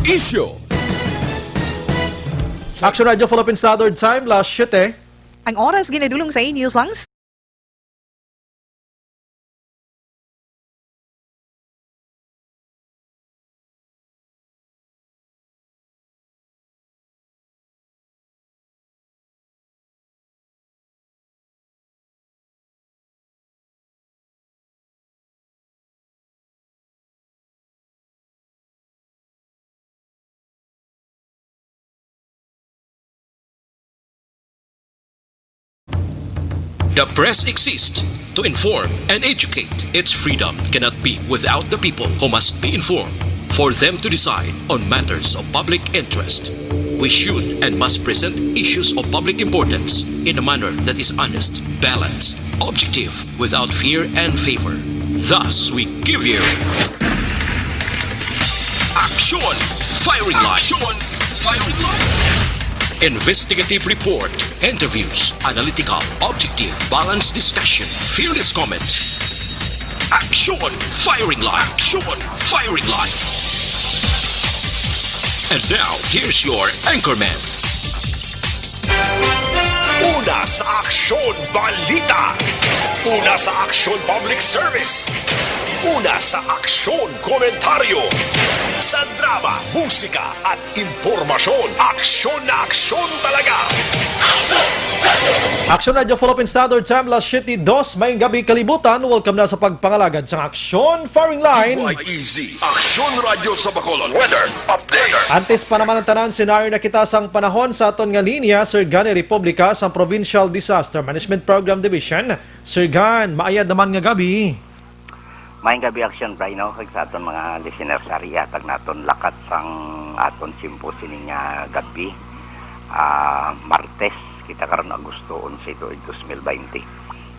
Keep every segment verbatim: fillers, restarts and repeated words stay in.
Isyu. Action Radio Philippine Standard Time, las siyete. Ang oras ginadulong sa inyo sang The press exists to inform and educate. Its freedom cannot be without the people, who must be informed for them to decide on matters of public interest. We should and must present issues of public importance in a manner that is honest, balanced, objective, without fear and favor. Thus, we give you Action Firing Line. Action Firing Line. Investigative report, interviews, analytical, objective, balanced discussion, fearless comments. Action Firing Line. Action Firing Line. And now, here's your anchorman. Una sa aksyon, balita. Una sa aksyon, public service. Una sa aksyon, komentaryo. Sa drama, musika, at impormasyon, aksyon na aksyon talaga. Action Radio Philippine Standard Time, las siyete dos, maayong gabi, kalibutan. Welcome na sa pagpangalagad sang Aksyon Firing Line. D Y E Z, Aksyon Radyo sa Bacolod. Weather update. Antes pa naman ang tanan, senaryo na kita sang panahon sa aton nga linya, Sir Gani Republica sang Provincial Disaster Management Program Division. Sir Gan, maayad naman nga gabi. Maayong gabi, Action Bray, no? Kag sa aton mga listeners, ari ihatag naton lakat sang aton tiyempo sini nga gabi. Ah, Martes, kita karon, Agosto onse, tuig dos mil baynte.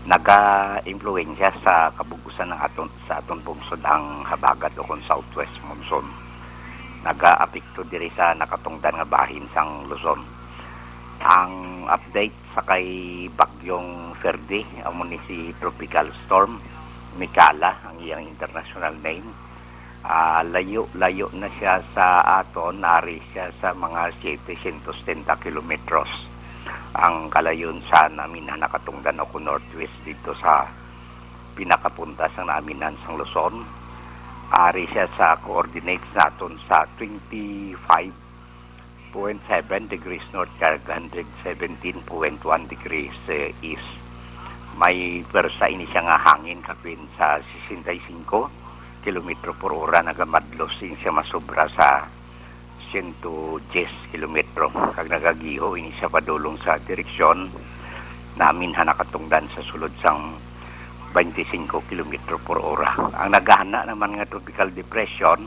Naga-impluwensya sa kabug-usan ng aton, sa aton pungsod ang habagat o kon southwest monsoon. Nagaapekto diri sa nakatungdan nga bahin sang Luzon. Ang update sa kay Bagyong Ferde, amo ni si Tropical Storm Mikala ang iyang international name. Ah, layo-layo na siya sa aton, ari siya sa mga setecientos setenta kilometros ang kalayon sa naminhan nakatungdan o kon northwest dito sa pinakapunta sang naminhan sang Luzon. Ari siya sa coordinates naton sa twenty-five point seven degrees north kag hundred seventeen point one degrees, eh, east. May pwersa ini siya nga hangin kapin sa sesenta y cinco kilometro por ora, nagamadlos ini siya masobra sa siyento diyes kilometro, kag nagagiho ini siya padulong sa direksyon namin ha nakatungdan sa sulod sang twenty-five kilometro por ora. Ang nagahana naman nga tropical depression,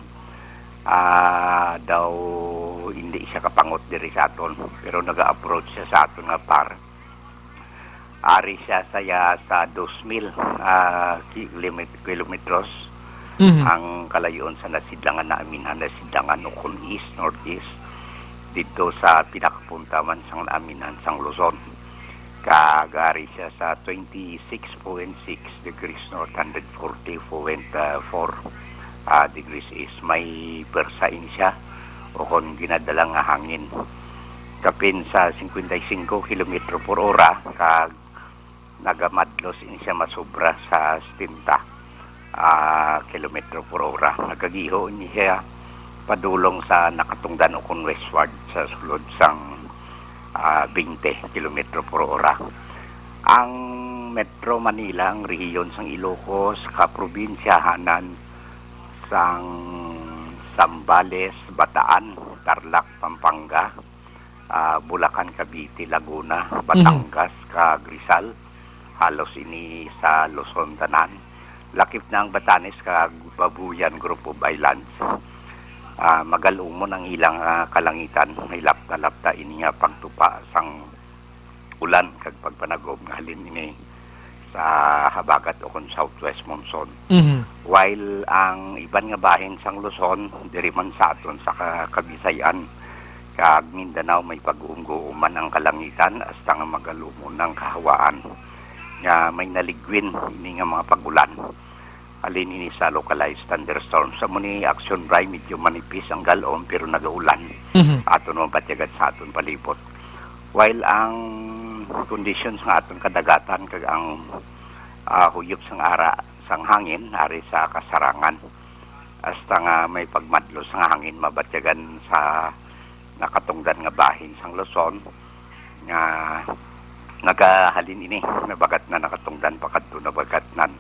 ah, daw hindi siya kapangot diri sa aton, pero naga-approach siya sa aton nga par. Ari siya saya sa dos mil, ah, kilomet-, kilometros Mhm. ang kalayoon sa nasidlangan namin, ha, nasidlangan o kung east, northeast, dito sa pinakapunta man sang namin, sang Luzon. Kag ari siya sa twenty-six point six degrees north, hundred forty point four, ah, degrees east. May pwersa ini siya o kon ginadala nga hangin kapin sa cincuenta y cinco kilometro por ora, kag nagamadlos ini siya masobra sa setenta, ah, kilometro por ora. Nagagiho ini siya padulong sa nakatungdan o kon westward sa sulod sang, ah, twenty kilometro por ora. Ang Metro Manila, ang rehiyon sang Ilocos, kaprobinsyahanan sang Zambales, Bataan, Tarlac, Pampanga, ah, Bulacan, Cavite, Laguna, Mhm. Batangas, kag Rizal. Halos ini sa Luzon tanan. Lakip na ang Batanes kag Babuyan Group of Islands. Ah, magal-umon ang ilang, ah, kalangitan. May lapta-lapta ini nga pagtupa sang ulan kag pagpanagom nga halin ini sa habagat o kon southwest monsoon. Mhm. While ang iban nga bahin sang Luzon, diri man sa aton sa ka-, Kabisayan kag Mindanao, may pag-uumgo-uman ang kalangitan hasta nga magal-umon ang kahawaan nga may naligwin ini nga mga pag-ulan. Halin ini sa localized thunderstorms. Sa muni action, Bri, medyo manipis ang galon pero nagaulan. Mhm. Aton mabatyagan sa aton palibot. While ang conditions nga aton kadagatan kag ang, ah, huyop sang ara sang hangin ari sa kasarangan, hasta nga may pagmadlos nga hangin mabatyagan sa nakatungdan nga bahin sang Luzon nga nagahalin ini, nabagatnan, nakatungdan pakadto, nabagatnan,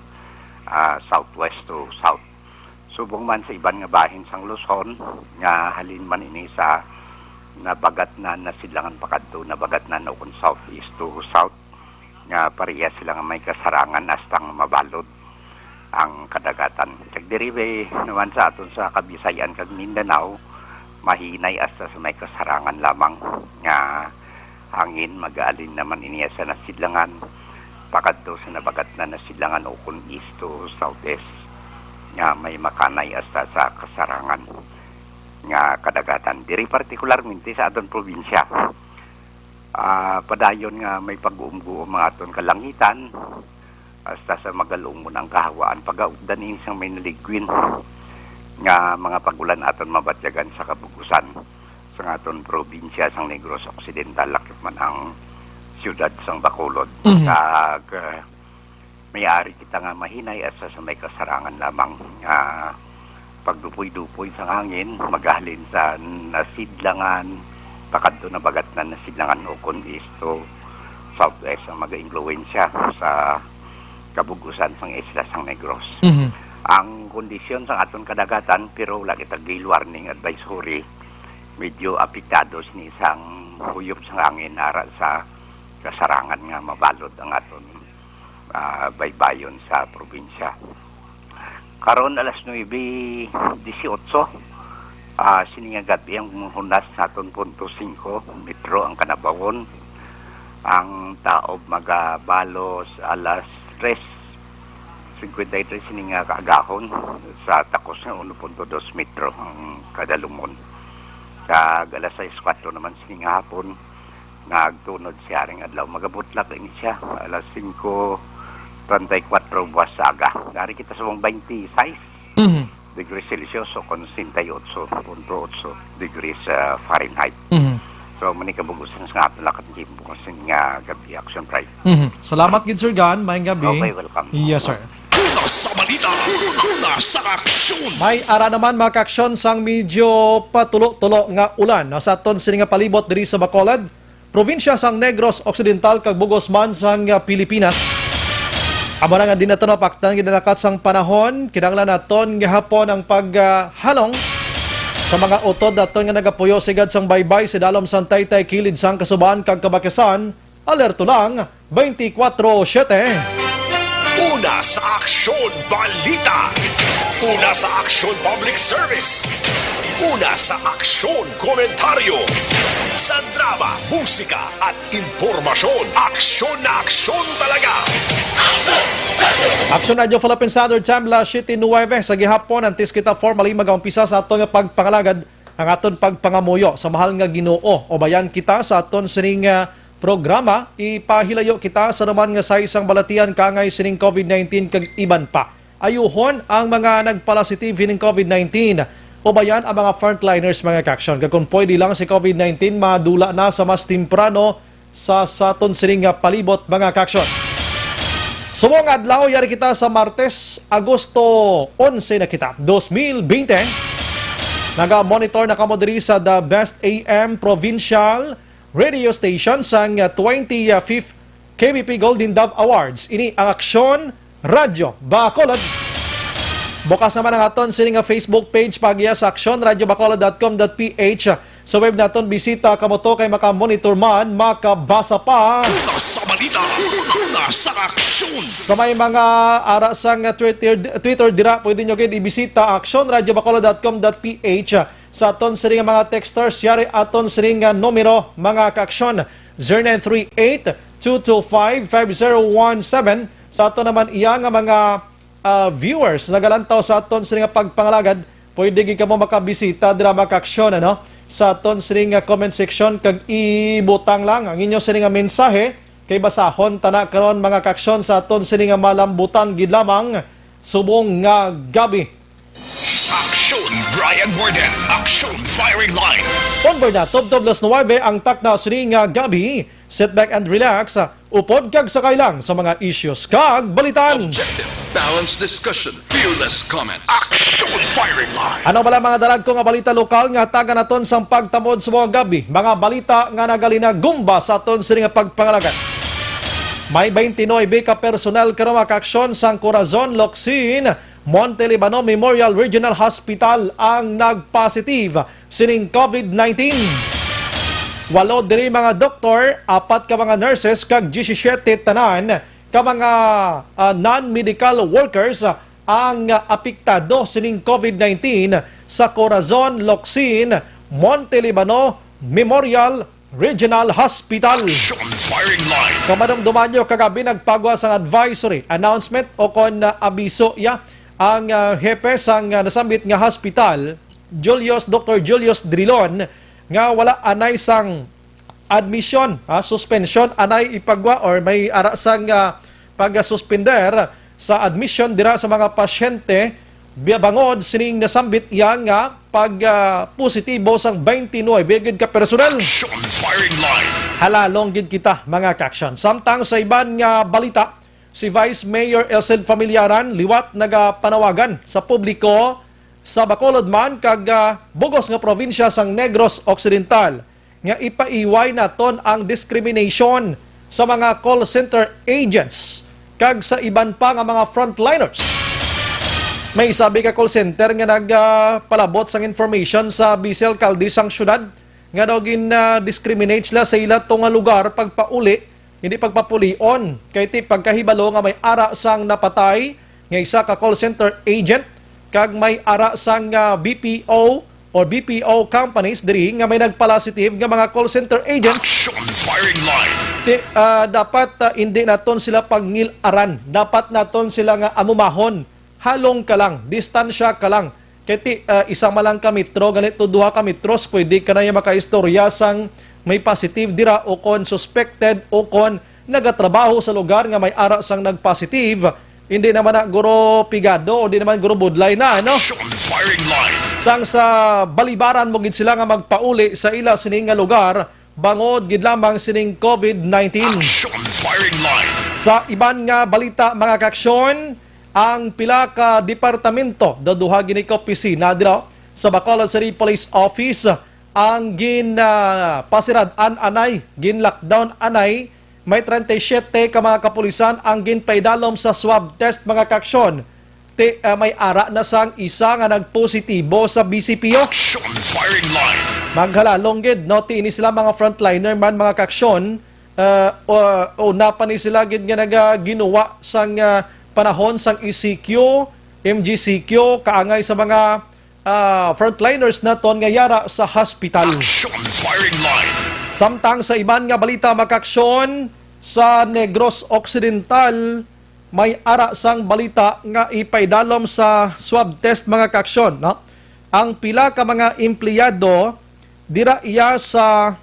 ah, southwest to south. Subong man sa iban nga bahin sang Luzon nga halin man ini sa nabagatnan, nasidlangan pakadto, nabagatnan, o kon southeast to south, nga pareha sila nga may kasarangan hasta nga mabalod ang kadagatan. Kag diri naman sa aton sa Kabisayan kag Mindanao, mahinay hasta sa may kasarangan lamang nga hangin, magaalin naman ini sa nasidlangan pakadto sa nabagatnan, nasidlangan, o kon east to southeast, nga may makanay hasta sa kasarangan nga kadagatan. Diri partikularmente sa aton probinsya, ah, padayon nga may pag-uumguom ang aton kalangitan, hasta sa magalumon ang kahawaan, pagaupdan ini sang may naligwin nga mga pag-ulan aton mabatyagan sa kabug-usan sang aton probinsya sang Negros Occidental, lakip man ang siyudad sang Bacolod. Mhm. Kag, ah, may ari kita nga mahinay hasta sa may kasarangan lamang nga pagdupoy-dupoy sang hangin, maghalin sa nasidlangan, pakadto nabagatnan, nasidlangan, o kon east to southwest ang mag-impluwensya sa kabug-usan sang isla sang Negros. Mhm. Ang kondisyon sang aton kadagatan, pero wala kita gale warning advisory, medyo apektado sini sang huyop sang hangin ara sa kasarangan nga mabalod ang aton, ah, baybayon sa probinsya. Karon alas nuebe dieciocho, ah, sini nga gab-i ang hunas naton punto singko metro ang kanabawon. Ang taob magabalos alas tres cincuenta y tres sini nga kaagahon, sa takos nga uno punto dos metro ang kadalumon. Kag alas sais kuwatro naman sini nga hapon, nagtunod si Haring Adlaw. Magabutlak ini siya, alas singko treinta y cuatro buwas sa aga. Dari kita sa mga twenty-six Mhm. degrees Celsius o kon sesenta y ocho punto ocho degrees, ah, Fahrenheit. Mhm. So, mani kabug-usan sa nga aton lakad gimbo kasi nga gab-i, Action Pride. Mhm. Salamat gid, Sir Gan. Maayong gab-i. Okay, welcome. Yes, sir. Una sa balita, una sa aksyon. May ara naman, mga kaaksyon, sang medyo patulo-tulo nga ulan, no, sa aton sini nga palibot diri sa Bacolod, probinsya sang Negros Occidental kag bug-os man sang, ah, Pilipinas. Amo na nga, di na to napaktan, ginalakat sang panahon, kinahanglan naton gihapon ang paghalong sa mga utod naton nga nagapuyo sigad sang baybay sa dalom sang taytay kilid sang Kasuban kag Kabakesan. Alerto lang, twenty-four seven. Una sa aksyon, balita. Una sa aksyon, public service. Una sa aksyon, komentaryo. Sa drama, musika, at impormasyon, aksyon na aksyon talaga. Action Radio Philippine Standard Time, alas siyete nuwebe sa gihapon. Antes kita formally mag-umpisa sa aton nga pagpangalagad, ang aton pagpangamuyo sa mahal nga Ginoo, ubayan kita sa aton sining, ah, programa. Ipahilayo kita sa naman nga sa isang balatian kaangay sining covid nineteen kag iban pa. Ayuhon ang mga nagpalasitive hining covid nineteen. Ubayan ang mga frontliners, mga kaaksyon. Kag kung pwede lang, si covid nineteen madula na sa mas temprano sa, sa aton sining nga palibot, mga kaaksyon. Subong adlaw, yari kita sa Martes, Agosto onse na kita, dos mil bente. Naga-monitor na kamo diri sa The Best A M Provincial Radio Station sang twenty-fifth K B P Golden Dove Awards. Ini ang Aksyon Radyo Bacolod. Bukas naman ang aton sini nga Facebook page, pagiya sa action radio bacolod dot com dot P H. Sa web naton, bisita kamo to kay maka-monitor man, makabasa pa. Una sa balita, una sa aksyon. Sa may mga ara sang Twitter, Twitter dira, pwede nyo gid ibisita action radio bacolod dot com dot P H. Sa aton sini nga mga texters, yari aton sini nga numero, mga kaaksyon, zero nine three eight, two two five, five zero one seven. Sa aton naman iya nga mga, ah, viewers, nagalantaw sa aton sini nga pagpangalagad, pwede gid kamo makabisita dira, mga kaaksyon, ano, sa aton sini nga comment section, kag ibutang lang ang inyo sini nga mensahe, kay basahon ta na karon, mga kaaksyon, sa aton sini nga malambutan gid lamang subong nga gabi. Aksyon, Brian Warden. Aksyon, Firing Line. Pon ba na, tubtob las nuwebe ang takna sini nga gabi. Sit back and relax. Upod kag sakay lang sa mga issues kag balitan. Objective, balanced discussion, fearless comment. Aksyon, Firing Line. Ano bala mga dalagko nga balita lokal nga taga naton sang pagtamod sa mga gabi? Mga balita nga nagalinagumba sa aton sini nga pagpangalagan. May twenty-nine ka personal karon nga kaaksyon sang Corazon Locsin Monte Libano Memorial Regional Hospital ang nagpositive sining COVID nineteen. Walo diri mga doktor, apat ka mga nurses, kag diyesisiete tanan ka mga, ah, non-medical workers, ah, ang, ah, apektado sining COVID nineteen sa Corazon Locsin Monte Libano Memorial Regional Hospital. Action Firing Line. Kung madumduman nyo, kagabi nagpagwa sang advisory, announcement o kon, ah, abiso ya ang, ah, hepe sang, ah, nasambit nga hospital, Julius, Doctor Julius Drilon, nga wala anay sang admission, ah, suspension anay ipagwa or may ara sang, ah, pagsuspender sa admission dira sa mga pasyente bangod sining nasambit iya nga pag, ah, positibo sang twenty-nine gid ka personal. Action Firing Line. Halalong gid kita, mga kaaksyon. Samtang sa iban nga balita, si Vice Mayor Elcid Familiaran liwat nagapanawagan sa publiko sa Bacolod man kag, ah, bugos nga probinsya sang Negros Occidental nga ipaiway naton ang discrimination sa mga call center agents kag sa iban pa nga mga frontliners. May isa ka call center nga nagpalabot sang information sa vice alcalde sang syudad nga daw gin-discriminate sila sa ila to nga lugar pagpauli, hindi pagpapulion, kay ti pagkahibalo nga may ara sang napatay nga isa ka call center agent kag may ara sang, ah, B P O or B P O companies diri nga may nagpalasitive nga mga call center agents. Action Firing Line. Ti, ah, dapat, ah, hindi naton sila pagngil-aran. Dapat naton sila nga amumahon. Halong ka lang, distansya ka lang. Kay ti, ah, isa man lang ka metro, ganito duha ka metros, pwede ka na yung makaistorya sang may positive dira o kon suspected o kon nagatrabaho sa lugar nga may ara sang nagpositive. Hindi naman na guro pigado o di naman guro budlay na, no? Action Firing Line. Sang sa balibaran mo gid sila nga magpauli sa ila sini nga lugar bangod gid lamang sining COVID nineteen. Action Firing Line. Sa iban nga balita, mga kaaksyon, ang pila ka departamento, duduha gini ka opisina dira sa Bacolod City Police Office ang gin, ah, pasirad-an anay, gin lockdown anay. May treinta y siete ka mga kapulisan ang ginpaidalom sa swab test, mga kaaksyon. Ti, ah, may ara na sang isa nga nagpositibo sa B C P O. Action Firing Line. Maghalalong gid, no? Ti ini sila mga frontliner man, mga kaaksyon, ah, o, o na pa ni sila gid nga nagaginuwa sang, ah, panahon sang E C Q, M G C Q, kaangay sa mga, ah, frontliners naton nga yara sa hospital. Action Firing Line. Samtang sa iban nga balita, mga kaaksyon, sa Negros Occidental, may ara sang balita nga ipaidalom sa swab test, mga kaaksyon, no? Ang pila ka mga empleyado dira iya sa,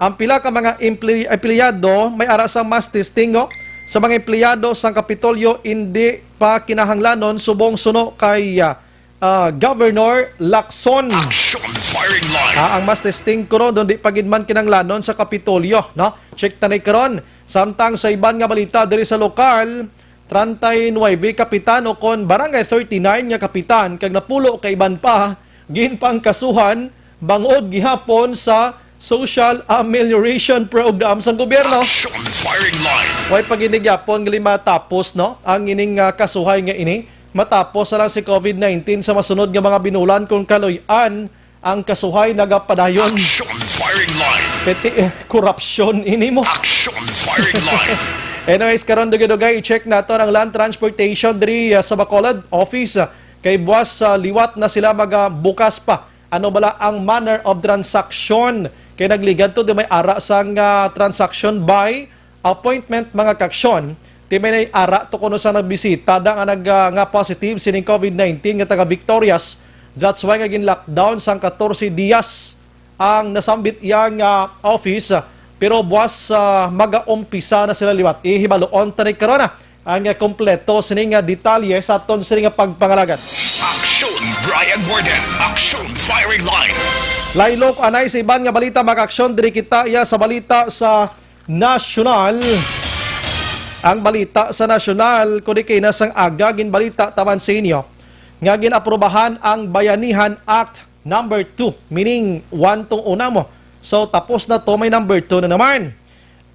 ang pila ka mga emple-, empleyado may ara sang mass testing, no? Sa mga empleyado sang Kapitolyo, hindi pa kinahanglanon subong suno kay, ah, ah, Governor Lacson. Action Firing Line. Ah, ang mass testing kuno, doon di pa gid man kinanglanon sa Kapitolyo, no? Check ta ni karon. Samtang sa iban nga balita diri sa lokal, treinta y nueve kapitan o kon barangay thirty-nine nga kapitan kag napulo ka iban pa ginpangkasuhan bangod gihapon sa social amelioration program sang gobyerno. Action Firing Line. Way pa gid ni gyapon gali matapos, no? Ang ining, ah, kasuhay nga ini matapos na lang si COVID nineteen sa masunod nga mga binulan kung kaluy-an ang kasuhay nagapadayon. Action Firing Line. Peti, eh, korupsyon ini mo. Action Firing Line. Anyways, karon dugay-dugay i-check nato ang land transportation diri, ah, sa Bacolod office, ah, kay buwas sa liwat na sila magabukas pa. Ano bala ang manner of transaction? Kay nagligad to, di may ara sang, ah, transaction by appointment, mga kaaksyon. Ti may ara to kuno sa nagbisita da nga nag, ah, nga positive sining COVID nineteen nga taga Victorias. That's why nga gin-lockdown sang katorse dias ang nasambit iya nga office. Pero buwas, ah, magaumpisa na sila liwat. Ihibaluon ta ni karon, ah. Ang, ah, kompleto sini nga detalye sa aton sini nga pagpangalagan. Aksyon, Brian Warden. Aksyon, Firing Line. Laylo ko anay sa iban nga balita, mga kaaksyon. Diri kita iya sa balita sa nasyonal. Ang balita sa nasyonal, kundi kay nasang aga ginbalita taman sa inyo nga gin-aprobahan ang Bayanihan Act number two, meaning one tong una mo. So, tapos na to, may number two na naman.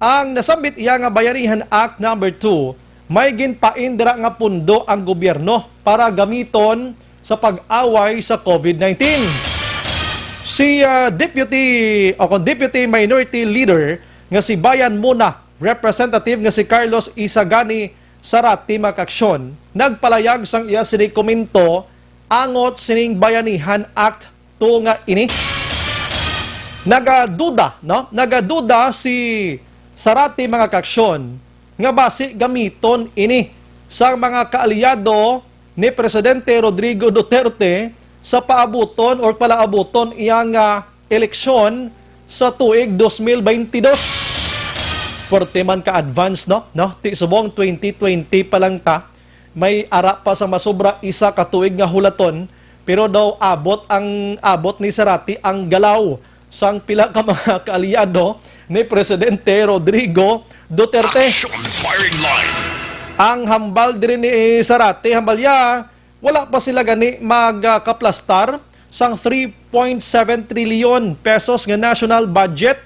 Ang nasambit iya nga Bayanihan Act number two, may ginpain dira nga pundo ang gobyerno para gamiton sa pag-away sa covid nineteen. Si, ah, Deputy, o kung Deputy Minority Leader nga si Bayan Muna Representative nga si Carlos Isagani Sarati, mga kaaksyon, nagpalayag sang iya sini komento angot sining Bayanihan Act two nga ini. Nagaduda, no? Nagaduda si Sarati, mga kaaksyon, nga basi gamiton ini sang mga kaalyado ni Presidente Rodrigo Duterte sa paabuton or palaabuton iya nga eleksyon sa tuig dos mil baynte dos. Pwerte man ka advance, no? No? Ti subong twenty twenty pa lang ta. May ara pa sa masobra isa ka tuig nga hulaton, pero daw abot ang, abot ni Sarati ang galaw sang pila ka mga kaalyado ni Presidente Rodrigo Duterte. Action Firing Line. Ang hambal diri ni Sarati, hambal ya, wala pa sila gani magkaplastar sang three point seven trillion pesos nga national budget.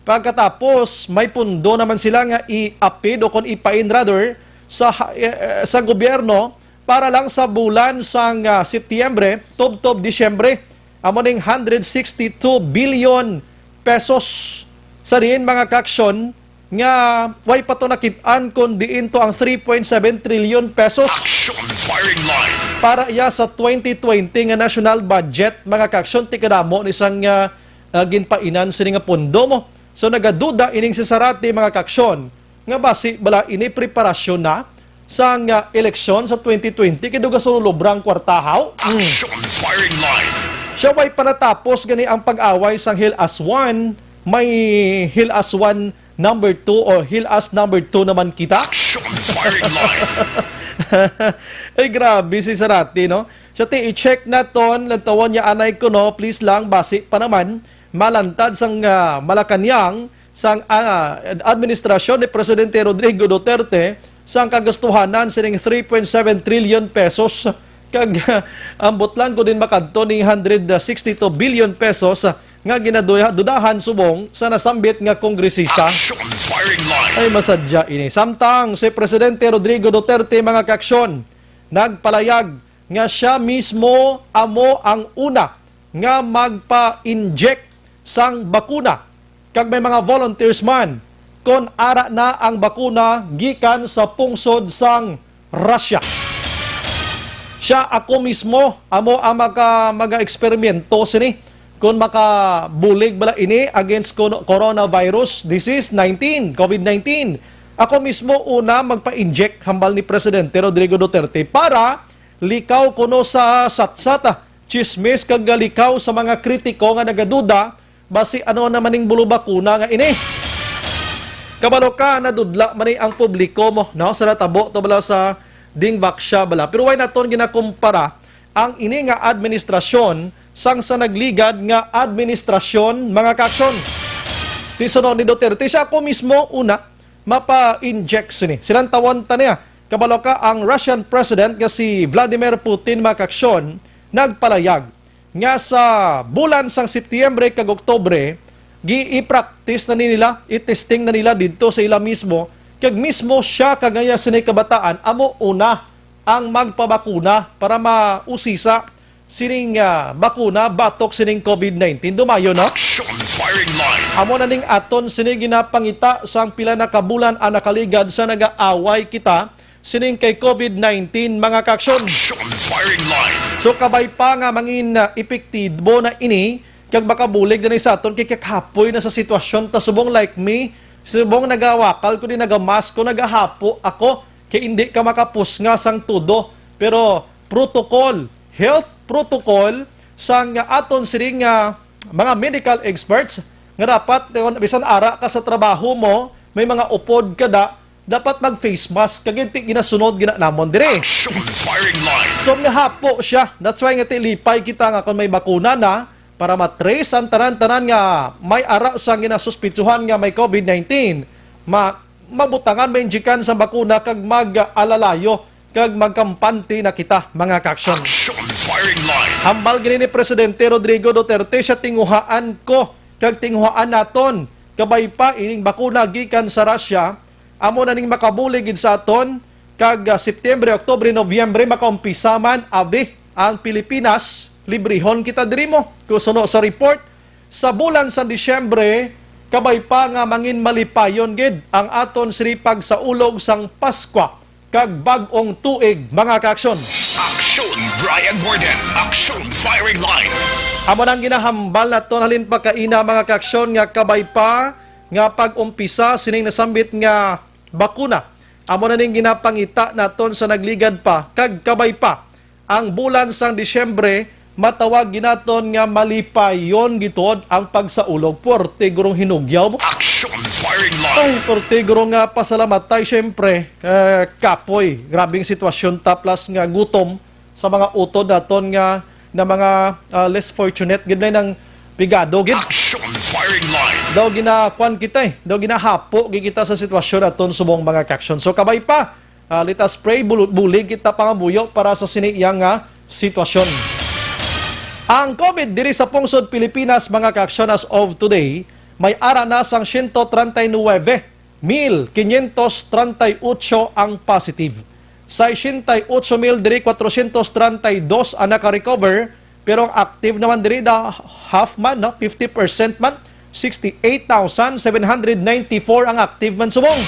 Pagkatapos, may pundo naman sila nga i-apid o kon ipain rather sa ha-, eh, eh, sa gobyerno para lang sa bulan sang, ah, Setyembre, tubtob Disyembre. Amo ning hundred sixty-two billion pesos. Sa diin, mga kaaksyon, nga way pa to nakit-an kon diin to ang three point seven trillion pesos. Action Firing Line. Para iya sa twenty twenty nga national budget, mga kaaksyon, ti kadamo ni sang, ah, ah, ginpainan sini nga pundo mo. So, nagaduda ining si Sarati, mga kaaksyon, nga basi bala ini preparasyon na sang, ah, eleksyon sa twenty twenty, kay duga sa lubra ang kwarta, haw? Mm. Action Firing Line. Siya, way pa natapos gani ang pag-away sang Hill as One, may Hill as One number two o Hill as number two naman kita. Action Firing Line. Ay, grabe si Sarati, no? Siya, ti, i-check naton, lantawon niya anay ko, no? Please lang, basi pa naman malantad sang, ah, Malacañang sang, ah, administrasyon ni Presidente Rodrigo Duterte sang kagastuhanan sining three point seven trillion pesos. Kag, ah, ambot lang kung din makadto ni hundred sixty-two billion pesos, ah, nga ginadudahan subong sa nasambit nga kongresista. Action Firing Line. Ay, masadya ini. Samtang si Presidente Rodrigo Duterte, mga kaaksyon, nagpalayag nga siya mismo amo ang una nga magpa-inject sang bakuna, kag may mga volunteers man kon ara na ang bakuna gikan sa pungsod sang Russia. Siya, "Ako mismo amo ang maka-, maga-eksperimento sini kon makabulig bala ini against kon-, coronavirus disease nineteen, covid nineteen. Ako mismo una magpa-inject," hambal ni Presidente Rodrigo Duterte, para likaw kuno sa satsat, ah, chismis kag likaw sa mga kritiko nga nagaduda basi ano naman ning bulubakuna nga ini. Kabalo ka, nadudla man ni ang publiko mo, no? Sa natabo to bala sa Dingwak siya bala. Pero way naton ginakumpara ang ini nga administrasyon sang sa nagligad nga administrasyon, mga kaaksyon. Ti sunod ni Duterte, siya, "Ako mismo una mapa-inject sini." Silang tawon ta niya. Kabalo ka, ang Russian President nga si Vladimir Putin, mga kaaksyon, nagpalayag nga sa bulan sang Setyembre kag Oktubre, gi-i-practice na ni nila, i-testing na nila didto sa ila mismo, kag mismo siya kag iya sini kabataan amo una ang magpabakuna para mausisa sining, ah, bakuna batok sining covid nineteen. Dumayo, no? Action Firing Line. Amo na ning aton sini ginapangita sang pila na ka bulan ang nakaligad sa nagaaway kita sining kay covid nineteen, mga kaaksyon. Action Firing Line. So, kabay pa nga mangin, ah, epektibo na ini, kag makabulig na ni sa aton, kay kakapoy na sa sitwasyon ta. Subong like me, subong nagawakal ko, di nagamask ko, nagahapo ako, kay hindi ka makapusnga sang tudo. Pero protocol, health protocol sang aton siring nga mga medical experts nga dapat, eh, bisan ara ka sa trabaho mo, may mga upod ka da, dapat mag-face mask, kag ti ginasunod gina namon diri. Action firing line. So, nahapo siya. That's why nga ti lipay kita nga kung may bakuna na, para matrace ang tanan-tanan nga may ara sa ginasuspitsuhan nga may COVID nineteen, ma mabutangan, mainjikan sa bakuna kag mag-alalayo kag magkampante na kita, mga kaaksyon. Action firing line. Hambal gini ni Presidente Rodrigo Duterte, siya tinguhaan ko kag tinguhaan naton. Kabay pa ining bakuna gikan sa Russia, amo na ning makabulig gid sa aton, kag, ah, September, Oktubre, Nobyembre makaumpisa man, abi, ang Pilipinas, librihon kita diri mo. Kusuno sa report, sa bulan sang Disyembre, kabay pa nga mangin malipayon gid ang aton siripag sa ulog sang Paskwa kag bag-ong tuig, mga kaaksyon. Action Brian Warden, Action Firing Line. Amo nang ginahambal naton halin pa kaina, mga kaaksyon, nga kabay pa nga pag-umpisa sining nasambit nga bakuna. Amo na ning ginapangita naton sa nagligad pa kag kabay pa ang bulan sang Disyembre, matawag ginaton nga malipayon gituod ang pagsaulog. Puwerte gurong hinugyaw mo. Action firing line. Ay, puwerte gurong nga pasalamat tayo, syempre. Eh, kapoy, grabing sitwasyon ta, plus nga gutom sa mga utod naton nga na mga, ah, less fortunate gid na nang pigado gid. Action firing line. Daw ginakuan kita eh. Daw ginahapo gid kita sa sitwasyon naton subong, mga kaaksyon. So, kabay pa, ah, let us pray, bulu-, bulig kita pangamuyo para sa sini iya nga sitwasyon. Ang COVID diri sa pungsod Pilipinas, mga kaaksyon, as of today, may ara na sang siyento treinta y nuebe mil quinientos treinta y ocho ang positive. Sesenta y ocho mil diri, cuatrocientos treinta y dos ang naka-recover, pero ang active naman diri, da half man, no? Fifty percent man, sixty-eight thousand seven hundred ninety-four ang active man subong.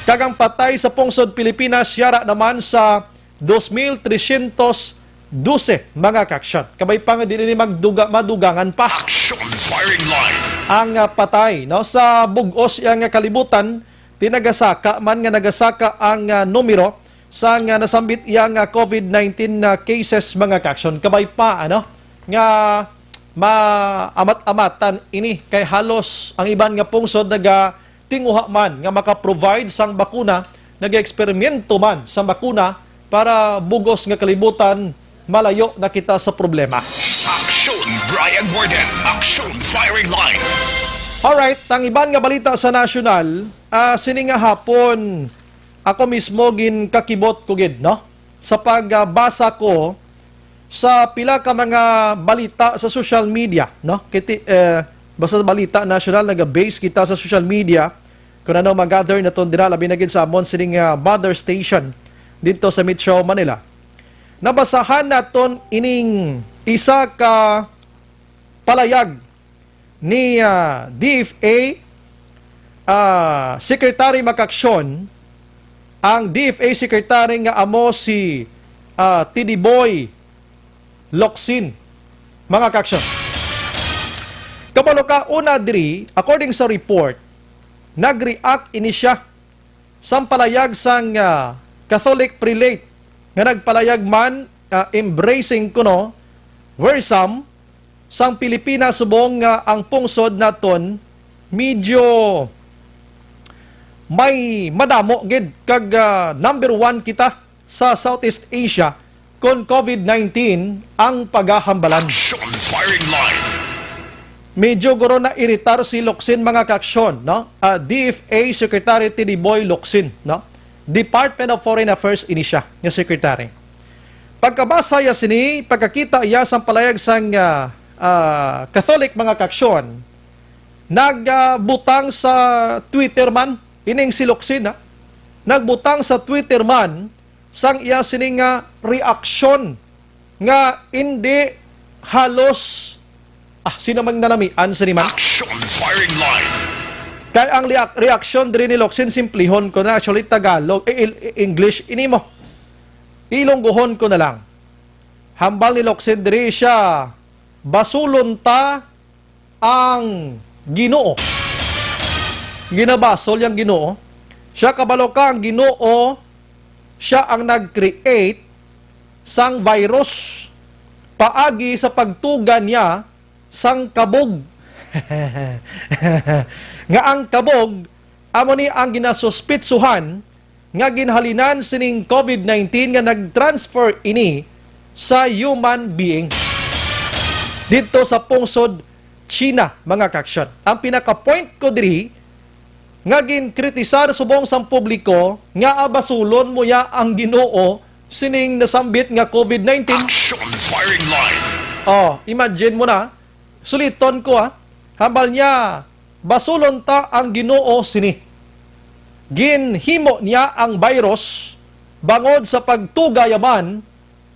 Kag ang patay sa pungsod Pilipinas, yara naman sa dos mil trescientos doce, mga kaaksyon. Kabay pa nga dili ni magduga-, madugangan pa. Action firing line. Ang, ah, patay, no, sa bug-os iya nga kalibutan, ti nagasaka man nga nagasaka ang, ah, numero sa nga nasambit iya nga COVID nineteen na cases, mga kaaksyon. Kabay pa, ano, nga maamat-amatan ini kay halos ang iban nga pungsod naga tinguha man nga maka-provide sang bakuna, nag-eksperimento man sang bakuna para bug-os nga kalibutan, malayo na kita sa problema. Action Brian Warden, Action Firing Line. Alright, ang iban nga balita sa nasyonal, ah, sini nga hapon, ako mismo ginkakibot ko gid, no? Sa pagbasa ko sa pila ka mga balita sa social media, no? Kiti, eh, basta balita nasyonal, naga-base kita sa social media. Kung ano, mag-gather naton dira, labi na gid sa amon sining, ah, mother station dito sa Metro Manila. Nabasahan naton ining isa ka palayag ni, ah, D F A, ah, Secretary, mga kaaksyon, ang D F A Secretary nga amo si, ah, Teddy Boy Locsin, mga kaaksyon. Kabalo ka, una diri, according sa report, nag-react ini siya sang palayag sang, ah, Catholic prelate nga nagpalayag man, ah, embracing kuno, where some, sang Pilipinas subong nga ang pungsod naton medyo may madamo gid kag, ah, number one kita sa Southeast Asia kon COVID nineteen ang pagahambalan. Action firing line. Medyo guro na-iritar si Locsin, mga kaaksyon, no? Ah, D F A Secretary Teddy Boy Locsin, no? Department of Foreign Affairs ini siya nga secretary. Pagkabasa iya sini, pagkakita iya sang palayag sang, ah, ah, Catholic, mga kaaksyon, nagbutang sa Twitter man ining si Locsin, ha? Nagbutang sa Twitter man sang iya sini nga reaksyon nga indi halos, ah, sino man nanamian sini man? Action firing line. Kay ang liak-, reaksyon diri ni Locsin, simplihon ko na, actually, Tagalog, eh, il-, English, ini mo. Ilonggohon ko na lang. Hambal ni Locsin diri siya, basulon ta ang Ginoo. Ginabasol yang Ginoo. Siya, kabalo ka, ang Ginoo, siya ang nag-create sang virus paagi sa pagtuga niya sang kabog. Nga ang kabog Amo ni ang ginasuspitsuhan nga ginhalinan sining COVID nineteen nga nag-transfer ini sa human being didto sa pungsod China, mga kaaksyon. Ang pinaka-point ko diri nga ginkritisar subong sang publiko nga abasulon mo ya ang Ginoo sining nasambit nga COVID nineteen. Action firing line. Oh, imagine mo na, suliton ko, ah. Hambal niya, basulon ta ang Ginoo sini. Ginhimo niya ang virus bangod sa pagtuga ya man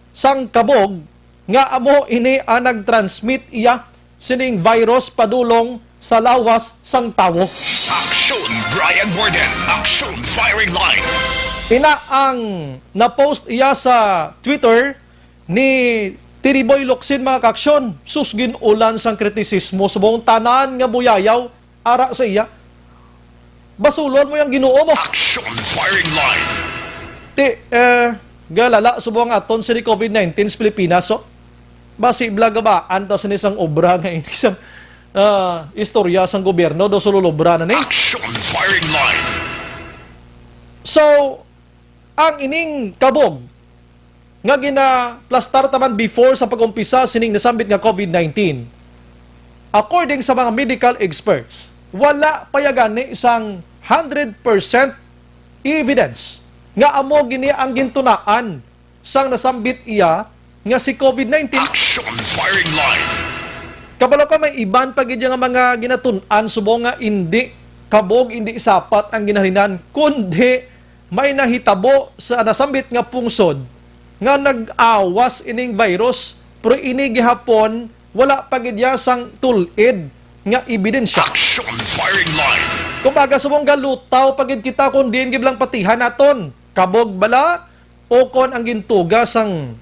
sang kabog nga amo ini ang nag-transmit iya sining virus padulong sa lawas sang tawo. Action, Brian Warden. Action, firing line. Ina ang na-post iya sa Twitter ni Tiriboy Locsin, mga kaaksyon. Sus, gin-ulan sang kritisismo subong tanan nga buyayaw ara sa iya. Basulon mo yang Ginoo mo. Action firing line. Ti, eh, galala subong aton sini COVID nineteen sa Pilipinas, so. Basi bla gabaan ta sini sang obra nga ini sang, ah, istorya sang gobyerno, do sululobra na ni. Action firing line. So, ang ining kabog nga ginaplastar ta man before sa pag-umpisa sining nasambit nga COVID nineteen. According sa mga medical experts, wala pa ya gani sang hundred percent evidence nga amo gini ang gintunaan sang nasambit iya nga si COVID nineteen. Action firing line. Kabalo ka, may iban pa gid nga mga ginatun-an subong nga indi kabog, indi sapat ang ginhalinan, kundi may nahitabo sa nasambit nga pungsod nga nag-awas ining virus, pero ini gihapon wala pa gid ya sang tul-id nga ebidensya. Action firing line. Kumbaga, subong galutaw pa gid kita kung diin gid lang patihan naton. Kabog bala o kon ang gintuga sang,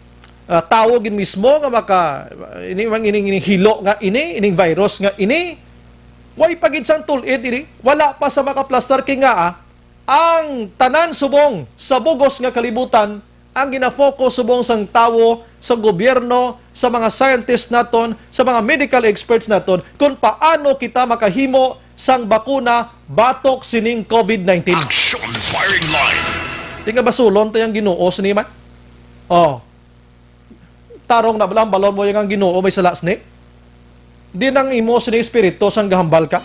ah, tawo gid mismo nga maka, ini, mang ini, ini hilo nga ini, ining virus nga ini. Way pa gid sang tul-id ini. Wala pa sa makaplastar kay nga, ah, ang tanan subong sa bugos nga kalibutan ang ginafocus subong sang tawo, sa gobyerno, sa mga scientist naton, sa mga medical experts naton, kung paano kita makahimo sang bakuna batok sining COVID nineteen. Action firing line. Ti nga basulon ta yang Ginoo sini man. Oh. Tarong na bala, hambalon mo yang ang Ginoo may sala sini. Di nang imo sini espiritu sang gahambal ka.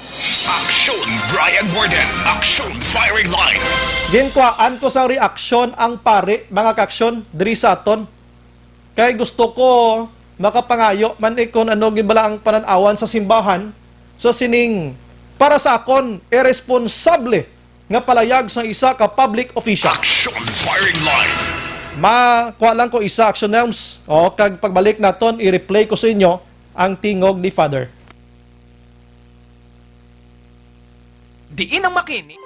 Action, Brian Warden. Action firing line. Ginkuhaan ko sang reaksyon ang pari, mga kaaksyon, diri sa aton. Kay gusto ko makapangayo man ni kung ano gid bala ang panan-awan sa simbahan. So sining, para sa akon, iresponsable nga palayag sang isa ka public official. Action firing line. Makuha lang ko isa, Action Nelms. O, kag pagbalik naton, i-replay ko sa inyo ang tingog ni Father. Diin ang makini.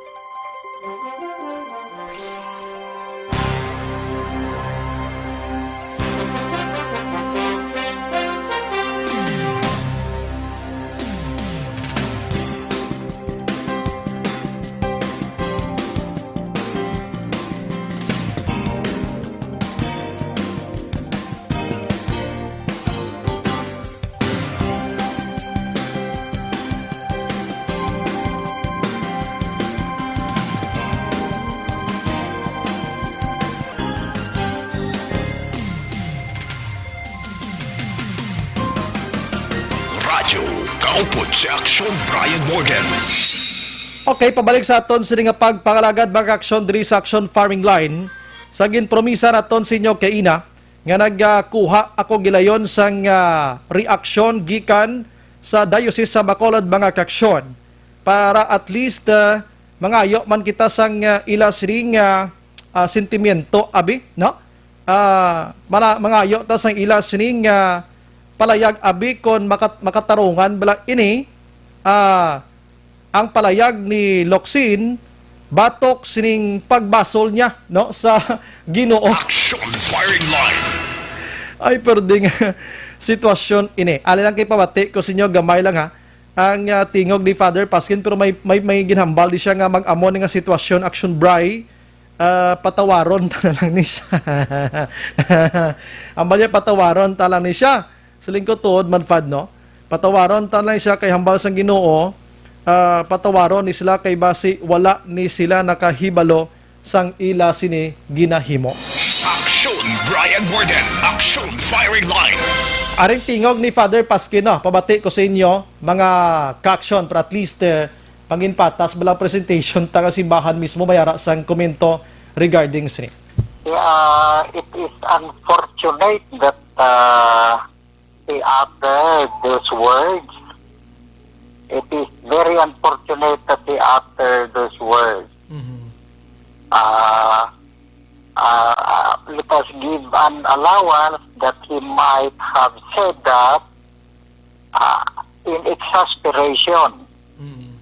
Radyo Kaupod sa Aksyon, Brian Warden. Okay, pabalik sa aton sini nga pagpangalagad, mga aksyon, diri sa Aksyon Firing Line. Sa ginpromisa naton sa inyo kay ina, nga nagkuha ako gilayon sang, ah, reaksyon gikan sa Diocese sa Bacolod, mga kaaksyon, para at least, ah, mangayo man kita sang, ah, ila sining, ah, ah, sentimiento, abi, no? Ah, mala-, mangayo ta sang ila sining, ah, palayag, abi, kon makat-, makatarungan bala ini, ah, ang palayag ni Locsin batok sining pagbasol niya, no, sa Ginoo. Action firing line. Ay, perding sitwasyon ini. Ali lang kay pabati ko sa inyo, gamay lang ha. Ang, ah, tingog ni Father Pasquin, pero may, may, may ginhambal di siya nga mag-amo ni nga sitwasyon, Action Bri, ah, patawaron ta na lang ni siya. Hambal niya, patawaron ta lang ni siya. Siling ko tuod man, Fad, no? Patawaron ta lang siya kay hambal sang Ginoo, ah, patawaron ni sila kay basi wala ni sila nakahibalo sang ila sini ginahimo. Action Brian Warden, Action Firing Line. Aring tingog ni Father Pasquin, no, pabati ko sa inyo, mga ka-action, pero at least, eh, panginpatas, balang presentation ta nga simbahan mismo may ara sang komento regarding sini. Yeah, it is unfortunate that, uh, he uttered those words. It is very unfortunate that he uttered those words. Mhm. Uh, uh, let us give an allowance that he might have said that, uh, in exasperation. Mhm.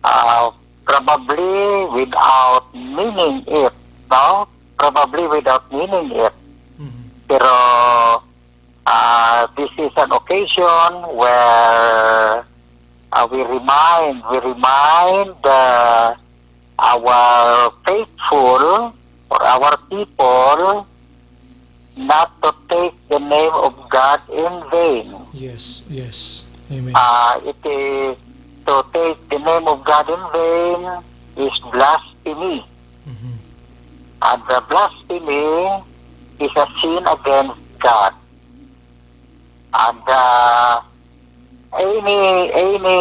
Uh, probably without meaning it, no? Probably without meaning it. Mhm. Pero, uh, this is an occasion where, uh, we remind, we remind, uh, our faithful or our people not to take the name of God in vain. Yes, yes. Amen. Uh, it is to take the name of God in vain is blasphemy. Mhm. And the blasphemy is a sin against God. And, uh, any, any,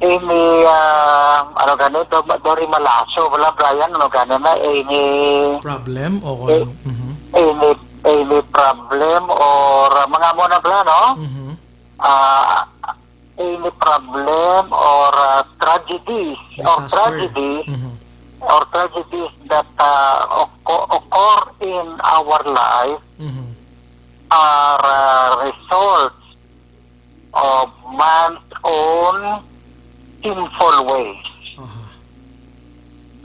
any, uh, ano gani, do, do rin malaso, wala, Brian, ano gani na, any, Problem o eh, ano? Mhm. any, any problem or, uh, mga mo na bla, no? Mhm. Uh, any problem or, uh, tragedies or Disaster. tragedies Mhm. or tragedies that, uh, occur, occur in our life Mhm. are, uh, results of man's own sinful ways. Aha.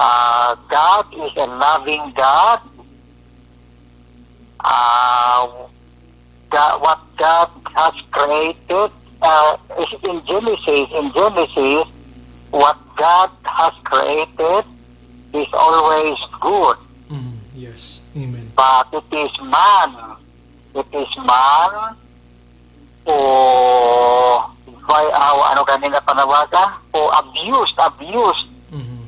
Uh, God is a loving God. Uh, God, what God has created, uh, is in Genesis, in Genesis, what God has created is always good. Mm, yes. Amen. But it is man, it is man who, by, uh, ano gani na panawagan? Who abused, abused, Mhm.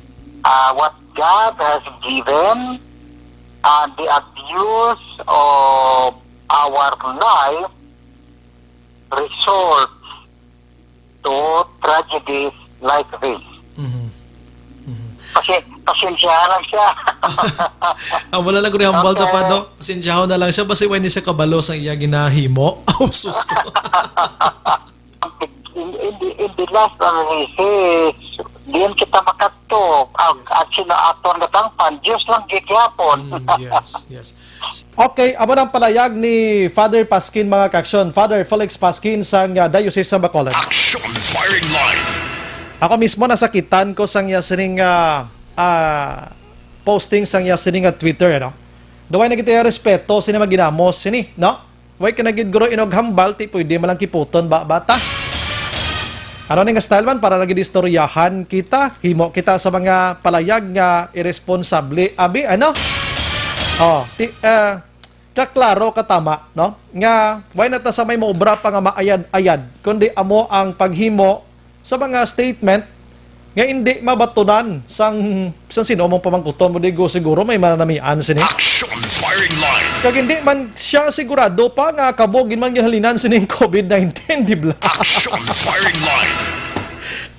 uh, what God has given, and the abuse of our life results to tragedies like this. Mhm. Mhm. Pasi-, pasensya lang siya. Ah, wala lang guri hambal ta pa, Okay. no? Pasensyahon na lang siya, basi way ni siya kabalo sa iya ginahimo. Oh, sus ko. In, in the, in the last analysis, diyan kita makadto. Ang, Yes. ang sino aton natangpan, Diyos lang gid gyapon. Mm, yes, yes. Okay, amo nang palayag ni Father Pasquin, mga ka-action. Father Felix Pasquin sang, ah, Diocese sang Bacolod. Action Firing Line. Ako mismo nasakitan ko sang iya sining, ah, ah, posting sang iya sining nga Twitter, ano? Daw way na gid tayo respeto sini maginamos sini, no? Way ka na gid guro inog hambal, ti pwede man lang kiputon ba, bata? Ano ni nga style man, para lagi istoryahan kita, himo kita sa mga palayag nga irresponsable, abi, ano? Oh, ti, eh, kaklaro, katama, no? Nga, way na ta sa may maobra pa nga maayad-ayad, kundi amo ang paghimo sa mga statement nga hindi mabatunan sang, sang sino mong pamangkuton mo, di go siguro may manamian sini. Action Firing Line. Kag hindi man siya sigurado pa nga kabog gid man ginhalinan sining covid nineteen, di bla? Action Firing Line.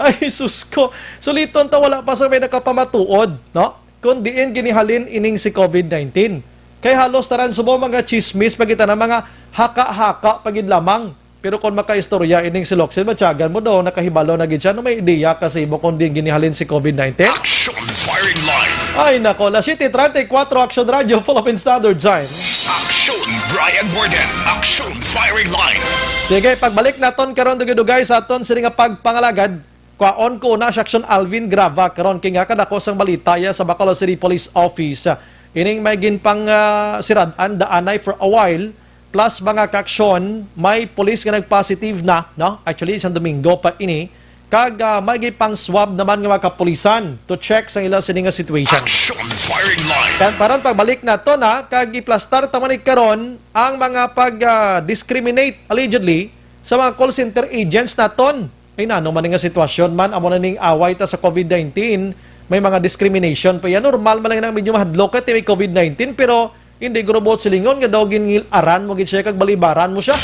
Ay, sus ko. Suliton ta, wala pa sa may nakapamatuod, no? Kung diin ginihalin ining si covid nineteen. Kay halos tanan subo mga chismis, pagkita na mga haka-haka pa gid lamang. Pero kung makaistorya ining si Locsin, matyagan mo daw, nakahibalo na gid siya, no, may ideya ka sa imo kung diin ginihalin si covid nineteen? Action Firing Line. Ay, nako, alas siyete treinta y cuatro, Action Radio, Philippine Standard Time. Action Brian Warden, Action Firing Line. Sige, pagbalik naton karon dugay-dugay sa aton sini nga pagpangalagad, kwaon ko na si Action Alvin Grava karon kay nga kadako sang balita ya sa Bacolod City Police Office. Ining may ginpang, ah, sirad-an daanay for a while, plus mga kaaksyon, may pulis nga nag-positive na, no? Actually, isang Domingo pa ini. Kag, ah, may gipang swab naman nga mga kapulisan to check sa ila sini nga situation. Action Firing Line. Kan paron pagbalik naton, ha, kag iplastar ta man ni karon ang mga pag, ah, discriminate allegedly sa mga call center agents naton. Ay, nano man nga sitwasyon man, amo na ning away ta sa COVID nineteen, may mga discrimination pa yan. Normal man lang na medyo mahadlok ka, ti may COVID nineteen, pero hindi ko robot silingon nga daw ginngil-aran mo gid siya kag balibaran mo siya.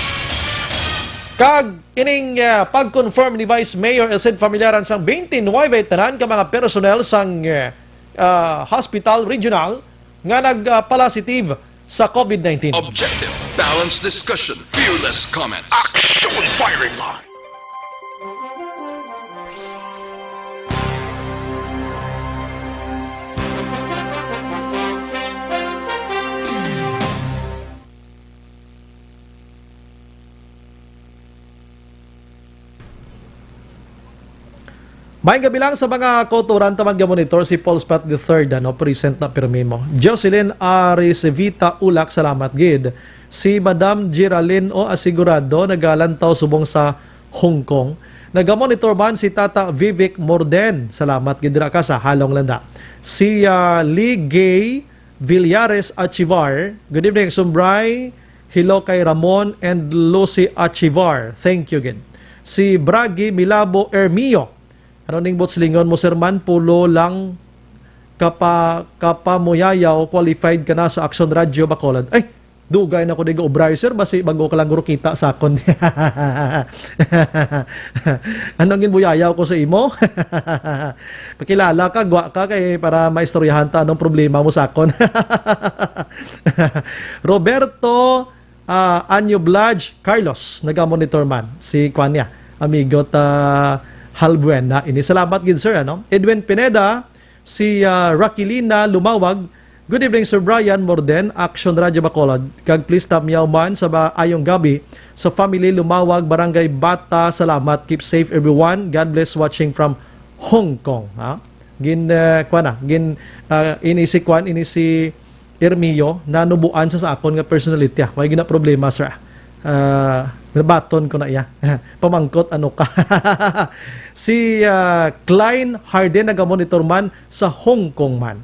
Kag ining, ah, pag-confirm ni Vice Mayor Elcid Familiaran sang twenty-nine tanan ka mga personnel sang, ah, ah, hospital regional nga nag-positive sa COVID nineteen. Objective, balanced discussion, fearless comments. Action Firing Line. Maayong gabi lang sa mga kauturan, taman ga monitor si Paul Spot the third, ano, present na pirmi mo. Jocelyn Arisevita Ulak, salamat gid. Si Madam Geraldine O Asigurado, nagalantaw subong sa Hong Kong. Nagamonitor man si Tata Vivek Morden. Salamat gid dira ka sa Halong Landa. Si, ah, Lee Gay Villares Achivar. Good evening, Sumbray. Hello kay Ramon and Lucy Achivar. Thank you gid. Si Bragi Milabo Ermio. Ano ning buot silingon mo, sir man? Pulo lang kapa-, kapamuyayaw, qualified ka na sa Action Radio Bacolod. Ay, dugay na ko di gaubray, sir. Basi bago ka lang guro kita sa akon. Ano ang ginbuyayaw ko sa imo? Pakilala ka, gwa ka, kay para maistoryahan ta anong problema mo sa akon. Roberto, ah, Anyo Bladge Carlos, nagamonitor man. Si kwan niya, amigo ta Halbuena. Ini salamat gid, sir, ano? Edwin Pineda, si, ah, Rakilina Lumawag. Good evening, Sir Brian Morden, Action Radio Bacolod. Kag please tamiyaw man sa maayong gabi sa family Lumawag, Barangay Bata. Salamat. Keep safe, everyone. God bless, watching from Hong Kong. Ha? Gin, ah, kwan na, gin, ah, ini si kwan, ini si Ermio, nanubuan sa, sa akon nga personality, ah. Way gina problema, sir, ah. Ah, nabaton ko na iya. Pamangkot, ano ka? Si, ah, Klein Harden, nagamonitor man sa Hong Kong man.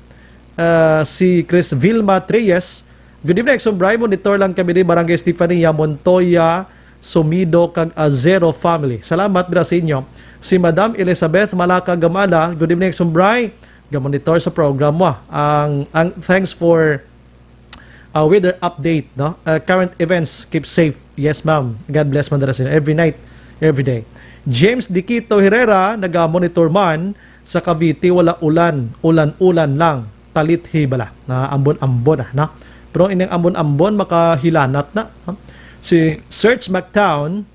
Ah, si Chris Vilma Treyes, "Good evening, Exxon Bry. Monitor lang kami ni Barangay Estefania, Montoya, Sumido, kag Azero family. Salamat dira sa inyo." Si Madam Elizabeth Malaka Gamala, "Good evening, Exxon Bry. Gamonitor sa program mo, ah. Ang, ang, thanks for, uh, weather update, no? Uh, current events, keep safe." Yes, ma'am. God bless man dira sa inyo. Every night, every day. James Dikito Herrera, naga-monitor man sa Cavite, wala ulan, ulan-ulan lang. Talithi bala. Na ambon-ambon, ah, no? Pero ining ambon-ambon, makahilanat na, no? Si Serge McTown,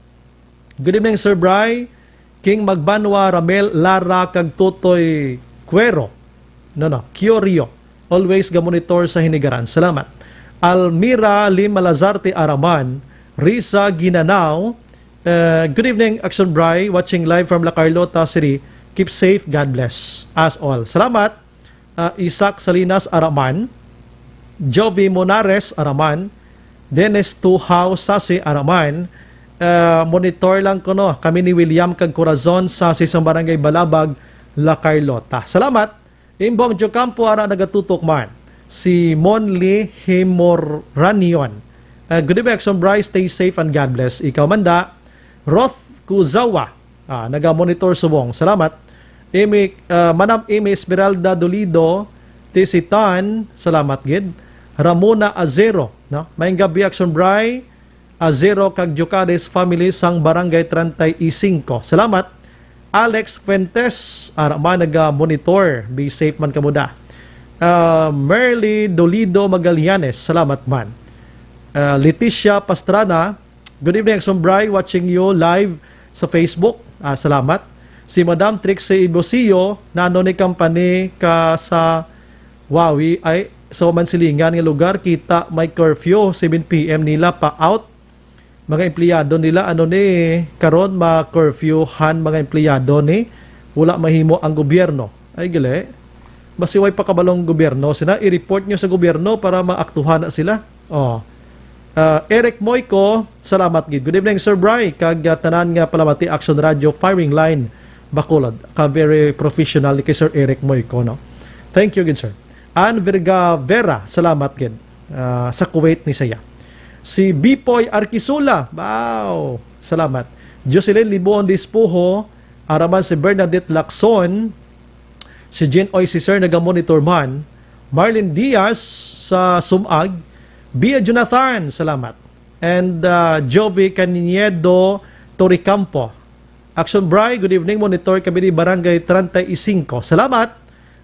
"Good evening, Sir Bry. King Magbanwa, Ramel Lara, kag Totoy Cuero. No, no, Curio. Always ga-monitor sa hinigaran. Salamat." Almira Lima Lazarte Araman, Risa Ginanao, uh, "Good evening, Action Bry. Watching live from La Carlota City. Keep safe. God bless us all." Salamat. Ah, Isaac Salinas Araman, Jovi Monares Araman, Dennis Tuhao Sasi Araman, ah, "Monitor lang kuno kami ni William kag Corazon Sasi sa Barangay Balabag, La Carlota." Salamat. Imbong Diocampo ara nagatutok man. Si Monli Himoranion. Ah, "Good evening, Action Bry. Stay safe and God bless." Ikaw man da. Roth Kuzawa. Ah, naga-monitor subong. Salamat. Amy, ah, Manam Amy Esmeralda Dolido, Tisitan, salamat gid. Ramona Azero, no? "Maayong gabi, Action Bry, Azero kag Diocades family sang Barangay treinta y cinco." Salamat. Alex Fuentes, ara man naga-monitor. Be safe man kamo da. Ah, Merly Dolido Magallanes, salamat man. Ah, Leticia Pastrana, "Good evening, Action Bry. Watching you live sa Facebook." Ah, salamat. Si Madam Trixie Ibosio, "Nano ni company ka sa Wawi, ay, sa mamansilingan nga lugar, kita may curfew, seven P M nila pa out. Mga empleyado nila, ano ni, karon ma-curfewhan mga empleyado ni, wala mahimo ang gobyerno." Ay, gali. Basi way pakabalong gobyerno sila, i-report nyo sa gobyerno para maaktuhan na sila. Oh. Ah, Eric Moico, salamat gid. "Good evening, Sir Bry, kag, ah, tanan nga palamati Action Radio Firing Line Bacolod." Ka very professional ni kay Sir Eric Moico, no? Thank you gid, sir. Ann Vergavera, salamat gid. Ah, sa Kuwait ni siya. Si Bipoy Arquisula, wow, salamat. Jocelyn Libon Dispuho, Araman si Bernadette Lacson, si Jean Oy Cesar naga-monitor man, Marlene Diaz sa Sumag, Bia Jonathan, salamat. And, ah, Jovi Cañedo Toricampo. Action Bri, good evening. Monitor kami ni Barangay treinta y cinco. Salamat.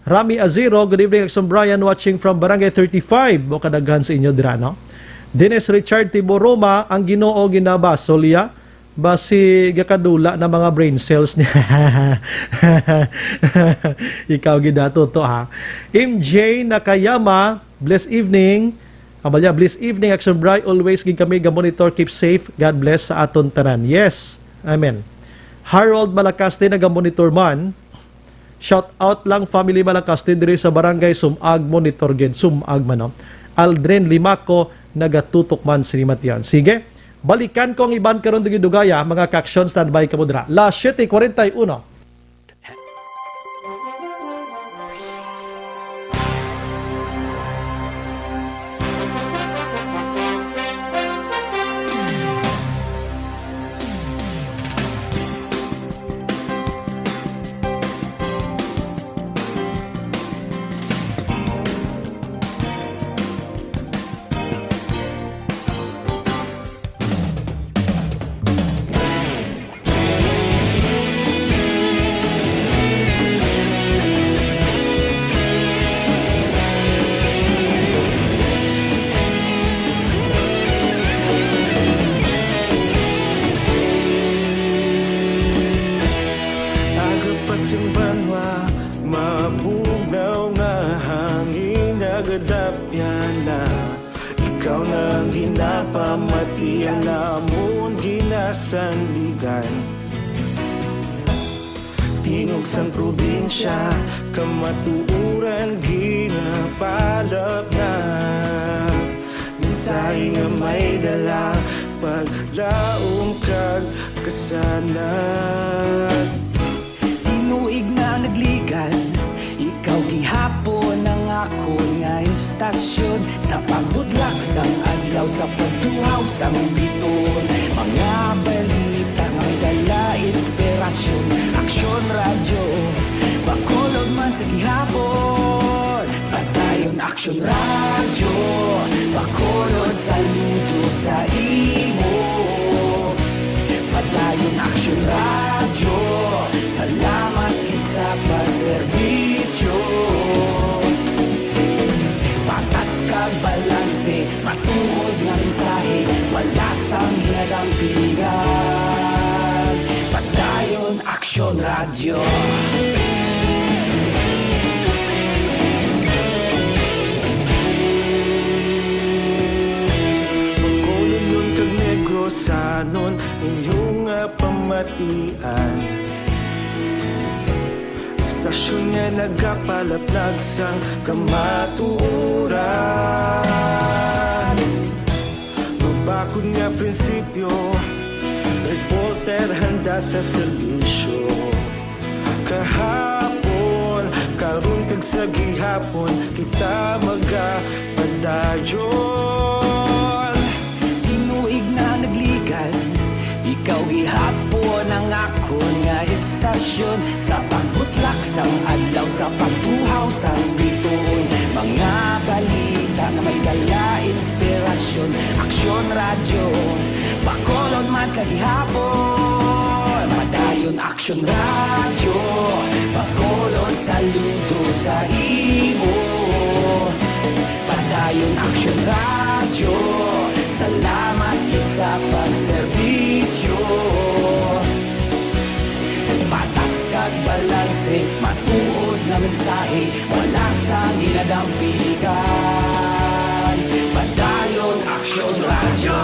Rami Aziro, good evening, Action Brian, watching from Barangay thirty-five. O, kadaghan sa inyo dira, no? Dennis Richard Tiboroma, ang Ginoo ginabasol ya. Basi gakadula na mga brain cells niya. Ikaw gid ato to, ha. M J Nakayama, blessed evening. Amalia, blessed evening, Action Bri. Always gid kami ga-monitor. Keep safe. God bless sa aton tanan. Yes. Amen. Harold Malacaste, naga-monitor man. Shout out lang, family Malacaste, diri sa Barangay Sumag, monitor gid, Sumag man, no? Aldrin Limaco, nagatutok man sa Limatian. Sige, balikan ko ang iban karon, dugay-dugay, ah, mga ka-action, standby kamo dira. Las siete cuarenta y uno. Aga pa sing banwa, mabugnaw nga hangin nagadapyan na. Ikaw na ang ginapamatian namon ginasandigan. Tingog sang probinsya, kamatuoran ginapalapnap. Mensahe nga may dala, paglaom kag kasanag. Tinuig na nagligad, ikaw gihapon ang akon nga istasyon. Sa pagbudlak sang adlaw, sa pagtuhaw sang bituon, mga balita nga may dala inspirasyon. Aksyon Radyo, Bacolod man sa gihapon. Padayon Aksyon Radyo, Bacolod, saludo sa imo. Padayon Aksyon Radyo, salamat gid sa pagserbisyo. Patas kag balanse, matuod nga mensahe, wala sang ginadampigan. Padayon Aksyon Radyo. Bacolod kag Negrosanon, inyo nga pamatian. Istasyon nga nagapalaplag sang kamatuoran. Mabakod nga prinsipyo, reporter handa sa serbisyo. Kahapon, karon kag sa gihapon, kita magapadayon. Tinuig na nagligad, ikaw gihapon ang akon nga istasyon. Sa pagbutlak sang adlaw, sa pagtuhaw sang bituon, mga balita nga may dala inspirasyon. Aksyon Radyo, Bacolod man sa gihapon. Padayon Aksyon Radyo, Bacolod, saludo sa imo. Padayon Aksyon Radyo, salamat gid sa pagserbisyo. Patas kag balanse, matuod nga mensahe, wala sang ginadampigan. Padayon Aksyon Radyo.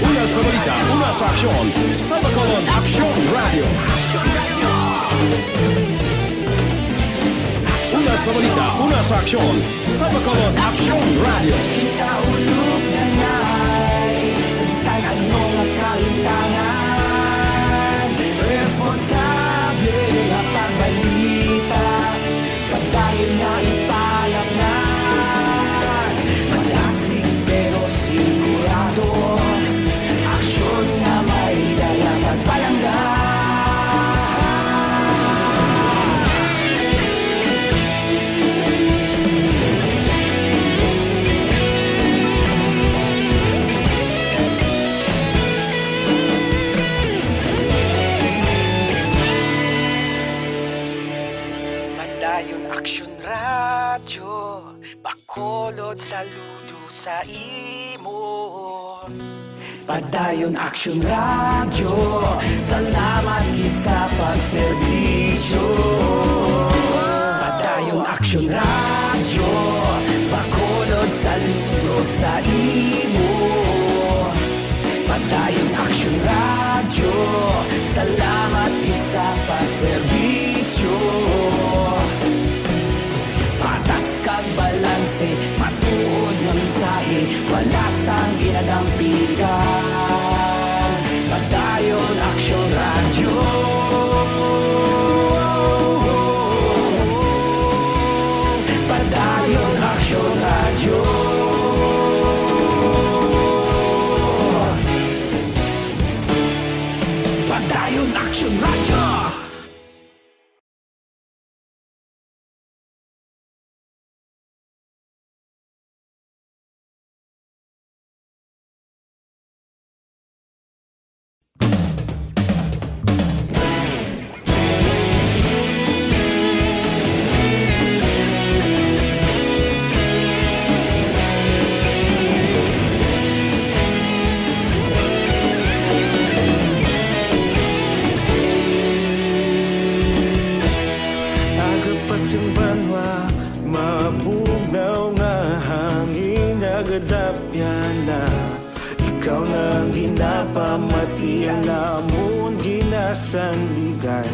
Una sa balita, una sa aksyon, sa Bacolod Aksyon Radyo. Una sa balita, una sa aksyon, sa Bacolod Aksyon Radyo. Kita ulog na ngay, sa bisan ano nga kahintangan, responsable nga pagbalita, padayon nga ipalapnag. Madasig pero sigurado, aksyon nga may Saludo sa imo. Padayon Action Radio, salamat gid sa pagserbisyo. Padayon Action Radio, Bacolod, saludo sa imo. Padayon Action Radio, salamat gid sa pagserbisyo. Patas kag balanse, matuod nga mensahe, wala sang ginadampigan. Padayon Action Radio. Padayon Action Radio. Padayon Action Radio. Aga pa sing banwa, mabugnaw nga hangin, nagadapyan na. Ikaw na ang ginapamati, ang amon ginasandigan.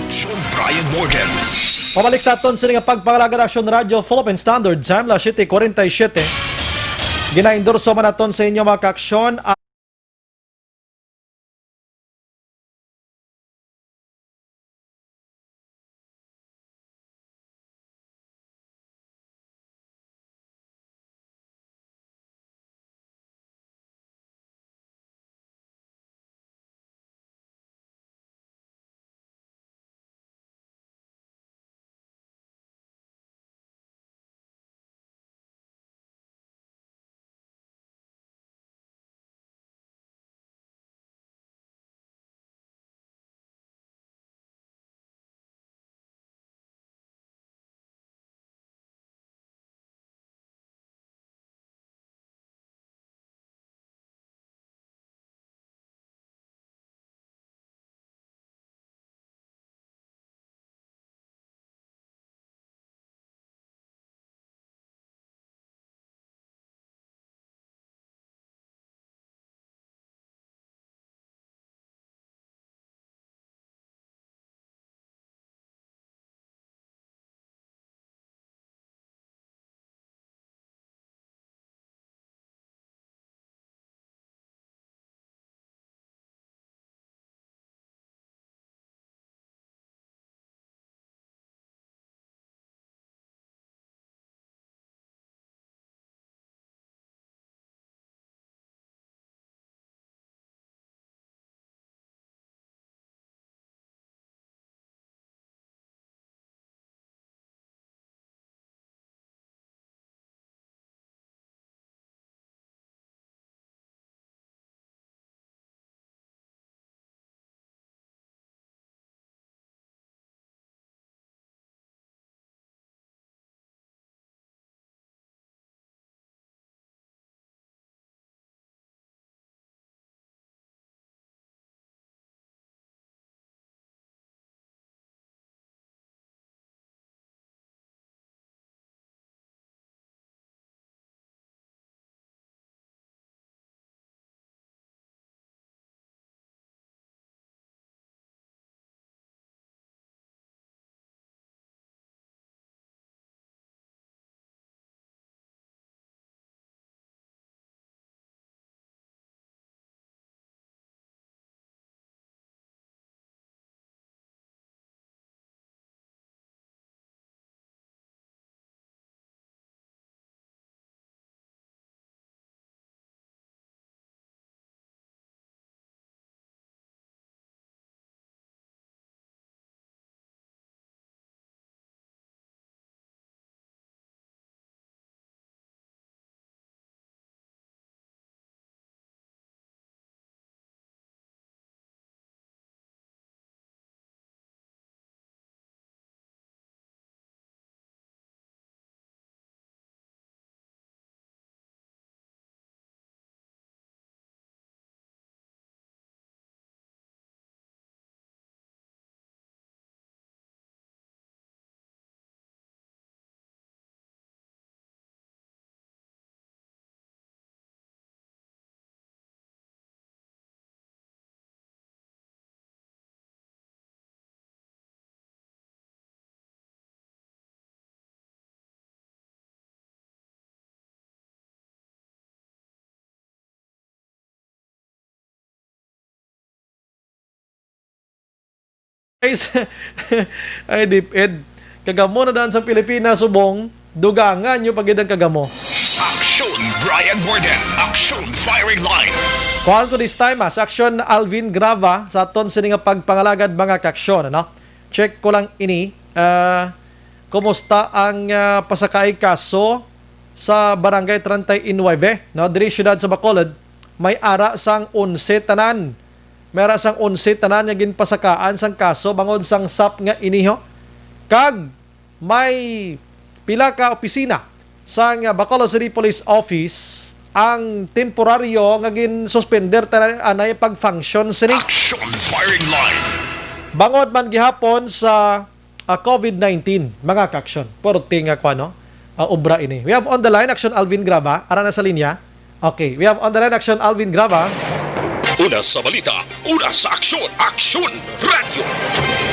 Sean Brian Morgan. Pabalik sa aton sini nga pagpangalagad, Action Radio Philippine Standard Time, las siete cuarenta y siete. Ginaendorso man naton sa inyo, mga ka-aksyon, Guys, ay, DepEd. Kagamo na daan sa Pilipinas, subong, dugangan nyo pa gid ang kagamo. Aksyon, Brian Warden. Aksyon, Firing Line. Kuhaan ko this time, ah, sa Aksyon, Alvin Grava, sa aton sini nga pagpangalagad, mga kaaksyon, ano? Check ko lang ini. Ah, kumusta ang, ah, pasakaay kaso sa Barangay treinta y nueve, no? Diri siyudad sa Bacolod, may ara sang onse tanan. May ara sang onse tanan nga ginpasakaan sang kaso bangod sang sap nga iniho. Kag may pila ka opisina sang Bacolod City Police Office ang temporaryo nga ginsuspender tanan anay pag-function sini. Action, Firing Line. Bangod man gihapon sa, ah, COVID nineteen, mga kaaksyon. Porte nga kwa, no? Ah, obra ini. We have on the line, Aksyon Alvin Graba. Ara na sa linya. Okay, we have on the line, Aksyon Alvin Graba. Una sa balita, una sa aksyon, Aksyon Radyo.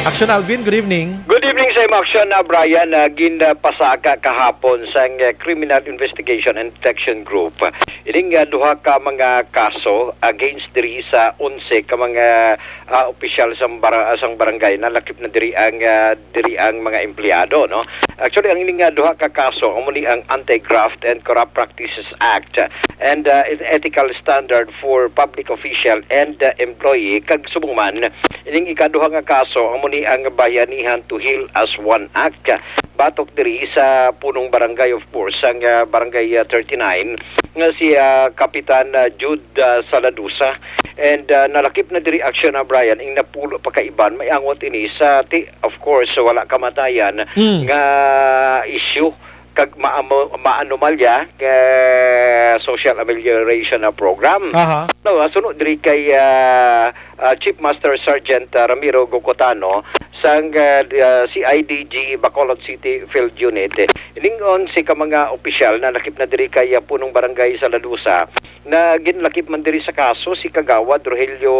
Aksyon Alvin, good evening. Good evening sa imo, Aksyon, ah, Brian. Ah, ginpasaka kahapon sang, ah, Criminal Investigation and Detection Group ining, ah, duha ka mga kaso against diri sa onse ka mga, ah, opisyal sang bara-, sang barangay. Nalakip na diri ang, ah, diri ang mga empleyado, no? Actually, ang ining, ah, duha ka kaso amo ni ang Anti-Graft and Corrupt Practices Act and, ah, Ethical Standard for Public Official and, ah, Employee, kag subong man ining ikaduha nga kaso amo ni ang Bayanihan to Heal as One Act, batok diri sa punong barangay, of course, ang, ah, Barangay, ah, thirty-nine, nga si, ah, Kapitan, ah, Jude, ah, Saladusa. And, ah, nalakip na diri, Aksyon, ah, Brian, ing napulo pa ka iban. May angot ini sa ti-, of course, wala kamatayan Mm. nga issue kag maamo-, maanomalya nga social amelioration na program. Aha. No, ah, suno diri kay, ah, ah, Chief Master Sergeant, ah, Ramiro Gocotano sang, ah, di-, ah, C I D G Bacolod City Field Unit. Ining onse ka mga opisyal na lakip na diri kay, ah, punong barangay Saladusa, na ginlakip man diri sa kaso si Kagawad Rogelio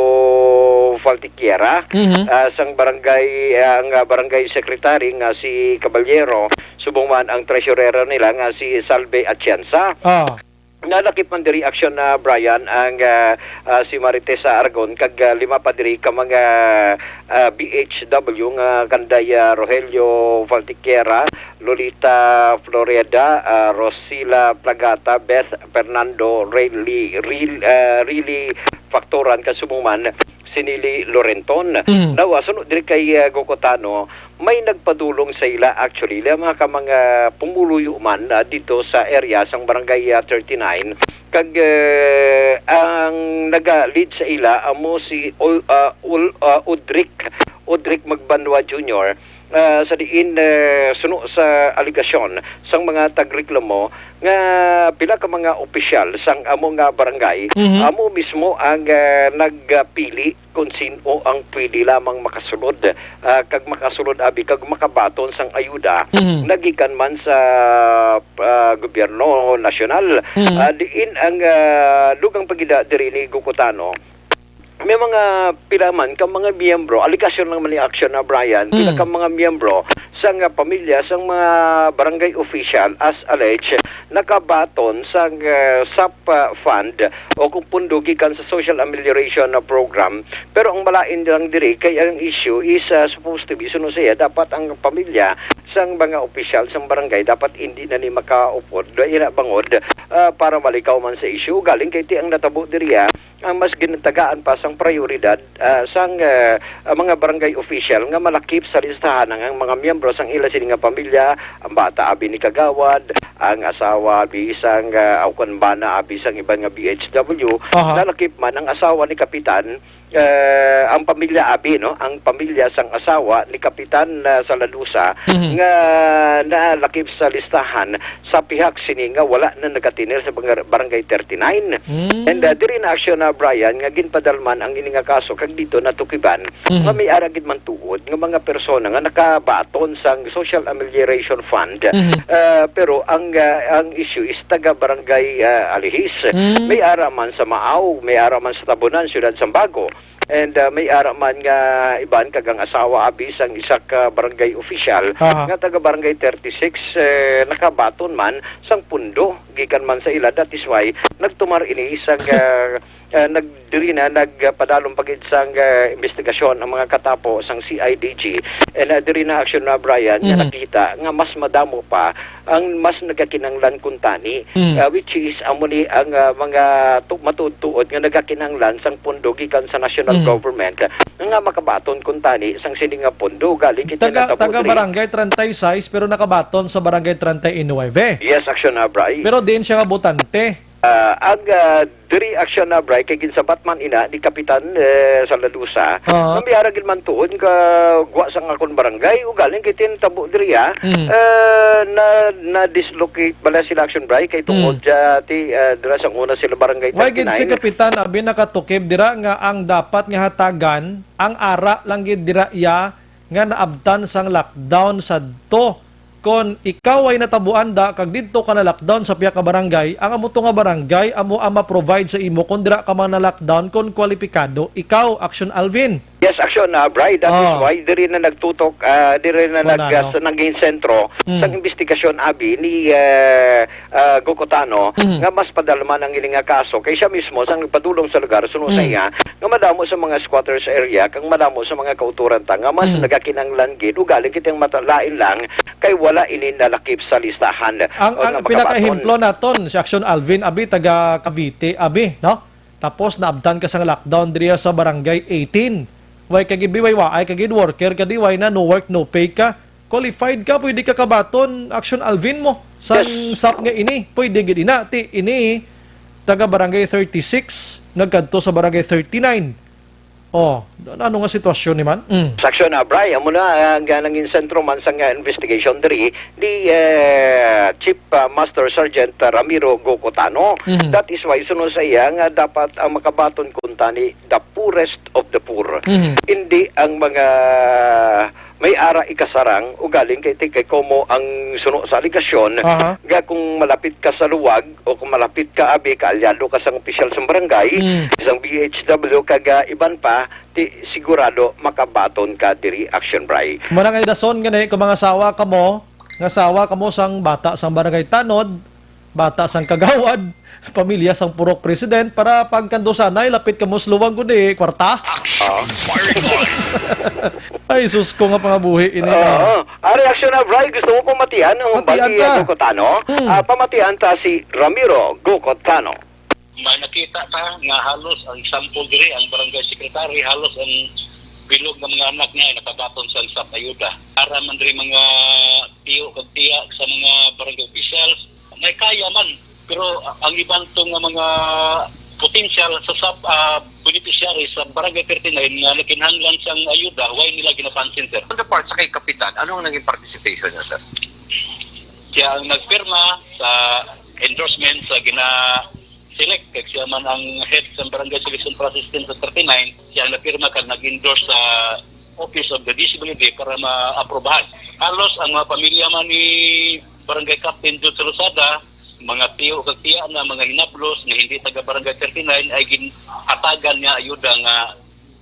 Faltiquiera, Mhm. ah, sang barangay, ah, ang, ah, barangay secretary nga si Caballero, subong man ang treasurero nila nga si Salve Atienza. Ah. Nalakip man diri, Aksyon, ah, Brian, ang, ah, ah, si Maritesa Aragon kag, ah, lima pa diri ka mga, ah, B H W nga kanday, ah, Rogelio Faltiquiera, Lolita Floreda, ah, Rosila Plagata, Beth Fernando, Rayli-, Ril-, ah, Rili Factoran, kag subong man si Nili Lorenton. Mm. Now, ah, suno diri kay, ah, Gocotano, may nagpadulong sa ila, actually, ila mga ka mga pumuluyo man, ah, dito sa area sang Barangay, ah, thirty-nine. Kag, eh, ang naga-lead sa ila amo si Ol-, ah, Ol-, ah, Odric, Odric Magbanwa Junior, ah, sa diin, eh, suno sa alegasyon sang mga tagreklamo nga pila ka mga opisyal sang amo nga barangay, Mhm. amo mismo ang, eh, nagpili kon sin-o ang pwede lamang makasulod, ah, kag makasulod abi kag makabaton sang ayuda Mhm. nagikan man sa, ah, gobyerno nasyonal. Mhm. Ah, diin ang, ah, dugang pagida diri ni Gocotano, may mga pila man ka mga miyembro, alegasyon lang man ni Action na Brian, pila Mm. ka mga miyembro sang, ah, pamilya sang mga barangay official, as alleged, nakabaton sang, ah, sap, ah, fund o kung pundo gikan sa social amelioration na program. Pero ang malain lang diri kay ang issue is, ah, supposed to be, suno siya, dapat ang pamilya sang mga opisyal sang barangay dapat hindi na ni makaupod, ina bangod, ah, para malikaw man sa issue. Galing kay ti ang natabo diri, ah, ang mas ginatagaan pa sang prioridad, ah, sang, ah, ang mga barangay official nga malakip sa listahan ang, ang mga miyembro sang ila sini nga pamilya, ang bata abi ni Kagawad, ang asawa abi sang, ah, aw kon bana abi sang iban nga B H W, Aha. nalakip man ang asawa ni Kapitan, eh, ang pamilya abi, no, ang pamilya sang asawa ni Kapitan, ah, Saladusa Mhm. nga nalakip sa listahan sa pihak sini nga wala na nagatinir sa banga-, Barangay thirty-nine. Mm. And, ah, diri na aksyon na, Brian, nga ginpadalman ang ini nga kaso kag dito natukiban Mhm. nga may ara gid man tuod nga mga persona nga nakabaton sang Social Amelioration Fund. Mhm. Ah, pero ang, ah, ang issue is taga Barangay, ah, Alihis. Mm. May ara man sa Maaw, may ara man sa Tabunan, Siyudad Sambago. And, ah, may ara man nga iban kag ang asawa abi sang isa ka barangay official Aha. nga taga Barangay thirty-six, eh, nakabaton man sang pundo gikan man sa ila. That is why nagtumar ini sang, ah, Ah, nag-, diri na nagpadalom pa gid sang, ah, investigasyon ang mga katapo sang C I D G. And, ah, diri na, Action, ah, Brian, nga Mm-hmm. nakita nga mas madamo pa ang mas nagakinahanglan kuntani, Mm. ah, which is amo ni ang, ah, mga tu-, matuod-tuod nga nagakinahanglan sang pondo gikan sa national Mm. government, ah, nga makabaton kuntani sang sini nga pondo. Galing kita Taga, natabo taga diri. Barangay treinta y seis, pero nakabaton sa Barangay treinta y nueve. Yes, Action, ah, Bray. Pero diin siya nga botante. Ah, ang, ah, diri, Action, ah, Bray, kay ginsabat man ina ni Kapitan, eh, Salalusa, Aha. nga may ara gid man tuod nga gwa sang akon barangay, ugaling kay tin tabo diri, ah. Mm. Eh, na, na-dislocate bala sila, Action, Bray, kay tungod Mm. sa ti, ah, dira sang una sila barangay Why gid si thirty-nine. Kapitan abi nakatukib dira nga ang dapat nga hatagan, ang ara lang gid dira iya nga naabtan sang lockdown sadto? Kon ikaw ay natabuan da kag didto ka na-lockdown sa pihak nga barangay, ang amo to nga barangay amo ang ma-provide sa imo kon dira ka man na-lockdown kon kwalipikado ikaw, Action Alvin. Yes, Action, ah, Bray. That is Oh. why diri na nagtutok, ah, diri na Wala, nag-, ah, no? sa naging sentro Mm. sang investigasyon abi ni, eh, ah, Gokotano Mm. nga mas padalman ang ini nga kaso kay siya mismo sang nagpadulong sa lugar suno sa Mm. iya nga madamo sa mga squatters area kag madamo sa mga kauturan ta nga mas Mm. nagakinahanglan gid ugaling kitang mata-, lain lang kay wala ini nalakip sa listahan. Ang, O ang nga makabaton. pinakaehemplo naton si Action Alvin abi taga Cavite abi, no? Tapos naabtan ka sang lockdown diriya sa Barangay eighteen. Way ka gid, way waay ka gid worker ka di, way na, no work, no pay ka. Qualified ka, pwede ka kabaton, Action Alvin mo. San Yes. sap nga ini, pwede gid ina, ti ini taga Barangay thirty-six, nagkadto sa Barangay thirty-nine. Oh, ano nga sitwasyon ni man? Mm. Sa aksyon, ah, Bray, amo na, ah, nga nangin sentro man sang, ah, investigation diri ni, eh, Chief, ah, Master Sergeant, ah, Ramiro Gokotano. Mhm. That is why, suno sa iya, nga dapat ang makabaton kuntani the poorest of the poor. Mhm. Hindi ang mga may ara ikasarang, ugaling kay, kay komo ang suno sa aligasyon, Aha. nga kung malapit ka sa luwag o kung malapit ka, abi, kaalyado ka sang opisyal sa barangay, Mm. sang B H W, kag, ah, iban pa, ti sigurado makabaton ka diri, Action Bray. Muna nga dason gani kung mga sawa kamo, nga sawa kamo sang bata sang Barangay Tanod, bata sang Kagawad, pamilya sang Purok President, para pagkandusanay, lapit kamo sa luwag guni, kwarta. Action Firing Line. Ay, sus ko nga pangabuhi ini, Oo. ah. Ari, Action Bray, gusto mo pamatian ang Matian bagi ta. Gokotano? Hmm. Ah, pamatian ta si Ramiro Gokotano. May nakita ta nga halos ang sample diri, ang barangay secretary, halos ang bilog nga mga anak niya ay nakabaton sa sap ayuda. Ara man diri mga tiyo kag tiya sa mga barangay officials, may kaya man. Pero ang iban to nga mga potential sa sap, ah, beneficiaries sa Barangay thirty-nine nga nakinahanglan sang ayuda, why nila ginapansin, sir? On the part sa kay Kapitan, ano ang naging participation niya, sir? Siya ang nagpirma sa endorsement sa gina-select, kag siya man ang head sa Barangay Selection Process Team sa thirty-nine, siya ang napirma kag nag-endorse sa Office of the D C W D para ma-aprobahan. Halos ang mga pamilya man ni Barangay Captain Jude Salosada, mga tiyo kag tiya na, mga hinablos nga hindi taga Barangay thirty-nine, ay ginhatagan niya ayuda nga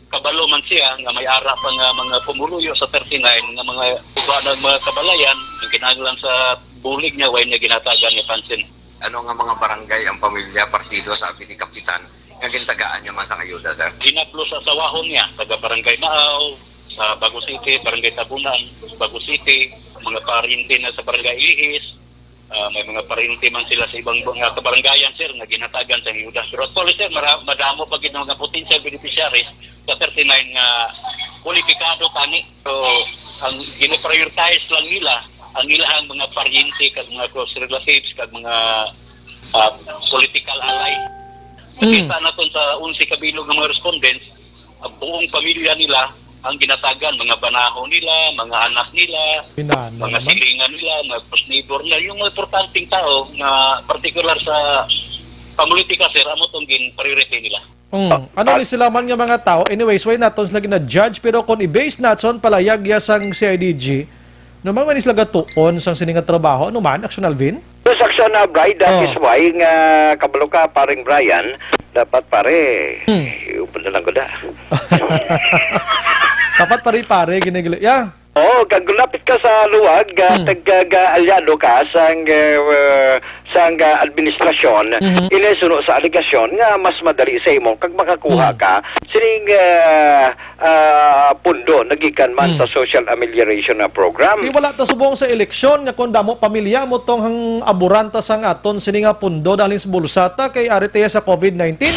kabalo man siya nga may ara pa nga mga pumuluyo sa thirty-nine nga mga iba nga mga kabalayan nga kinahanglan sa bulig niya, way niya ginhatagan nga pansin. Ano nga mga barangay ang pamilya, partido sa abi ni Kapitan nga gintagaan niya man sang ayuda, sir? Hinablos sa asawahon niya, taga Barangay Maaw, sa Bago City, Barangay Tabunan, Bago City, mga paryente na sa Barangay Ilihis, ah, may mga paryente man sila sa ibang mga kabarangayan, sir, nga ginhatagan sa ayuda. Pero actually, sir, mara-, madamo pa gid ang mga potential beneficiaries sa thirty-nine nga kwalipikado tani. So, ang gina-prioritize lang nila ang ilahang mga paryente kag mga close relatives kag mga, ah, political ally. Mm. Nakita naton sa onse ka bilog nga mga respondents, ang buong pamilya nila ang ginhatagan, mga banaho nila, mga anak nila, Pinana mga naman. silingan nila, mga close neighbor nila, yung mga importanteng tao nga partikular sa pamulitika, sir, amo tong gin-priority nila. Mm. Ano ni sila man nga mga tao? Anyways, why naton sila gina-judge? Pero kung i-base naton palayag ya sang C I D G, no man, man sila gatuon sang sini nga trabaho, ano man, Action Alvin? Yes, Action, ah, Bray, that Oh. is why nga kabalo ka, paring Brian, dapat pare, Hmm. iupod na lang ko da. Dapat pare-pare, ginigili. Yeah. Oo, kag lapit ka sa luwag, ah, Hmm. tag-, ah, alyado ka sang, ah, sang, ah, administrasyon, Mhm. ini suno sa alegasyon nga mas madali sa imo kag makakuha Hmm. ka sining, ah, ah, pundo nagikan man Hmm. sa social amelioration na program. Di wala ta subong sa eleksyon nga kung damo pamilya mo tong hang aburan ta sang aton sini nga pundo dalin sa bulsa ta kay ari ta ya sa covid nineteen.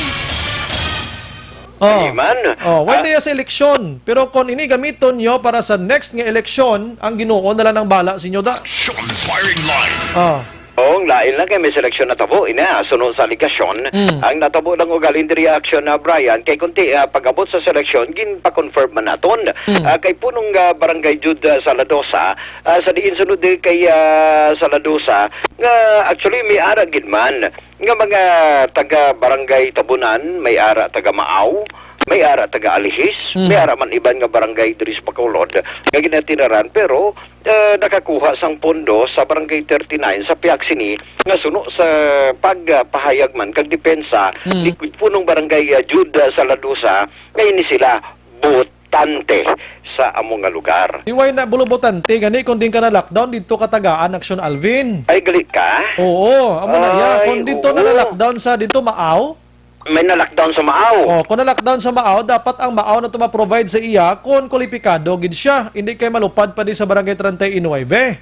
Oh. Di man. Oh, wala Ah. ta ya sa eleksyon. Pero kung ini gamiton nyo para sa next nga eleksyon, ang Ginoo na lang ang bala sa inyo da. Action firing line. Oh. Oo, ang lain lang kay may seleksyon natabo, ina, suno sa alegasyon. Mm. Ang natabo lang ugaling diri, Action na Brian, kay kunti, ah, pag-abot sa seleksyon, ginpa-confirm man naton. Mm. Ah, kay punong, ah, barangay jud, ah, Saladosa, ah, sa diin sunod di kay, ah, Saladosa, nga actually may ara gid man nga mga taga Barangay Tabunan, may ara taga Maaw, may ara taga Alihis, Mm. may ara man iban nga barangay diri sa Bacolod nga ginatinaran, pero, eh, nakakuha sang pondo sa Barangay thirty-nine sa pihak sini nga suno sa pagpahayag man kag depensa Mm. ni punong barangay, ah, Jude, ah, Saladosa, nga ini sila botante sa amo nga lugar. Iway na bulubotante gani kung din ka na lockdown dito katagaan, Action Alvin. Ay, gali ka? Oo, amo na iya. Ay, Kung dito na oo. na-lockdown sa dito Maaw, May na-lockdown sa Maaw. Oh, kung na-lockdown sa Maaw, dapat ang Maaw na to ma-provide sa iya kung kwalipikado gid siya. Hindi kay malupad pa di sa Barangay treinta y nueve.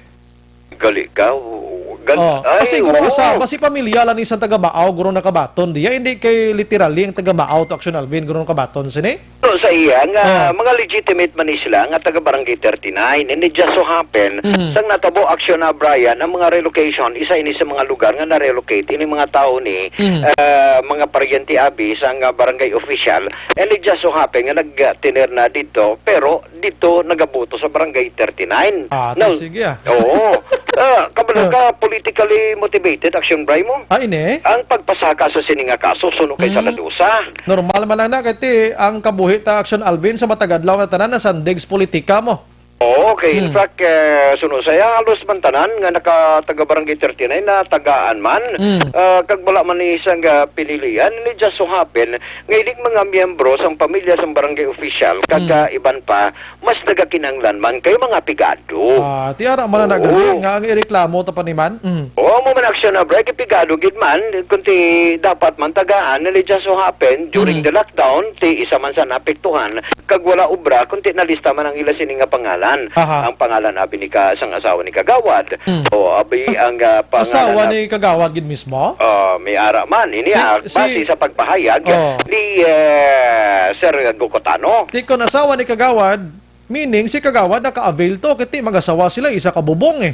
Gali ka. Oo, gal-, Oh, ay, kasi guro oo. Asa, basi pamilya lang ni sa taga Maaw, guro nakabaton diya. Hindi kay literally ang taga Maaw to, Action Alvin, guro nakabaton sini. So, sa iya nga Oh. mga legitimate man ni sila nga taga Barangay thirty-nine. And it just so happen, Mm. sang natabo, Action na Brian, ang mga relocation, isa ini sa mga lugar nga na-relocate ini mga tao ni, Mm. ah, mga paryente abi sang, ah, barangay official. And it just so happen nga nagtiner na dito, pero dito nagabuto sa Barangay thirty-nine. Ah, Now, sige, ah. Oo. Ah, kabalo Ah. ka, politically motivated, Action Bray mo? Ah, ini? Ang pagpasaka sa sini nga kaso, suno kay Hmm. Saladosa. Normal man lang na, kay ti, ang kabuhi ta, Action Alvin, sa matag adlaw nga tanan, nasandig sa politika mo. Oo, kay in Hmm. fact, eh, suno sa iya, halos man tanan nga naka-, taga Barangay thirty-nine na tagaan man. Hmm. Ah, kag wala man ni isang, ah, pinilian, ni just so happen, nga ining mga miyembro sang pamilya sang barangay official, kag, Hmm. ah, iban pa, mas nagakinahanglan man kay mga pigado. Ah, ti ara man na Oo. nagdali nga ang ireklamo ta pa ni man. Mm. Oo, mo man aksyon na, Bray, kay pigado gid man, kunti dapat man tagaan, na just so happen, during Mm. the lockdown, ti isa man sa naapektuhan, kag wala obra, kunti nalista man ang ila sini nga pangalan. Aha. Ang pangalan abi ni ka, sang asawa ni Kagawad. Mm. O abi ang, ah, pangalan Asawa na ni Kagawad gid mismo? Ah, may ara man. Ini, Di, ah, si base sa pagpahayag Oh. ni, eh, Sir Gokotano. Ti kon asawa ni Kagawad, meaning si Kagawad naka-avail to, kay ti mag-asawa sila, isa ka bubong eh.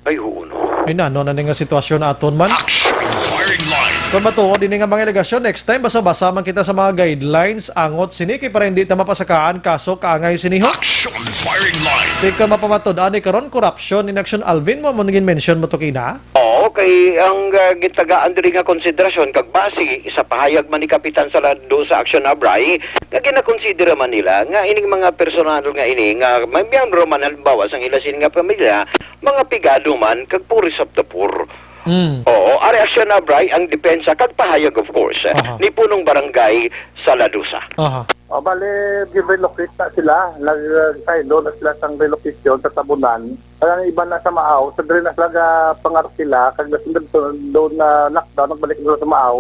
Ay, oo, no. Ay, nano na ni nga sitwasyon aton man? Action firing line. Kung matuod ini nga mga alegasyon, next time, basa-basa man kita sa mga guidelines, angot sini, kay para hindi ta mapasakaan kaso kaangay sini, ho? Action firing line. Ti kon mapamatud-an ni karon, korupsyon, in action, Alvin, mo, mo naging mention mo to kina? Oo, kay ang, ah, gitagaan diri nga konsiderasyon kag base sa pahayag man ni Kapitan Salado sa Action Abray, nga ginakonsidera man nila nga ining mga personal nga ini nga may miyembro man halimbawa sang ila sini nga pamilya, mga pigado man kag poorest of the poor. Mm. Oo, ari Action Abray ang depensa kag pahayag, of course, Aha. ni punong barangay Saladosa. Aha. O, bali, gi-relocate na sila. Nag-, saylo na sila sang relocation sa Tabunan. Kag ang iban na sa Maaw, sa diri na sila ga-, pangarkila, kag nasunod, sunod na lockdown, nagbalik na sa Maaw.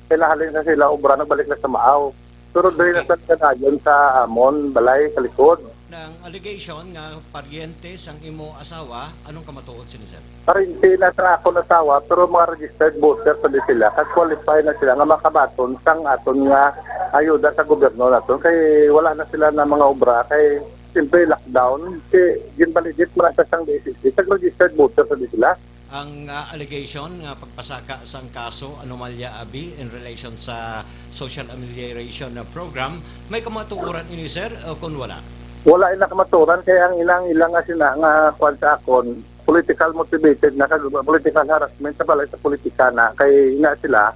Kay nahalin na sila, obra, nagbalik na sa Maaw. Pero diri na Okay. sila kanayon sa amon, balay, sa likod. Ang allegation nga paryente sang imo asawa, anong kamatuod sini, sir? Paryente na sa akon asawa, pero mga registered voter sa di sila, kag qualify na sila nga makabaton sang aton nga ayuda sa gobyerno naton. Kay wala na sila na mga obra, kay siyempre lockdown, kay ginvalidate man sa sang D S S D, kag registered voter sa di sila. Ang, ah, allegation nga pagpasaka sang kaso anomalya abi in relation sa social amelioration na program, may kamatuoran ini, sir, o kon wala? Wala ina kamatuoran, kay ang ilang, ilang nga sina-, nga kuwan sa akon, political motivated na, kag political harassment sa balay sa politika na, kay ina sila,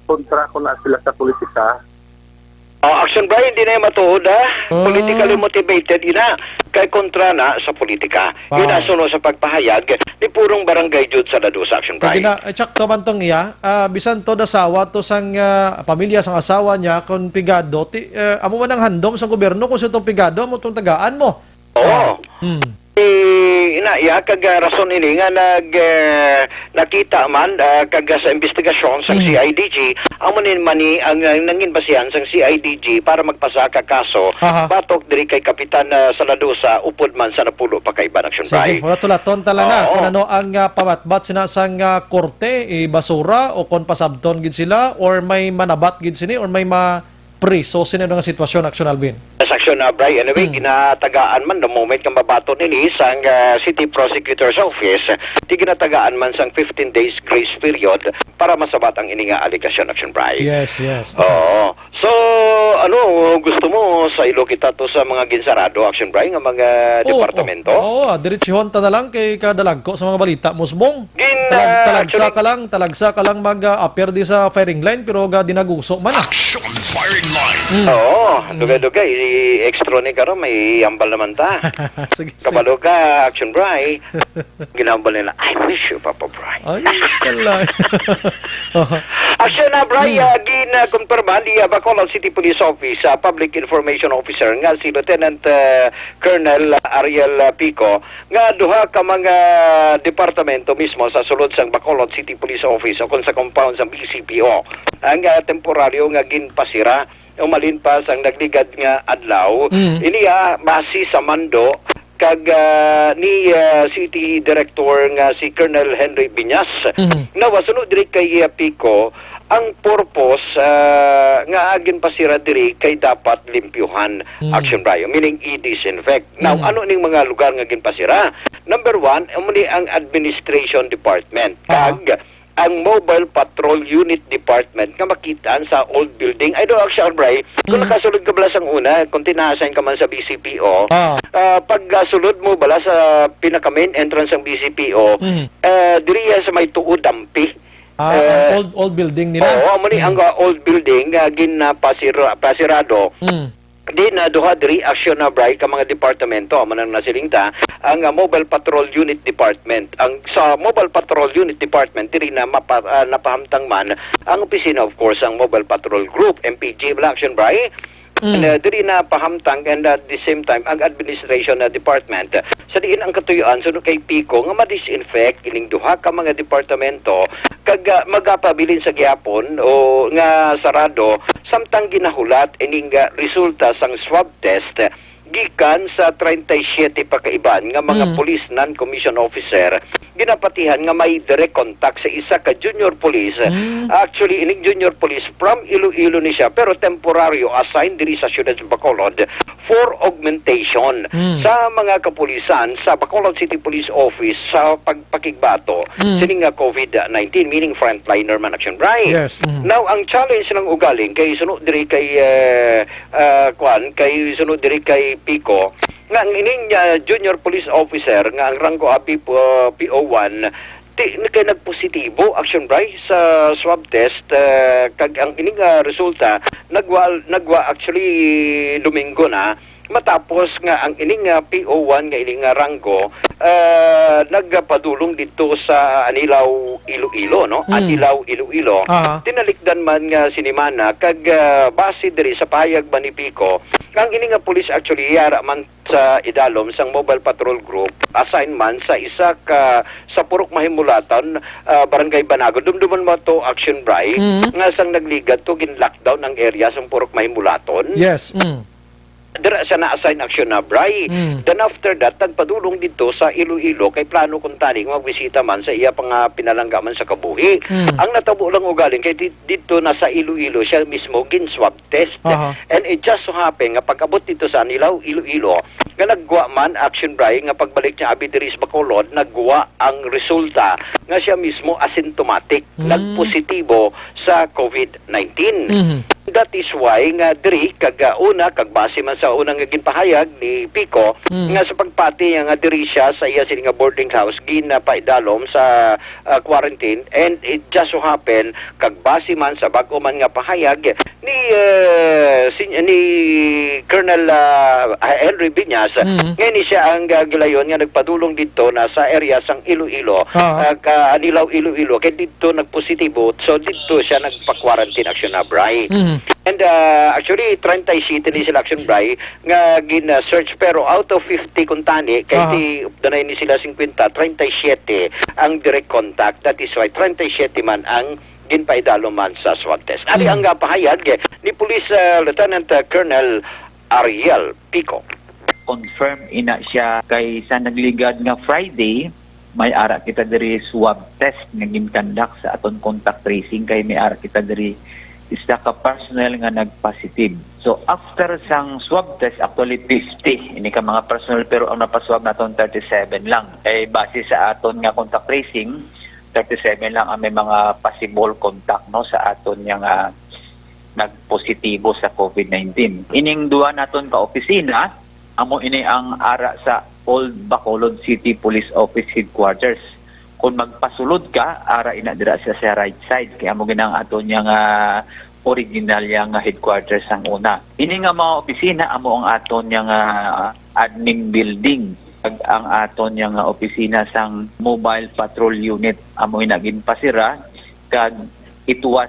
kontra ko na sila sa politika. Oh, Action Bray, hindi na yung matuod, ha? Oh. Politically motivated, ina. Kay kontra na sa politika. Wow. Yun ang suno sa pagpahayag ni purong barangay Jude Salado sa Action Bray. Kag ina, eh, tsakto man tong iya, ah, bisan to asawa to sang, ah, pamilya sang asawa niya, kung pigado, ti, eh, amo man ang handom sa gobyerno kung sino tong pigado, amo tong tagaan mo. Oo. Ah, hmm. Eh, ina, ya, kag, ah, rason ini nga nag, eh, nakita man, ah, kag, ah, sa investigasyon sang Mm. C I D G, amo ni man ni ang, ah, nangin basihan sang C I D G para magpasa ka kaso Aha. batok diri kay Kapitan, ah, Saladosa, upod man sa napulo pa ka iban, Action Sige, Bray. Hulat-hulaton ta lang na Oo. kung ano ang, ah, pamatbat sina sang, ah, korte, ibasura o kon pasabton gid sila or may manabat gid sini or may ma-, priso? Sini nga sitwasyon, Action Alvin? Yes, Action, ah, Bray. Anyway, Hmm. ginatagaan man, the moment nga mabaton ini sang, ah, City Prosecutor's Office, di ginatagaan man sang fifteen days grace period para masabat ang ini nga alegasyon, Action Bray. Yes, yes. Oo. So, ano, gusto mo sa ilo kita to sa mga ginsarado, Action Bray, nga mga Oo, departamento? Oo, ah, diretsihon ta na lang kay kadalagko sa mga balita, Musbong. Gin-, Talag-, ah, talagsa actually ka lang, talagsa ka lang mag, ah, appear di sa firing line, pero ga dinaguso man, ah. Action firing line. Mm. Oo, Mm. dugay-dugay, i-extra ni karon, may ambal naman ta. Sige, sige. Kabalo ka, Action Bray. Ginambal nila, "I miss you, Papa Bray." Ay, kalay. Action na, Bray, Hmm. ah, gin, ah, kumpirma ni, ah, Bacolod City Police Office, ah, Public Information Officer nga si Lieutenant, ah, Colonel Ariel, ah, Pico, nga duha ka mga departamento mismo sa sulod sang Bacolod City Police Office o kon sa compound sang B C P O ang, ah, temporaryo nga ginpasira umalin pa sang nagligad nga adlaw. Mm. Ini, ah, base sa mando kag, ah, ni, ah, City Director nga si Colonel Henry Viñas. Mm. Now, ah, sunod diri kay, ah, Pico, ang purpose, ah, nga ginpasira diri kay dapat limpyuhan, Mm. Action Bray, meaning i-disinfect. Now, Mm. ano ning mga lugar nga ginpasira? Number one, amo ni ang administration department. Aha. Kag ang Mobile Patrol Unit Department nga makit-an sa old building. Ay, do, Action Bray, kung Mm. nakasulod ka bala sang una, kung tina-assign ka man sa B C P O, Ah. ah, pag, ah, sulod mo bala sa pinaka main entrance sang B C P O, Mm. ah, diri yan sa may tuod dampi. Ah, ang Eh, old, old building nila. Oo, amo ni Mm. ang, ah, old building nga ginapasira-, pasirado. Mm. Di na duha diri, Action na, Bray, ka mga departamento, amo nang nasiling ta, ang, ah, Mobile Patrol Unit Department. Ang sa Mobile Patrol Unit Department, diri na mapa-, ah, napahamtang man ang opisina, of course, ang Mobile Patrol Group, M P G, bala, Action, Bray. Mm. And, ah, diri na pahamtang, and at the same time, ang administration na department. Sa diin ang katuyoan, suno kay Pico, nga ma-disinfect ining duha ka mga departamento, kag, ah, magapabilin sa gihapon o nga sarado, samtang ginahulat ining, ah, resulta sang swab test gikan sa treinta y siete pa ka iban nga mga Mm. police non-commissioned officer, ginapatihan nga may direct contact sa isa ka junior police. Mm. Actually, ining junior police from Iloilo ni siya, pero temporaryo assigned diri sa siyudad sa Bacolod for augmentation Mm. sa mga kapulisan sa Bacolod City Police Office sa pagpakigbato Mm. sini nga COVID nineteen, meaning frontliner man, Action, Bray. Yes. Mm. Now, ang challenge ng ugaling kay suno diri kay, eh, ah, kwan, kay suno diri kay Pico, nga ang ining, ah, junior police officer nga ang ranggo abi po, P O one, ti-, kay nagpositibo, Action, Bray, sa swab test, ah, kag ang ining, ah, resulta nagwa, nagwa actually Domingo na, matapos nga ang ining, ah, P O one nga ining, ah, ranggo, ah, nagpadulong didto sa Anilao, Iloilo, no? Hmm. Anilao, Iloilo. Aha. Tinalikdan man nga sinimana kag, ah, base diri sa pahayag man ni Pico, ang ini nga pulis actually yara man sa idalom sang Mobile Patrol Group, assign man sa isa ka, sa Purok Mahimulatan, ah, Barangay Banagon. Dumduman mo to, Action, Bray, Mm. nga sang nagligad to, gin-lockdown ang area sang Purok Mahimulaton. Yes, mm. Dira siya na-assign, Action, na, Bray. Mm. Then after that, nagpadulong dito sa Iloilo kay plano kuntani nga magbisita man sa iya pa nga pinalangga man sa kabuhi. Mm. Ang natabo lang ugaling kay di-, dito na sa Iloilo siya mismo gin-swab test. Aha. And it just so happen nga pag-abot dito sa Anilao, Iloilo, nga nagwa man, Action, Bray, nga pagbalik niya abi diri sa Bacolod, nagwa ang resulta nga siya mismo asymptomatic, Mm. nagpositibo sa COVID nineteen. Mhm. That is why nga diri kag, ah, una, kag base man sa una nga ginpahayag ni Pico, Mm. nga sa pagpati niya nga diri siya sa iya sini nga boarding house, ginapaidalom sa, ah, quarantine, and it just so happen, kag base man sa bag-o man nga pahayag ni, eh, si, ni Colonel, ah, Henry Viñas, Pilipinas. Mm. Ngayon ni siya ang, ah, gilayon nga nagpadulong dito na sa area sang Iloilo, Ah. ah, ka Anilao, Iloilo, kay dito nagpositibo, so dito siya nagpa-quarantine, Action Bray. Mm. And, ah, actually, treinta y siete ni sila, Action Bray, nga gin-search, pero out of fifty kuntani, kay Aha. di, danay ni sila fifty, treinta y siete ang direct contact. That is why treinta y siete man ang ginpaidalo man sa swab test. Ari Mm. ang, ah, pahayag, eh, ni Police, ah, Lieutenant, ah, Colonel Ariel Pico. Confirm ina siya kay sa nagligad nga Friday, may ara kita diri swab test nga ginkandak sa aton contact tracing kay may ara kita diri isa ka personnel nga nagpositive. So after sang swab test, actually fifty ini ka mga personnel, pero ang napaswab naton thirty-seven lang. Kay base sa aton nga contact tracing, thirty-seven lang ang may mga possible contact, no, sa aton nga nagpositibo sa COVID nineteen. Ining duha naton ka opisina, amo ini ang ara sa Old Bacolod City Police Office Headquarters. Kung magpasulod ka, ara ina dira sa, sa right side, kay amo gina ang aton nga original nga headquarters sang una. Ini nga mga opisina amo ang aton nga admin building, kag ang aton nga opisina sang Mobile Patrol Unit amo ina ginpasira, kag it was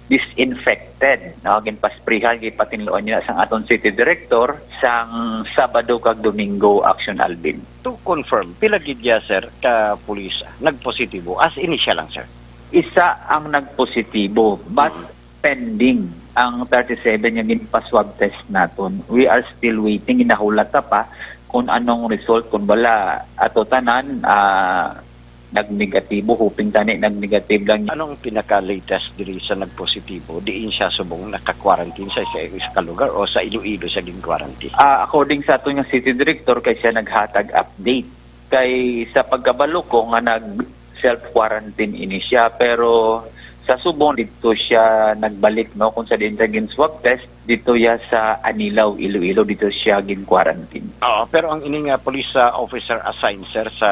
disinfected, no? Ginpasprihan, gipatinluan niya sang aton city director sang Sabado kag Domingo, Action Alvin. To confirm, pila gid ya, sir, ka pulis nagpositibo? As in, siya lang, sir? Isa ang nagpositibo, but Mm. pending ang thirty-seven nga ginpa-swab test naton. We are still waiting, ginahulat ta pa kung anong result, kung wala ato tanan, ah, nag-negatibo, hoping tani nag-negative lang. Anong pinaka-latest diri sa nagpositibo? Diin siya subong naka-quarantine sa isa, isa ka lugar o sa Iloilo siya gin-quarantine? Ah, according sa aton nga city director, kay siya naghatag update. Kay sa pagkabalo ko nga nag-self-quarantine ini siya, pero sa subong dito siya nagbalik, no, kung sa diin siya gin-swab test, dito ya sa Anilao, Iloilo, dito siya gin-quarantine. Oo, pero ang ini nga police, ah, officer assigned, sir, sa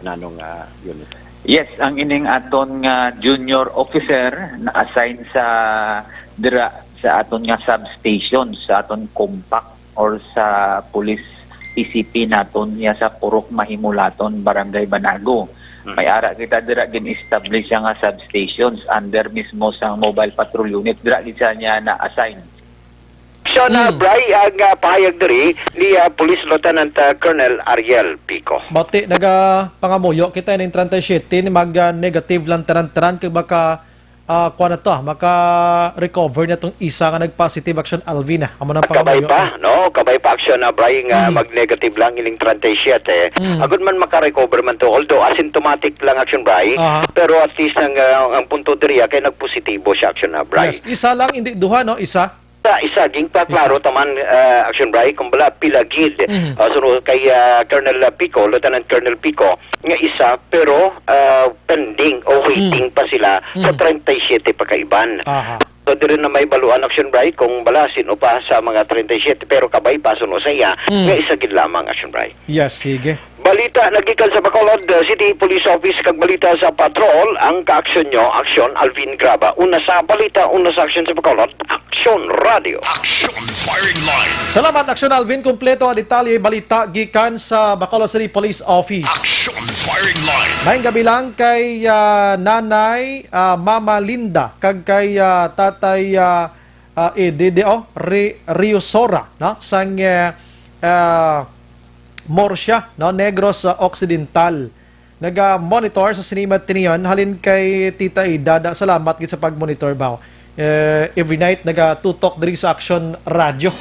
nanong, ah, unit? Yes, ang ining aton nga junior officer na-assign sa dira sa aton nga substation, sa aton compact or sa police P C P naton ya sa Purok Mahimulaton, Barangay Banago. Hmm. May ara kita dira gin-establish nga substations under mismo sang Mobile Patrol Unit. Dira gid siya niya na-assign. So, na, Hmm. Bray, ang, ah, pahayag diri ni, ah, Police Lieutenant, ah, Colonel Ariel Pico. Bati, nagapangamuyo kita ning treinta y siete ni mag, ah, negative lang tanan-tanan kay baka, ah, kuwan na to, ah, maka-recover na tong isa nga nag-positive, Action Alvin, ah. Amo nang Kabay pangamuyo, pa, ah. no? Kabay pa, Action, ah, Bray, nga Mm. mag-negative lang ining treinta y siete. Mm. Agud man maka-recover man to, although asymptomatic lang, Action Bray, Aha. pero at least ang, ah, ang punto diri, ah, kay nagpositibo siya, Action, ah, Bray. Yes, isa lang, hindi duha, no? Isa. Sa isa, ginpaklaro Isa. taman, ah, Action Bray, kung bala pila gid, Mhm. ah, suno kay, ah, Colonel Pico, Lieutenant Colonel Pico, nga isa, pero, ah, pending o waiting Mm. pa sila sa Mm. treinta y siete pa ka iban. Aha. So, diri na may baluan, Action Bray, kung bala sino pa sa mga treinta y siete, pero kabay pa suno sa iya, Mm. nga isa gid lamang, Action Bray. Yes, sige. Balita nagikan sa Bacolod, uh, City Police Office kag balita sa patrol, ang kaaksyon nyo, Aksyon Alvin Graba. Una sa balita, una sa aksyon sa Bacolod, Aksyon Radio. Action Firing Line. Salamat, Aksyon Alvin. Kompleto nga detalye, balita gikan sa Bacolod City Police Office. Action Firing Line. Maayong gabi lang kay, ah, Nanay, ah, Mama Linda, kag kay, ah, Tatay, ah, ah, Edideo Ri-, Riosora, no? Sang, eh, ah, Murcia, no? Negros, ah, Occidental. Naga-monitor sa Cinema Tinion, halin kay Tita Ida. Da, salamat gid sa pag-monitor, baw. Eh, every night nagatutok diri sa Action Radio.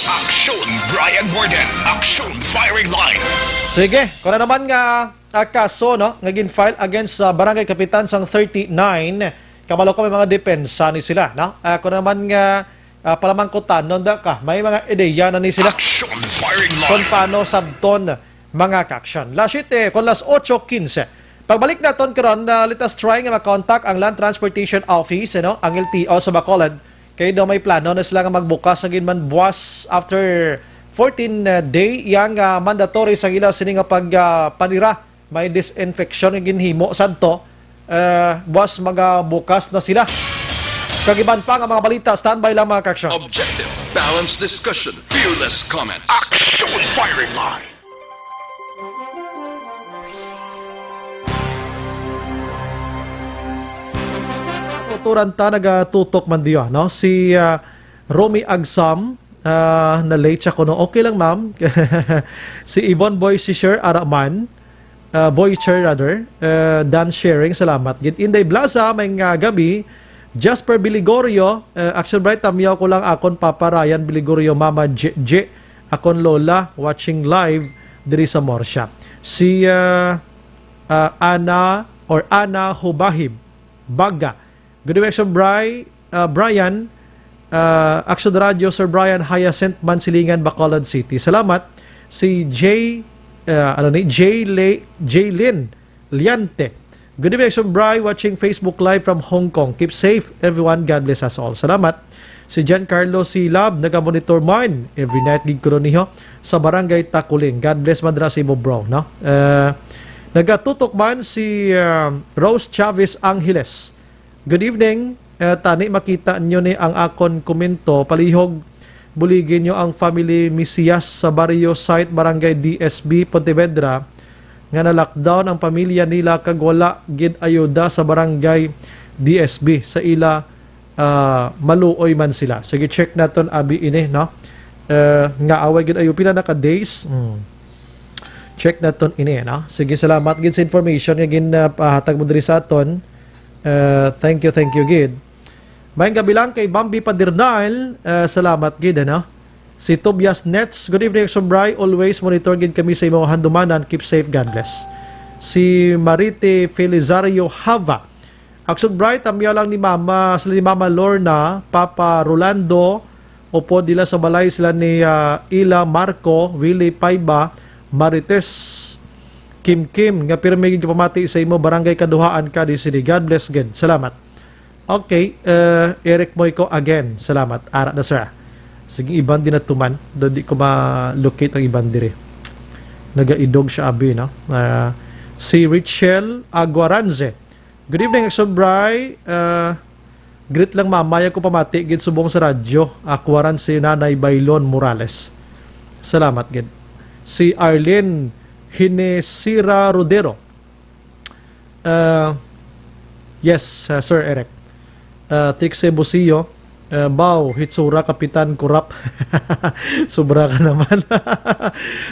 Action Brian Warden, Action Firing Line. Sige, kung ano naman nga, ah, kaso, no, nga gin-file against sa barangay kapitan sang thirty-nine, kabalo ko may mga depensa ni sila, no? Ah, kung naman nga, ah, palamangkutan, no, da ka, may mga ideya na ni sila Action Firing Line. kung paano sabton mga kaaksyon. Last sheet, eh, kung las otso quince. Pagbalik naton karon, ah, let us try nga ma-contact ang Land Transportation Office, ano, ang L T O sa Bacolod. Kay daw may plano na sila nga magbukas sa ginman buwas after fourteen, ah, day yang, ah, mandatory sa ila sini nga pag, ah, panira. May disinfection nga ginhimo sadto. Ah, buwas magabukas na sila. Kag iban pa nga mga balita, standby lang, mga ka-aksyon. Objective, balanced discussion, fearless comments. Action Firing Line. Tuturan ta, nagatutok man diyo, no? Si, ah, Romy Agsam, ah, na-late siya kuno. Okay lang, ma'am. Si Yvonne Boy, si Sher Araman, ah, Boy Sher, rather, ah, Dan Sharing, salamat gid. Inday Blaza, may nga gabi. Jasper Biligorio, ah, Action Bright, tamyaw ko lang akon Papa Ryan Biligorio, Mama J J, akon Lola, watching live diri sa Morsia. Si, ah, ah, Ana or Ana Hubahib, Baga. Good evening, Action Bri-, ah, Brian. Ah, Action Radio, Sir Brian, Hyacinth, Mansilingan, Bacolod City. Salamat. Si J, ah, ano ni? J Le-, J Lin Liante. Good evening, Action Bri, watching Facebook Live from Hong Kong. Keep safe, everyone. God bless us all. Salamat. Si Giancarlo C Lab, naga-monitor man. Every night, gid kuno niho sa Barangay Takuling. God bless man dira sa imo, bro, no? Ah, nagatutok man si, ah, Rose Chavez Angeles. Good evening. Eh, tani makita nyo ni ang akon komento. Palihog, buligi nyo ang family Misias sa Barrio Site, Barangay D S B, Pontevedra, nga na-lockdown ang pamilya nila kag wala gid ayuda sa Barangay D S B sa ila, ah, maluoy man sila. Sige, check naton abi ini, no? Eh, nga away gid ayo pila na ka days. Hmm. Check naton ini, no? Sige, salamat gid sa information nga gin, ah, pahatag mo diri sa aton. Uh, thank you, thank you gid. Maayong gabi lang kay Bambi Padernal. Uh, salamat gid, ano? Si Tobias Nets, good evening, Action Bri. Always monitor gid kami sa imong handumanan. Keep safe, God bless. Si Marite Felizario Hava, Action Bri, tamyaw lang ni Mama, sila ni Mama Lorna, Papa Rolando, upod nila sa balay sila ni, ah, Ila Marco, Willie Paiba, Marites Kim Kim, nga pirmi gid pamati sa imo, Barangay Kaduhaan, Cadiz City. God bless gid. Salamat. Okay, uh, Eric Moico again. Salamat. Ara na, sir. Sige, iban din na tuman. Do di ko ma-locate ang iban diri. Nagaidog siya, abi, no? Ah, si Richel Aguaranze. Good evening, Action Bri. Ah, greet lang, ma'am. Maya ko pamati gid subong sa radyo. Akwaran si Nanay Baylon Morales. Salamat gid. Si Arlene Hinesira Rodero. Ah, yes, ah, Sir Eric. Ah, Trixie Busio. Ah, baw, hitsura, Kapitan Kurap. Sobra ka naman.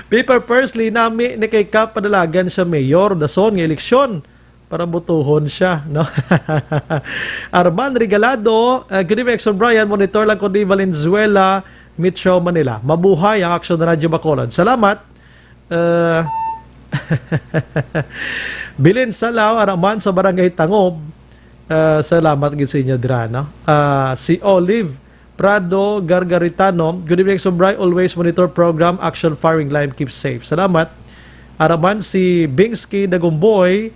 Paper Pursley, nami ni kay Kap padalagan sa mayor, dason nga eleksyon para botohon siya, no? Arman Regalado, ah, good evening, Action Brian. Monitor lang ko di Valenzuela, Metro Manila. Mabuhay ang Action Radio Bacolod. Salamat. Ah, Bilin Salaw, Araman sa Barangay Tangob. Ah, salamat gid sa inyo dira, no? Ah, si Olive Prado Gargaritano, good evening, Sobray. Always monitor program, Action Firing Line. Keep safe. Salamat. Araman si Bingsky Dagumboy,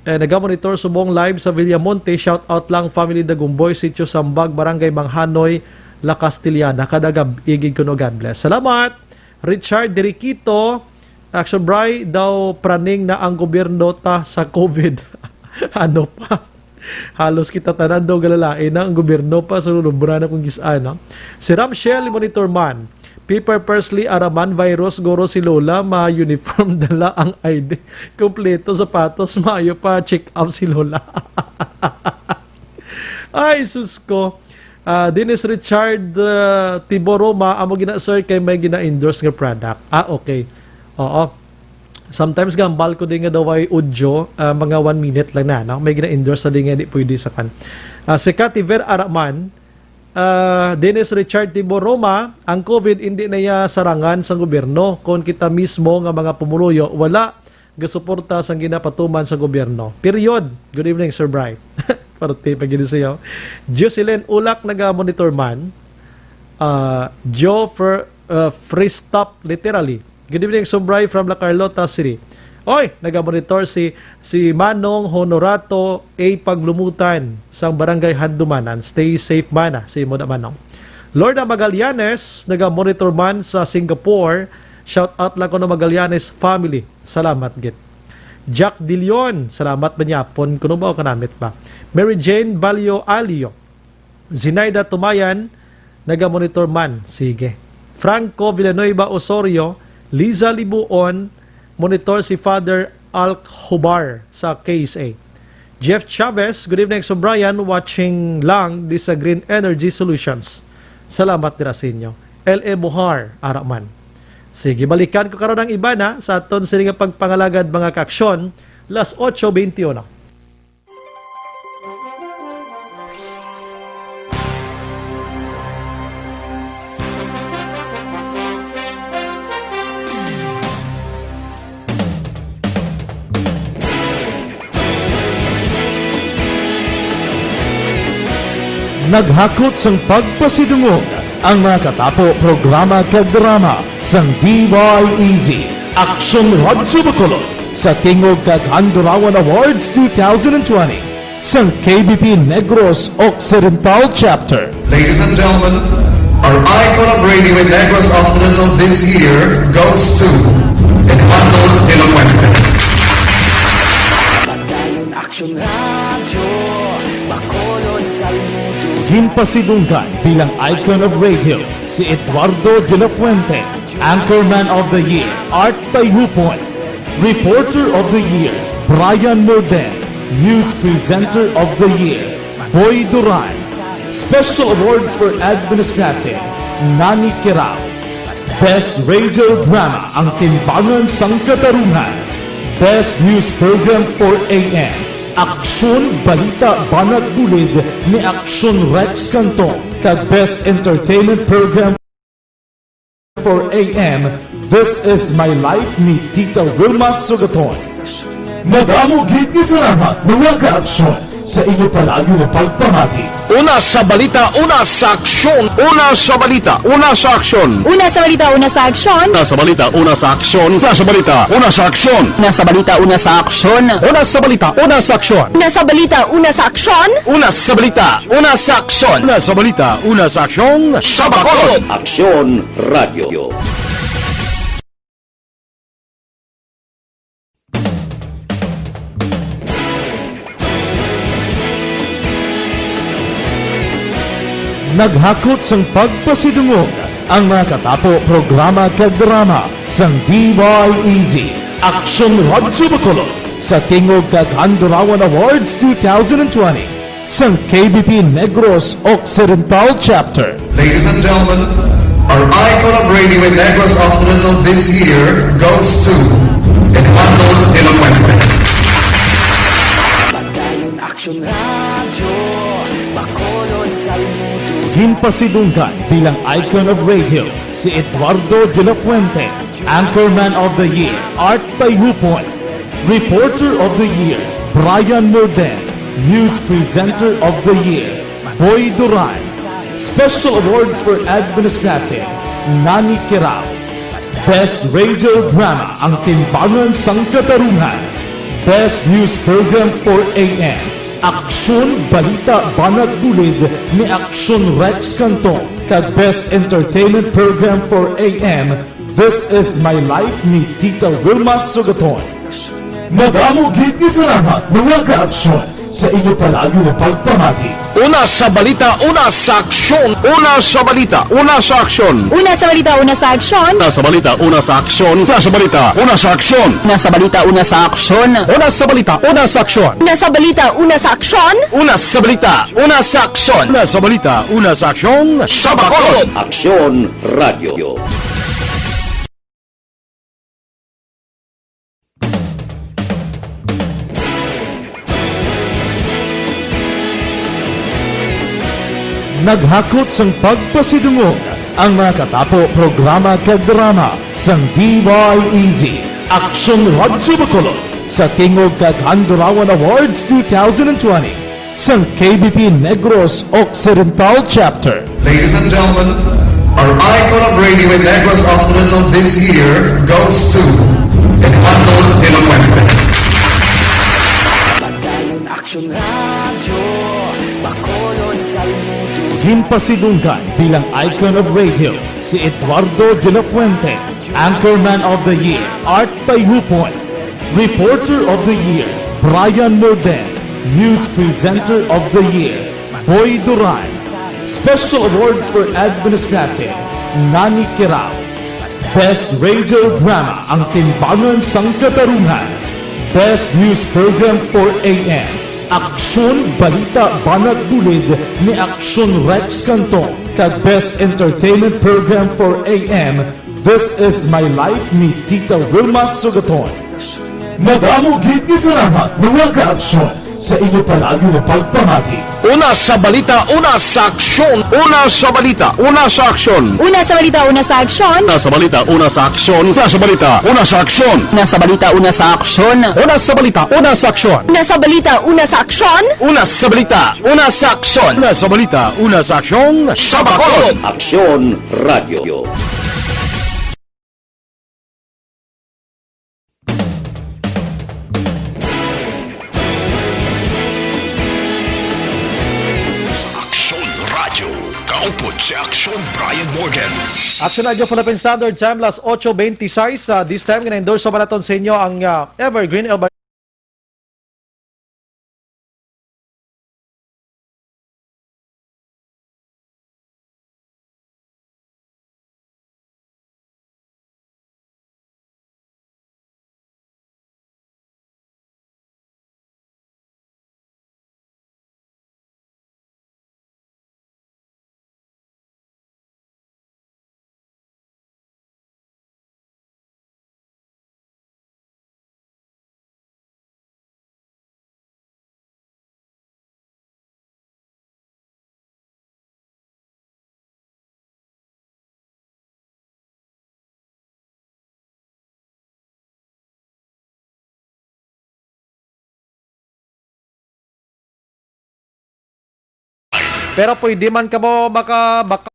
eh, nagamonitor subong live sa Villamonte. Shout out lang, family Dagumboy, Sitio Sambag, Barangay Manghanoy, La Castellana. Kada gab-i gid kuno, God bless. Salamat. Richard Diriquito, Action Bri, daw praning na ang gobyerno ta sa COVID. Ano pa? Halos kita tanan daw galalain na ang gobyerno pa sa lubra na kung gis-an, no? Si Ramshel, monitor man. Paper Pursley, Araman, virus, guro si Lola, ma-uniform dala ang I D. Kompleto, sapatos, maayo pa, check up si Lola. Ay, sus ko. Ah, Dennis Richard, ah, Tiboroma, amo gina, sir, kay may gina-endorse nga product. Ah, okay. Oo. Sometimes gambal ko din nga daw ay audio, ah, mga one minute lang na, no? May gina-endorse sa din nga di pwede sa kan. Ah, si Cathy Ver Araman, ah, Dennis Richard Tiboroma, ang COVID hindi na iya sarangan sa gobyerno. Kung kita mismo nga mga pumuluyo, wala gasuporta sang ginapatuman sa gobyerno. Period. Good evening, Sir Bright. Parte pa gid siya. Jocelyn Ulak, naga-monitor man. Ah, Joe Fer-, ah, Freestop, literally. Good evening, Sir Bright from La Carlota City. Oy, naga-monitor si, si Manong Honorato A Paglumutan sang Barangay Handumanan. Stay safe, mana, si mo na, Manong. Lorna Magallanes, naga-monitor man sa Singapore. Shout out lang ko na Magallanes family. Salamat gid. Jack De Leon, salamat ba niya? Pon, kuno ba o kanamit ba? Mary Jane Balio Alio. Zinaida Tumayan, naga-monitor man. Sige. Franco Villanueva Osorio, Liza Libuon, monitor si Father Alc Hubar sa K S A. Jeff Chavez, good evening, Exo Brian, watching lang di sa Green Energy Solutions. Salamat dira sa inyo. L A Buhar, ara man. Sige, balikan ko karon ang iban, ha, sa aton sini nga pagpangalagad, mga kaaksyon, las ocho veintiuno. Naghakot sang pagpasidungog ang mga katapo, programa kag drama sang D Y E Z, Aksyon Radyo Bacolod, sa Tingog kag Handurawan Awards two thousand twenty, sang K B P Negros Occidental Chapter. Ladies and gentlemen, our icon of radio in Negros Occidental this year goes to Eduardo de la Fuente. Padayon Aksyon Radyo, Bacolod, Salmudo. Ginpasidunggan bilang icon of radio si Eduardo de la Fuente, Anchorman of the Year, Art Tayhupon, Reporter of the Year, Brian Morden, News Presenter of the Year, Boy Duran, Special Awards for Administrative, Nani Kirao, Best Radio Drama, Ang Timbangan sang Katarungan, Best News Program for A M, Aksyon Balita Banat Bulid ni Aksyon Rex Cantong, kag Best Entertainment Program for A M, This Is My Life ni Tita Wilma Sugaton. Madamo gid nga salamat, mga kaaksyon, sa inyo palagi nga pagpamati. Una sa balita, una sa aksyon. Una sa balita, una sa aksyon. Una sa balita, una sa aksyon. Una sa balita, una sa aksyon. Una sa balita, una sa aksyon. Una sa balita, una sa aksyon. Una sa balita, una sa aksyon. Una sa balita, una sa aksyon. Una sa balita, una sa aksyon. Una sa balita, una sa aksyon. Sa Bacolod. Aksyon Radyo. Naghakot sang pagpasidungog ang mga katapo, programa kag drama sang D Y E Z, Aksyon Radyo Bacolod, sa Tingog kag Handurawan Awards two thousand twenty, sang K B P Negros Occidental Chapter. Ladies and gentlemen, our icon of radio in Negros Occidental this year goes to Eduardo de la Fuente. Padayon Aksyon Radyo, Bacolod, Salmudo. Ginpasidunggan bilang icon of radio si Eduardo de la Fuente, Anchorman of the Year, Art Tayhupon, Reporter of the Year, Brian Morden, News Presenter of the Year, Boy Duran, Special Awards for Administrative, Nani Kirao, Best Radio Drama, Ang Timbangan sang Katarungan, Best News Program for A M, Aksyon Balita Banat Bulid ni Aksyon Rex Cantong, kag Best Entertainment Program for A M, This Is My Life ni Tita Wilma Sugaton. Madamo gid nga salamat, mga kaaksyon, sa inyo palagi nga pagpamati. Una sa balita, una sa aksyon. Una sa balita, una sa aksyon. Una sa balita, una sa aksyon. Una sa balita, una sa aksyon. Una sa balita, una sa aksyon. Una sa balita, una sa aksyon. Una sa balita, una sa aksyon. Una sa balita, una sa aksyon. Una sa balita, una sa aksyon. Una sa balita, una sa aksyon. Sa Bacolod. Aksyon Radyo. Naghakot sang pagpasidungog ang mga katapo, programa kag drama sang D Y E Z, Aksyon Radyo Bacolod, sa Tingog kag Handurawan Awards two thousand twenty, sang K B P Negros Occidental Chapter. Ladies and gentlemen, our icon of radio in Negros Occidental this year goes to Eduardo de la Fuente. Padayon Aksyon Radyo, Bacolod, Salmudo. Ginpasidunggan bilang icon of radio si Eduardo de la Fuente, Anchorman of the Year, Art Tayhupon, Reporter of the Year, Brian Morden, News Presenter of the Year, Boy Duran, Special Awards for Administrative, Nani Kirao. Best Radio Drama, Ang Timbangan sang Katarungan. Best News Program for A M, Aksyon, Balita, Banat Bulid ni Aksyon Rex Canton. Kag Best Entertainment Program for A M, This Is My Life ni Tita Wilma Sugaton. Madamo gid nga salamat, mga kaaksyon, sa inyo palagi nga pagpamati. Una sa balita, una sa aksyon. Una sa balita, una sa aksyon. Una sa balita, una sa aksyon. Una sa balita, una sa aksyon. Una sa balita, una sa aksyon. Una sa balita, una sa aksyon. Una sa balita, una sa aksyon. Una sa balita, una sa aksyon. Una sa balita, una sa aksyon. Una sa balita, una sa aksyon. Sa Bacolod. Aksyon Radio. Sa Aksyon Radio, kaupod si Aksyon Brian Morgan. Action Radio Philippine Standard Time, las ocho veintiséis. Ah, this time, gina-endorse sa naton sa inyo ang, ah, Evergreen Elba. Pero pwede man kamo maka-, maka-,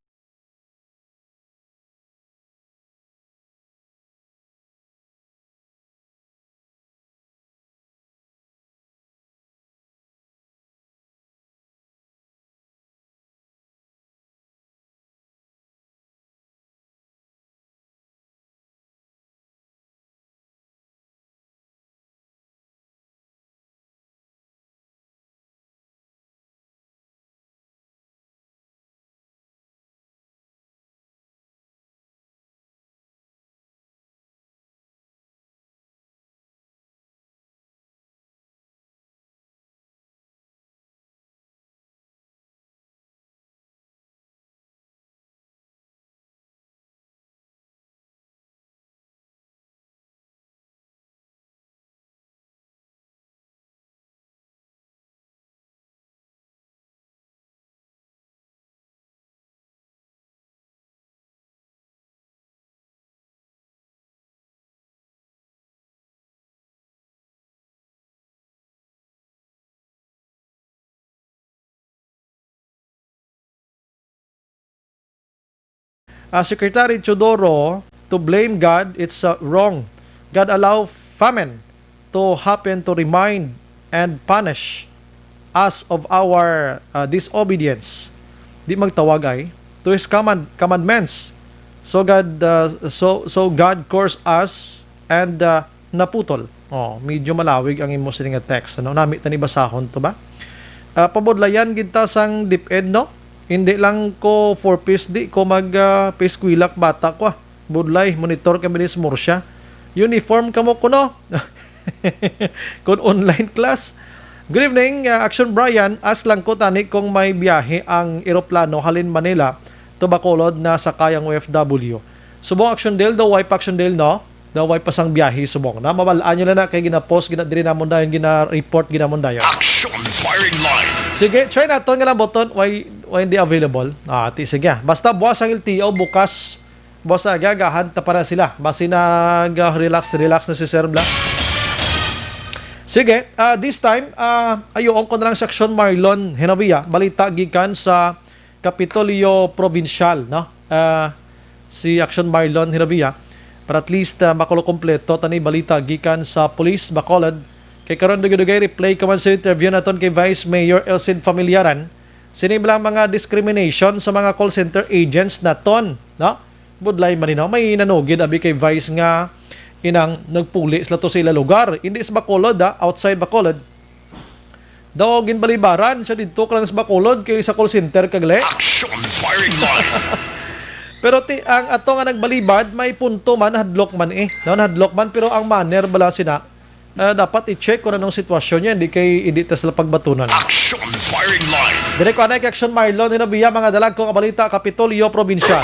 Ah, Secretary Teodoro to blame God, it's, uh, wrong. God allow famine to happen to remind and punish us of our, uh, disobedience. Di magtawag ay to his command, commandments. So God, uh, so, so God cursed us and, uh, naputol. Oh, medyo malawig ang imo sini nga text, ano? Nami tani basahon to ba? Ah, pabudlayan gid ta sang DepEd, no? Hindi lang ko for peace, di ko mag, ah, paeskwela, bata ko, ah. Budlay, monitor kami ni Smursia. Uniform kamo kuno. Kung online class. Good evening, ah, Action Brian. Ask lang ko tani kung may biyahe ang eroplano halin Manila to Bacolod na sakay ang O F W. Subong Action Del, daw way pa Action Del, no? Daw way pa sang biyahe subong na. Mabal-an nyo na na kay gina-post, gina, diri namon dayon, gina-report, ginamon dayon. Action firing line. Sige, try naton nga lang button. Why, why hindi available? Ah, ti, sige. Basta buwas ang L T O, bukas, buwas aga, gahad ta para sila. Basi nag, ah, relax, relax na si Sir Bla. Sige, ah, this time, ah, ayuon ko na lang si Action Marlon Henavia. Balita gikan sa Kapitolyo Provincial, no? Ah, si Action Marlon Hiravia. Para at least, ah, makulo kompleto tani balita gikan sa Police Bacolod. Kay karon dugay-dugay replay ko man sa interview naton kay Vice Mayor Elcid Familiaran. Sini bala mga discrimination sa mga call center agents naton, no? Budlay man ni, no? May nanugid abi kay Vice nga inang nagpuli sila to sa ila lugar. Hindi sa Bacolod, ah, outside Bacolod. Daw ginbalibaran siya didto ka lang sa Bacolod kay sa call center kag le. Action firing line. Pero ti, ang ato nga nagbalibad, may punto man, hadlok man eh. No, hadlok man, pero ang manner bala sina, ah, dapat i-check kung anong sitwasyon niya, hindi kay, hindi ta sila pagbatunan. Action firing line. Dire ko anay kay Action Marlon, hinabiya mga dalagko nga balita, Kapitolyo, Probinsya.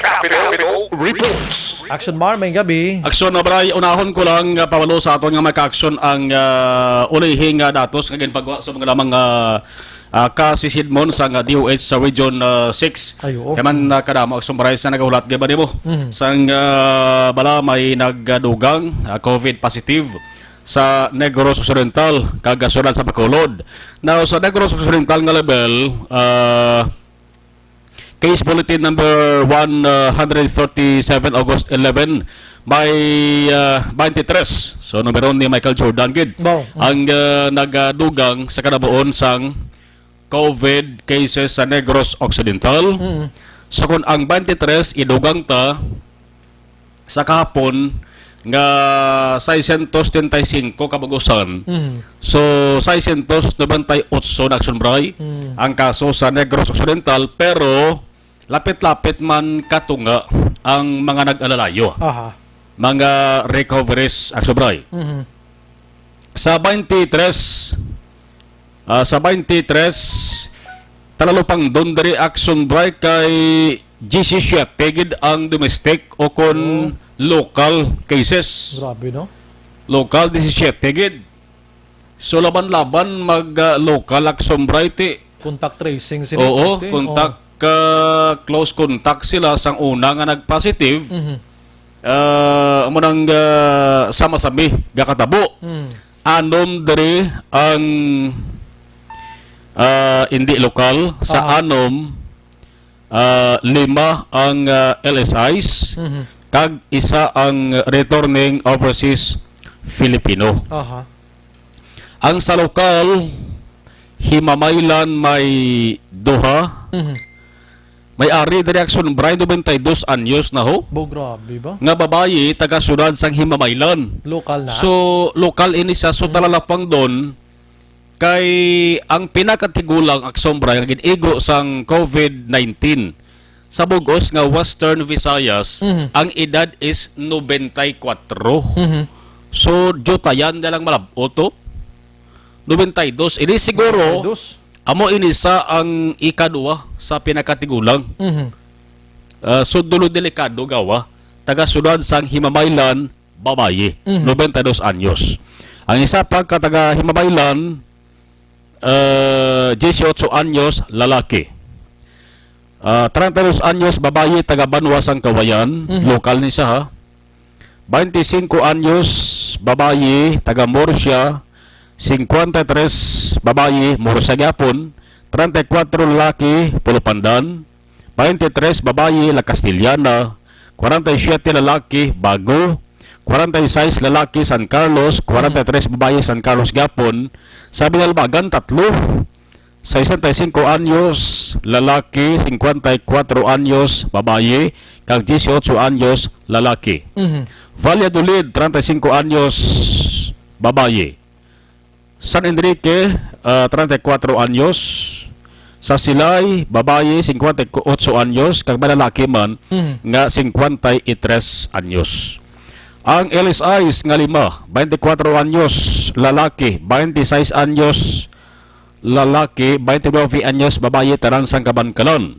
Capital reports. Action Mar, may gabi. Action na, Bray. Unahon ko lang, ah, pabalo sa aton nga may ka-action ang, ah, ulihing, ah, datos nga ginpagawa sa mga lamang, ah, ah, ka si Sidmon sa nga D O H sa Region, ah, six. Ay, oo. Kaya man, ah, kadamo ang summaries na nagahulat, gaba nimo. Mhm. Sang, ah, bala may nagdugang, ah, COVID positive sa Negros Occidental, kag, ah, siyudad sa Bacolod. Now, sa Negros Occidental nga level, ah, case bulletin number one hundred thirty-seven, August eleven, may, ah, twenty-three. So, numero ni Michael Jordan gid. Wow. Ang, ah, nagadugang sa kanabuon sang COVID cases sa Negros Occidental. Mm. So, kung ang twenty-three idugang ta sa kahapon nga seiscientos treinta y cinco ka bug-usan. Mm. So, seiscientos noventa y ocho na, Action Bray, Mm. ang kaso sa Negros Occidental, pero lapit-lapit man katunga ang mga nag-alalayo. Aha. Mga recoveries, Action Bray. Mhm. Sa twenty-three, ah, sa twenty-three, talalupang don diri, Action Bray, kay disisyete gid ang domestic o kon Oh. local cases. Grabe, no? Local, disisyete gid. So, laban-laban mag, ah, local, Action Bray, ti. Contact tracing sila, Oo, ti. contact, Oh. ah, close contact sila sang una nga nag-positive. Mhm. Ah, amo nang, ah, sama-sami gakatabo. Mm. Anom diri ang, ah, hindi lokal. Sa Ah. anom, ah, lima ang, ah, L S Is, Mhm. kag isa ang returning overseas Filipino. Aha. Ang sa lokal, Himamaylan may duha. Mhm. May ari diri, Action Bray, noventa y dos anyos na ho. Bo, grabe ba? Nga babayi, taga siyudad sang Himamaylan. Lokal na? So, lokal ini siya. So, Mhm. talalapang don, kay ang pinakatigulang, Action Bray, nga gin-igo sang COVID nineteen sa bug-os nga Western Visayas, Mhm. ang edad is noventa y kuwatro. Mhm. So, diyutayan na lang malab-o to. Noventa y dos. Ini siguro, Noventa y dos. amo ini sa ang ikaduha sa pinakatigulang. Mhm. Ah, so, dulo delikado gawa. Taga siyudad sang Himamaylan, babayi, Mhm. noventa y dos anyos. Ang isa pa ka taga Himabaylan, ah, dieciocho anyos, lalaki. Ah, treinta y dos anyos, babayi, taga Banwa sang Kawayan, Mhm. lokal ni siya, ha. Veinticinco anyos, babayi, taga Murcia. Cincuenta y tres, babayi, Murcia gyapon. Treinta y cuatro, lalaki, Pulupandan. Veintitrés, babayi, La Castellana. Cuarenta y siete, lalaki, Bago. Cuarenta y seis, lalaki, San Carlos. Cuarenta y tres, babayi, San Carlos gyapon. Sa Binalbagan, tatlo. Sesenta y cinco anyos, lalaki, cincuenta y cuatro anyos, babayi, kag dieciocho anyos, lalaki. Mhm. Valladolid, treinta y cinco anyos, babayi. San Enrique, ah, treinta y cuatro anyos. Sa Silay, babayi, cincuenta y ocho anyos, kag may lalaki man Mhm. nga cincuenta y tres anyos. Ang L S Is nga lima, veinticuatro anyos, lalaki, veintiséis anyos, lalaki, veintinuebe anyos, babayi, tanan sang Kabankalan.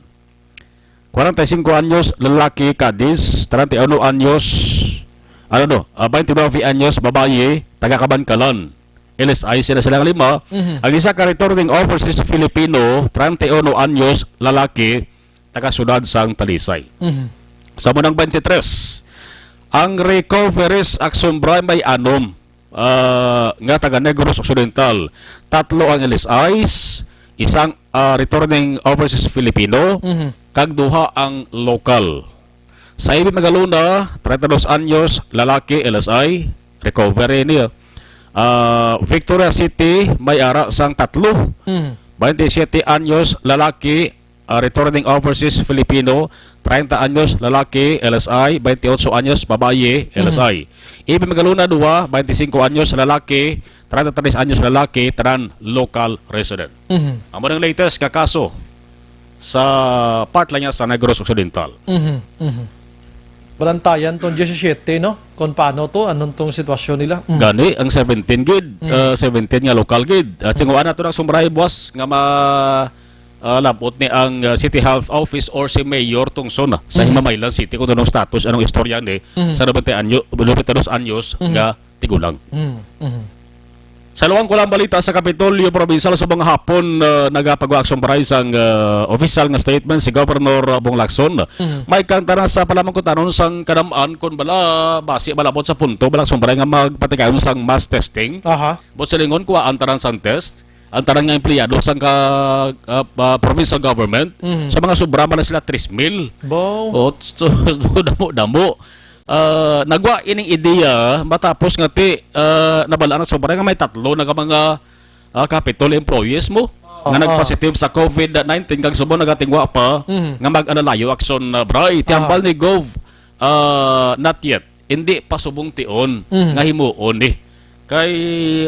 Cuarenta y cinco anyos, lalaki, Cadiz, treinta y uno anyos, ano, no, ah, veintinuebe anyos, babayi, taga Kabankalan. L S I sila, sila nga lima. Mhm. Ang isa ka returning overseas Filipino, treinta y uno anyos, lalaki, taga siyudad sang Talisay. Mhm. Sa munang twenty-three, ang recoveries, Action Bray, may anom, ah, nga taga Negros Occidental. Tatlo ang L S Is, isang, ah, returning overseas Filipino, Mhm. kag duha ang lokal. Sa Ibi Magalona, treinta y dos anyos, lalaki, L S I, recovery niya. Ah, Victoria City, may ara sang tatlo. Mhm. Twenty-siete anyos, lalaki, ah, returning overseas Filipino, treinta anyos, lalaki, L S I, twenty-ocho anyos, babayi, Mhm. L S I. Ibi Magalona, dua, twenty-cinco anyos, lalaki, treinta y tres anyos, lalaki, tanan local resident. Mhm. Amo nang latest nga kaso sa part lang niya sa Negros Occidental. Mhm, mhm. Balantayan tong diyesisiete, no? Kung paano to, anong tong sitwasyon nila. Mm. Gani, ang seventeen gid, Mm. uh, seventeen nga lokal gid. At sing Mm. Ana to nang sumray buwas nga ma-, uh, labot ni ang, uh, City Health Office or si Mayor Tungson, ah, sa Mm. Himamaylan City, kung anong status, anong istorya ni, Mm. sa nobenta anyo-, nobenta dos anyos Mm. nga tigulang. Mm. Mm. Sa luwang ko lang balita sa Kapitolyo Provincial sa mga hapon, uh, nagapagawa aksyon paray sang, uh, opisyal nga statement si Governor Bong Lacson. Mm. May kang tanan sa palamangkutanon sang kadam-an kung bala basi malabot sa punto, bala aksyon paray nga magpatigayon sang mass testing. Aha. Buot silingon, kuwaan tanan sang test ang tanan nga empleyado sang ka, uh, uh, provincial government. Mm. Sa mga sobra man na sila tres mil. Bo. O, so, so, damo-damo. Ah, nagwa ining ideya matapos nga ti, ah, nabal-an ang sobra nga may tatlo na ka mga, ah, Capitol employees mo nga Ah, ah. nag-positive sa covid nineteen kag subong nagatingwa pa Mhm. nga mag-analayo aksyon na bray. Ti Ah. hambal ni Gov, ah, not yet. Hindi pa subong tion Mhm. nga himuon ni. Kay,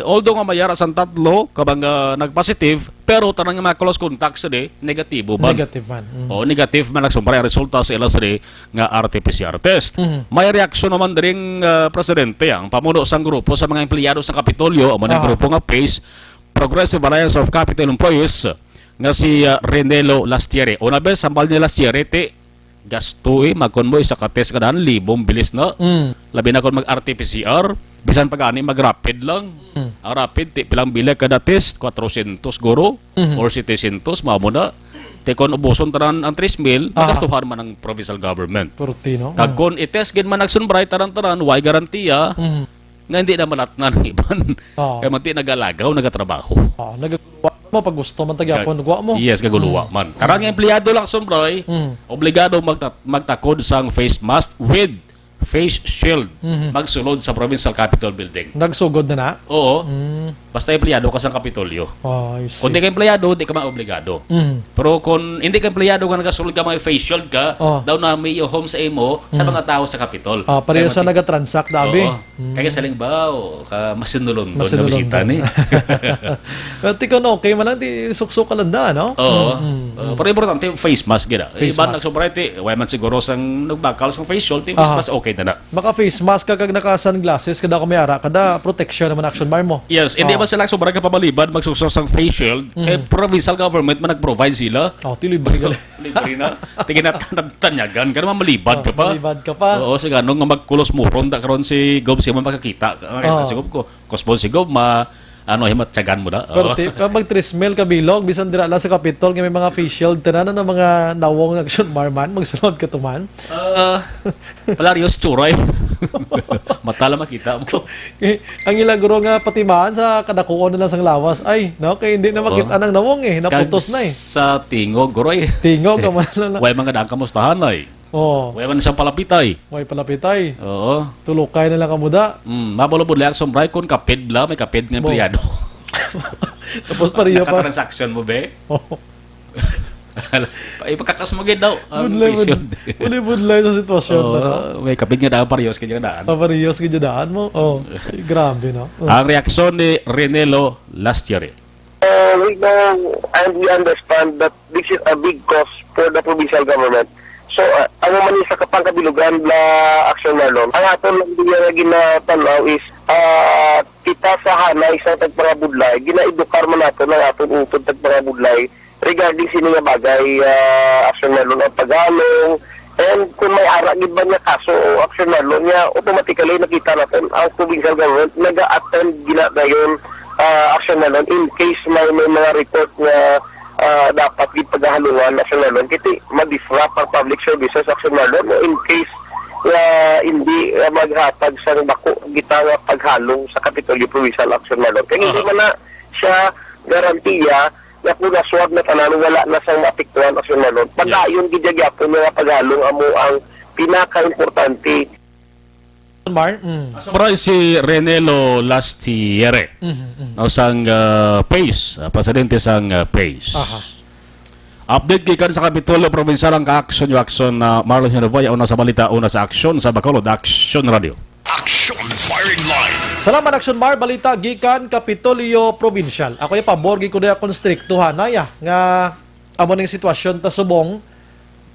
although nga may ara sang tatlo ka mga nag-positive, pero tanan nga mga close contacts ni negatibo man. Negative man. Mm. O, negative man nagsumpray ang resulta sa ila sini nga R T P C R test. Mhm. May reaksyon naman diri ang, ah, presidente, ang pamuno sang grupo sa mga empleyado sa Kapitolyo, amo na ang Aha. grupo nga PACE, Progressive Alliance of Capitol Employees, nga si, ah, Renelo Lastiere. Una bes, hambal ni Lastiere, ti, gasto, eh, makon mo isa ka test ka daan, libong bilis na. Mm. Labi na kon mag R T P C R, bisan pa gani mag rapid lang. Mm. Ang rapid, ti, pilang bilag kada test, kwatrosyentos guro, Mhm. or setecientos, mao mo na. Ti, kon ubuson tanan ang tres mil, Ah. magastuhan man ang provincial government. Purti, no? Kag Mm. kon i-test gid man nagsunbray tanan-tanan, way garantiya Mhm. nga hindi na malatnan ang iban. Oo. Kay man ti nagalagaw, nagatrabaho. Oo, nagaguluwa mo pag gusto man Ga-, tagyapon, gwa mo. yes, gaguluwa Mm. man. Karon nga empleyado lang, Sombroy, Mm. obligado magta-, magtakod sang face mask with face shield Mhm. magsulod sa Provincial Capitol Building. Nagsugod na na? Oo. Mm. Basta empleyado ka sa Kapitolyo. Oh, I see. Kung di ka empleyado, di ka man obligado. Mm. Pero kung hindi ka empleyado nga nagasulod ka, may face shield ka, Oh. daw na may ihom sa imo sa Mm. mga tao sa Kapitol. Ah, pareho Kaya sa mati-, nagatransact, dabi. Oo. Mm. Kaya sa lingbaw, ka masinulundon nga Masinulundon. bisita ni. Pero ti kon okay man lang, ti suksok ka lang da, no? Oo. Mm, mm, Uh, mm. pero importante yung face mask, gina. Face Iban mask. Nagsobra, ti, way man siguro sang nagbakal sang face shield, ti face Aha. mask okay na na. Maka face mask ka kag naka sunglasses ka da, kung may ara ka da, protection naman action bar mo. Yes, hindi Oh. man sila sobra ka pamalibad, magsuksok sang face shield, Mm. kay provincial government man nag-provide sila. Oh, ti libre ka. Libre na. Tingin na tanab-, tanyagan ka naman, malibad Oh, ka pa. malibad ka pa. Oo, si ganong nga magkulos muron, da karon si Gob, si mo makakita. Makakita Oh. si Gob ko. Kusbon si Gob, ma-, ano, himatyagan mo na. Pero Oo. ti-, kapag tres mil ka bilog, bisan dira lang sa Kapitol, nga may mga face shield, tanan na mga nawong action bar man, magsunod ka tuman. Ah, Palaryos, Churay. Mata lang makita mo. Eh, ang ila guro nga patimaan sa kadakuon na lang sang lawas. Ay, no? Kay hindi na Oo. makita nang nawong eh. Naputos Kag na eh. sa tingog, guroy. Tingog, ka man lang na. Way mga daan kamustahan, ay. Oo. Way man isang palapitay. Way palapitay. Oo. Tulukay na lang ka muda. Mm, mabulabudlay ang sombray kung kapid la, may kapid nga Bo. empleyado. Tapos pareho pa. Nakatransaction mo, be? Oo. Ipakakas mo gid daw ang Budlay, face bud-, shield. budlay, budlay sa sitwasyon Oo, na, no? may kapit nga daan, parehas ka dyan daan. Ah, parehas ka dyan daan mo? Oh, grabe, no? Oh. Ang reaksyon ni Renelo last year, eh. Uh, we know and we understand that this is a big cost for the provincial government. So, uh, ang man sa kapangkabilugan la Action Marlon, ang aton lang diya nga ginatanaw is, uh, kita sa hanay sa tagpangabudlay, ginaedukar man nato ang aton utod tagpangabudlay regarding sini nga bagay, ah, Action Marlon, ang paghalong. And kung may ara gid ba niya kaso o Action Marlon niya, automatically nakita natin ang provincial government naga-attend gina dayon, ah, Action Marlon in case may, may mga report nga, ah, dapat gid paghahalungan Action Marlon. Kiti ma-disrupt ang public services Action Marlon, o in case nga hindi, ah, maghatag sang bako kita nga paghalong sa Kapitolyo Provincial Action Marlon. Kaya hindi Aha. man na siya garantiya nga kung naswab na tanan, wala na sang maapektuhan Action Marlon. Padayon gid gyapon nga paghalong amo ang pinakaimportante. Mar, mm. Sobra si Renelo Lastiere, Mhm, mhm. no, sang, ah, PACE, ah, presidente sang, ah, PACE. Aha. Update gikan sa Kapitolyo Provincial ang ka-action, yung action na Marlon Hinubay, una sa balita, una sa aksyon sa Bacolod Action Radio. Action Salamat, Action Mar. Balita gikan Kapitolyo Provincial. Ako ya pabor gid ko diya kon strikto, ha, naya, nga amo ning sitwasyon ta subong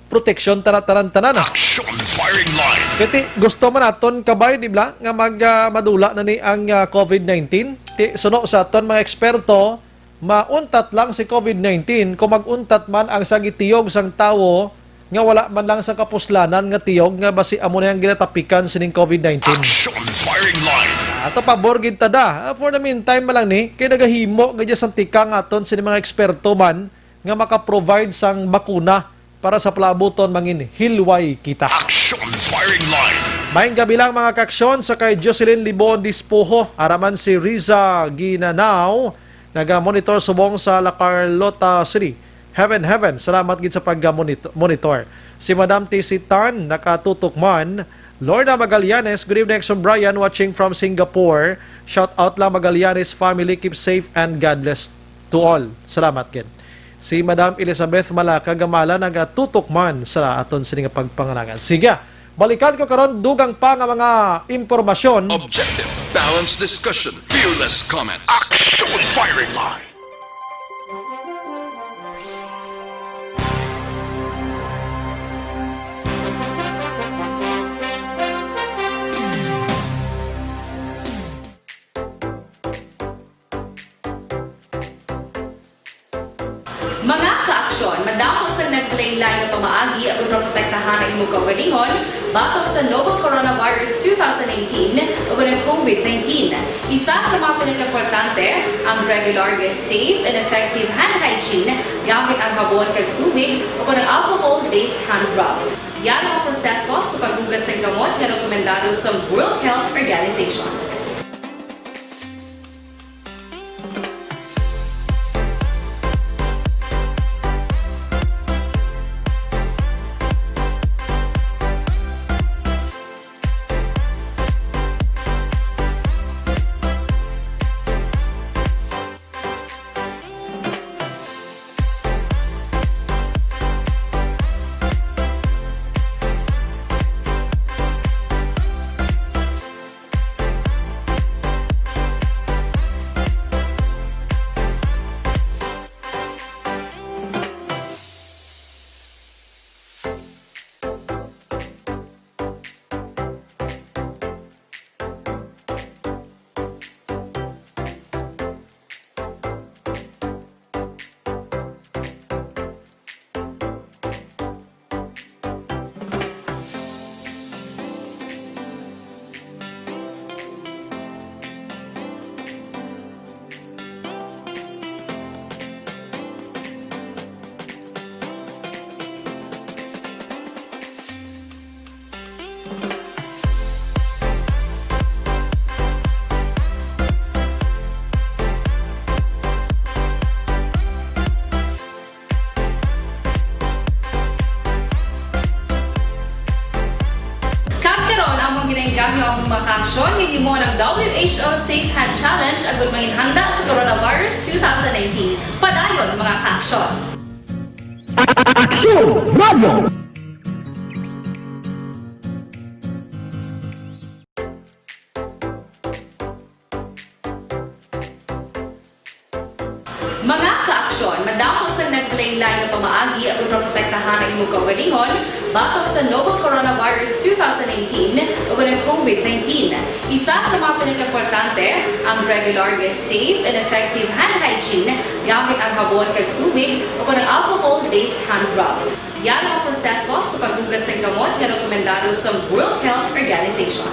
proteksyon tara tanan-tanan, ah. Action Firing Line. Kay ti gusto man naton kabay, di ba, nga mag, ah, madula na ni ang, ah, covid nineteen. Ti suno sa aton mga eksperto, mauntat lang si covid nineteen kung mag-untat man ang sa gitiyog sang tawo nga wala man lang sa kapuslanan nga tiyog nga basi amo na ang ginatapikan sining covid nineteen. Action Firing Line. Ato pabor gid ta da. Ah, for the meantime man lang ni, kay nagahimo nga dyan sang tikang aton sini mga eksperto man nga maka-provide sang bakuna para sa palaabuton mangin hilway kita. Action Firing Line. Maayong gabi lang, mga kaaksyon, sa kay Jocelyn Libon Dispoho, araman si Riza Ginanao, naga-monitor subong sa La Carlota City. Heaven, heaven, salamat gid sa pag-monitor. Si Madam T C Tan, nakatutok man. Lorna Magallanes, good evening, Action Brian, watching from Singapore. Shout out lang, Magallanes family, keep safe and God bless to all. Salamat gid. Si Madam Elizabeth Malaka Gamala nagatutok man sa aton sini nga pagpangalangan. Sige, balikan ko karon dugang pa nga mga impormasyon. Objective, balanced discussion, fearless comments. Action Firing Line. Mga kaaksyon, madamo sang naglain-lain nga pamaagi aron maprotektahan ang imong kaugalingon batok sa novel coronavirus two thousand nineteen ug ang covid nineteen. Isa sa mga pinakaimportante, ang regular nga safe and effective hand hygiene gamit ang habon kag tubig o kon ang alcohol-based hand rub. Yan ang proseso sa paghugas sang kamot nga rekomendado sa World Health Organization. Kag karon, among ginainggahyo ang mga kaaksyon nga himo ng W H O Safe Hand Challenge agud manginhanda sa coronavirus two thousand nineteen. Padayon, mga kaaksyon. Aksyon Radio. Mga kaaksyon, madamo sang naglain-lain nga pamaagi aron maprotektahan ang imong kaugalingon batok sa novel coronavirus two thousand nineteen ug ang covid nineteen. Isa sa mga pinakaimportante, ang regular nga safe and effective hand hygiene gamit ang habon kag tubig o kon ang alcohol-based hand rub. Yan ang proseso sa paghugas sang kamot nga rekomendado sa World Health Organization.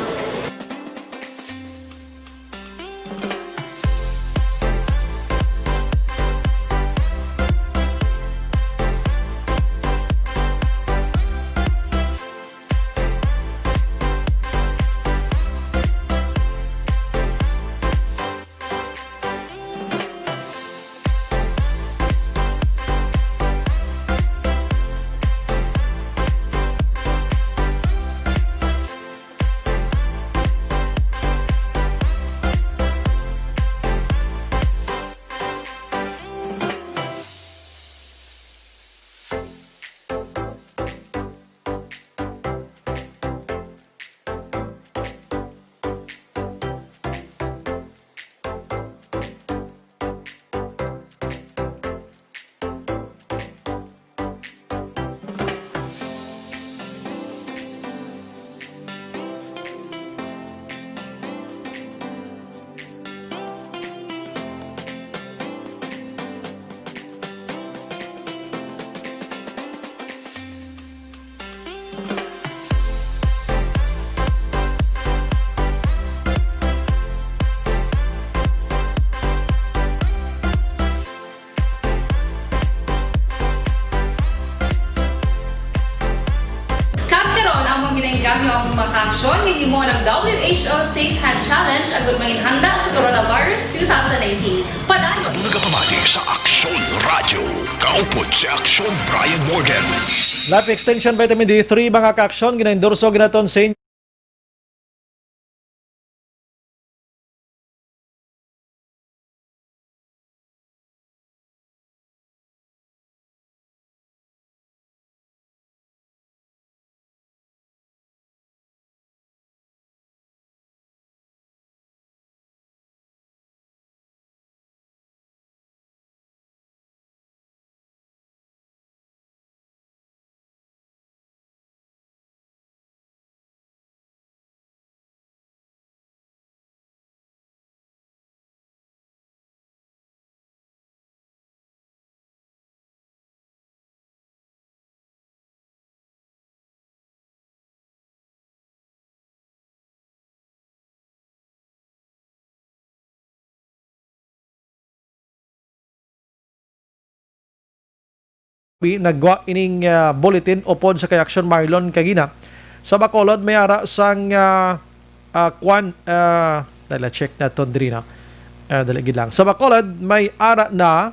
Join ninyo mo ang W H O Safe Hand Challenge agud manginhanda sa Coronavirus two thousand nineteen. Padayon. Nagapamati sa Aksyon Radio. Kaupod si Aksyon Brian Morgan. Life Extension Vitamin D three, mga ka-aksyon, ginaendorso ginaton sa inyo. Bi-, nagwa ining, ah, bulletin upod sa kay Action Marlon kagina. Sa Bacolod, may ara sang, ah, ah, kwan, ah, dala, check naton diri, no? Ah, dali gid lang. Sa Bacolod, may ara na,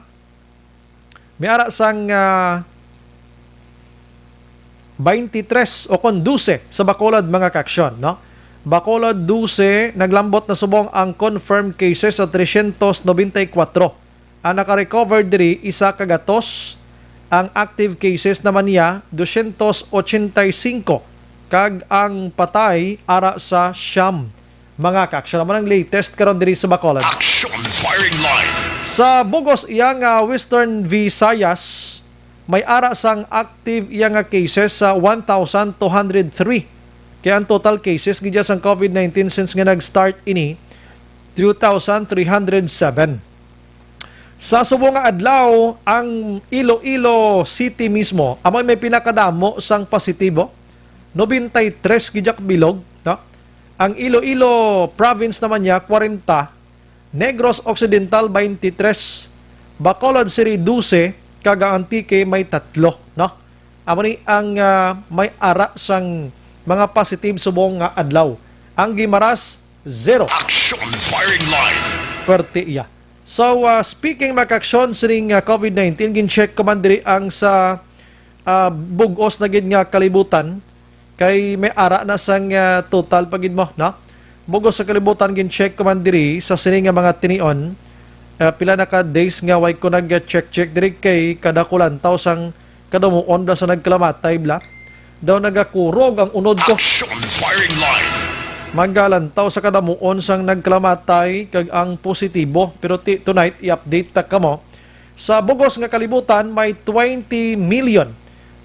may ara sang, ah, twenty-three o kon dose sa Bacolod, mga ka-aksyon, no? Bacolod, dose, naglambot na subong ang confirmed cases sa trescientos noventa y cuatro. Ang naka-recover diri, isa ka gatos. Ang active cases naman niya, dosyentos ochenta y singko, kag ang patay ara sa siyam. Mga ka-aksyon, amo ang latest karon diri sa Bacolod. Action Firing Line. Sa bugos iya nga Western Visayas, may ara sang active iya nga cases sa one thousand two hundred three. Kaya ang total cases gid sang COVID nineteen since nga nag-start ini, two thousand three hundred seven. Sa subong nga adlaw, ang Iloilo City mismo amo may pinakadamo sang positibo, noventa y tres gid ya ka bilog, no? Ang Iloilo Province naman niya, kwarenta, Negros Occidental, twenty-three, Bacolod City, dose, kag ang Antique may tatlo, no? Amo ni ang, ah, may ara sang mga positive subong nga adlaw. Ang Guimaras, zero. Action Firing Line. Perte iya. So, ah, speaking, mga ka-aksyon, sining, ah, COVID nineteen, gin-check ko man diri ang sa, ah, bug-os na gid nga kalibutan, kay may ara na sang, ah, total pa gid mo, no? Bug-os sa kalibutan, gin-check ko man diri sa sini nga mga tinion. Ah, pila na ka days nga way ko nag-check-check diri, kay kada ko lantaw sang kadamuon bala sa nagkalamatay bala. Daw nagakurog ang unod ko. Action Firing Line. Magalantaw sa kadamuon sang nagkalamatay kag ang positibo. Pero ti-, tonight, i-update ta kamo. Sa bugos nga kalibutan, may twenty million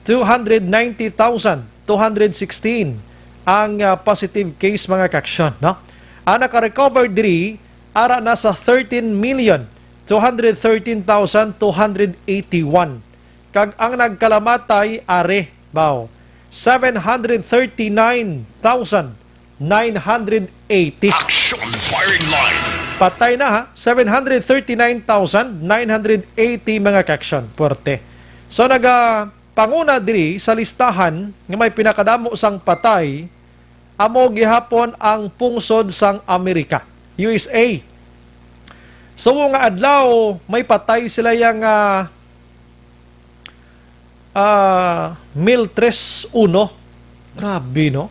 two hundred ninety thousand two hundred sixteen ang, ah, positive case, mga ka-aksyon, no? Ang naka-recover diri, ara na sa thirteen million two hundred thirteen thousand two hundred eighty-one. Kag ang nagkalamatay, are, baw, seven hundred thirty-nine thousand nine hundred eighty. Action Firing Line. Patay na, ha? Seven hundred thirty-nine thousand nine hundred eighty, mga ka-aksyon. Puwerte. So, nagapanguna diri sa listahan nga may pinakadamo sang patay, amo gihapon ang pungsod sang Amerika, U S A. So, nga adlaw, may patay sila yang, ah, ah, mil tres uno. Grabe, no?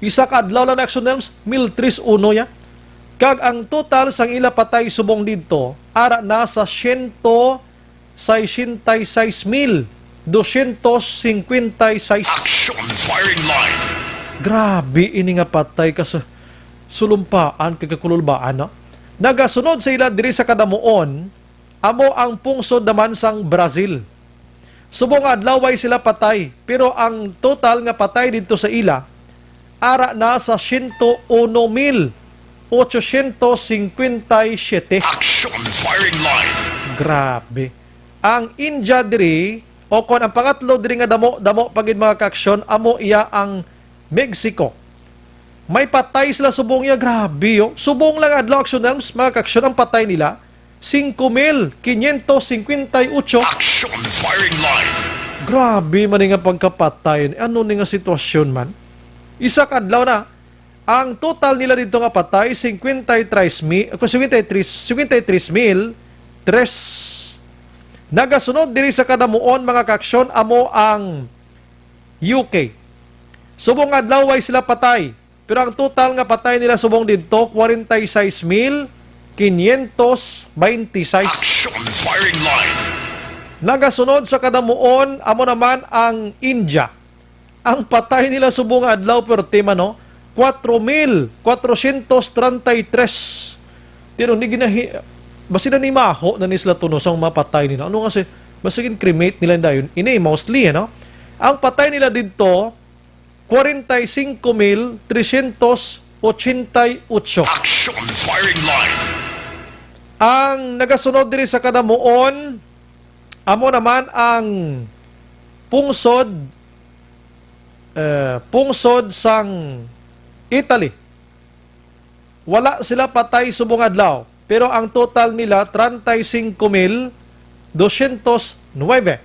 Isa ka adlaw lang na, Action Nelms, mil tres uno ya. Kag ang total sang ila patay subong didto, ara na sa siyento sesenta y seis mil dosyentos singkwenta y seis. Action Firing Line. Grabe ini nga patay ka sa sulumpaan kag kakululbaan, no? Nagasunod sa ila diri sa kadamuon, amo ang pungsod naman sang Brazil. Subong nga adlaw way sila patay, pero ang total nga patay didto sa ila, ara na sa siyento uno mil ochocientos singkwenta y siyete. Action Firing Line. Grabe. Ang India diri, o kon ang pangatlo diri nga damo, damo pa gid, mga ka-aksyon, amo iya ang Mexico. May patay sila subong iya, grabe, oh. Subong lang adlaw, Action Nelms, mga ka-aksyon, ang patay nila, singko mil kinyentos singkwenta y ocho. Action Firing Line. Grabe man ni nga pagkapatay. Ano ni nga sitwasyon man? Isa ka adlaw na, Ang total nila dito nga patay, cincuenta y tres mil, cincuenta y tres, cincuenta y tres mil tres. Nagasunod diri sa kadamuon, mga kaaksyon, amo ang U K. Subong adlaw, way sila patay. Pero ang total nga patay nila subong didto, kwarenta y sais mil quinientos beinti sais. Action firing line. Nagasunod sa kadamuon, amo naman ang India. Ang patay nila subong nga adlaw, perti man, no? Kwatro mil kwatrosyentos treinta y tres. Tino, ni ginahi-, basi na ni maho na ni sila tuno sang mapatay nila. Ano nga si, basi gin-cremate nila dayon. Ini, mostly, ano? Ang patay nila didto, kwarenta y singko mil tresyentos otsenta y otso. Action firing line. Ang nagasunod diri sa kadamuon, amo naman ang pungsod, eh, pungsod sang Italy. Wala sila patay subong adlaw, pero ang total nila, treinta y cinco mil doscientos nueve.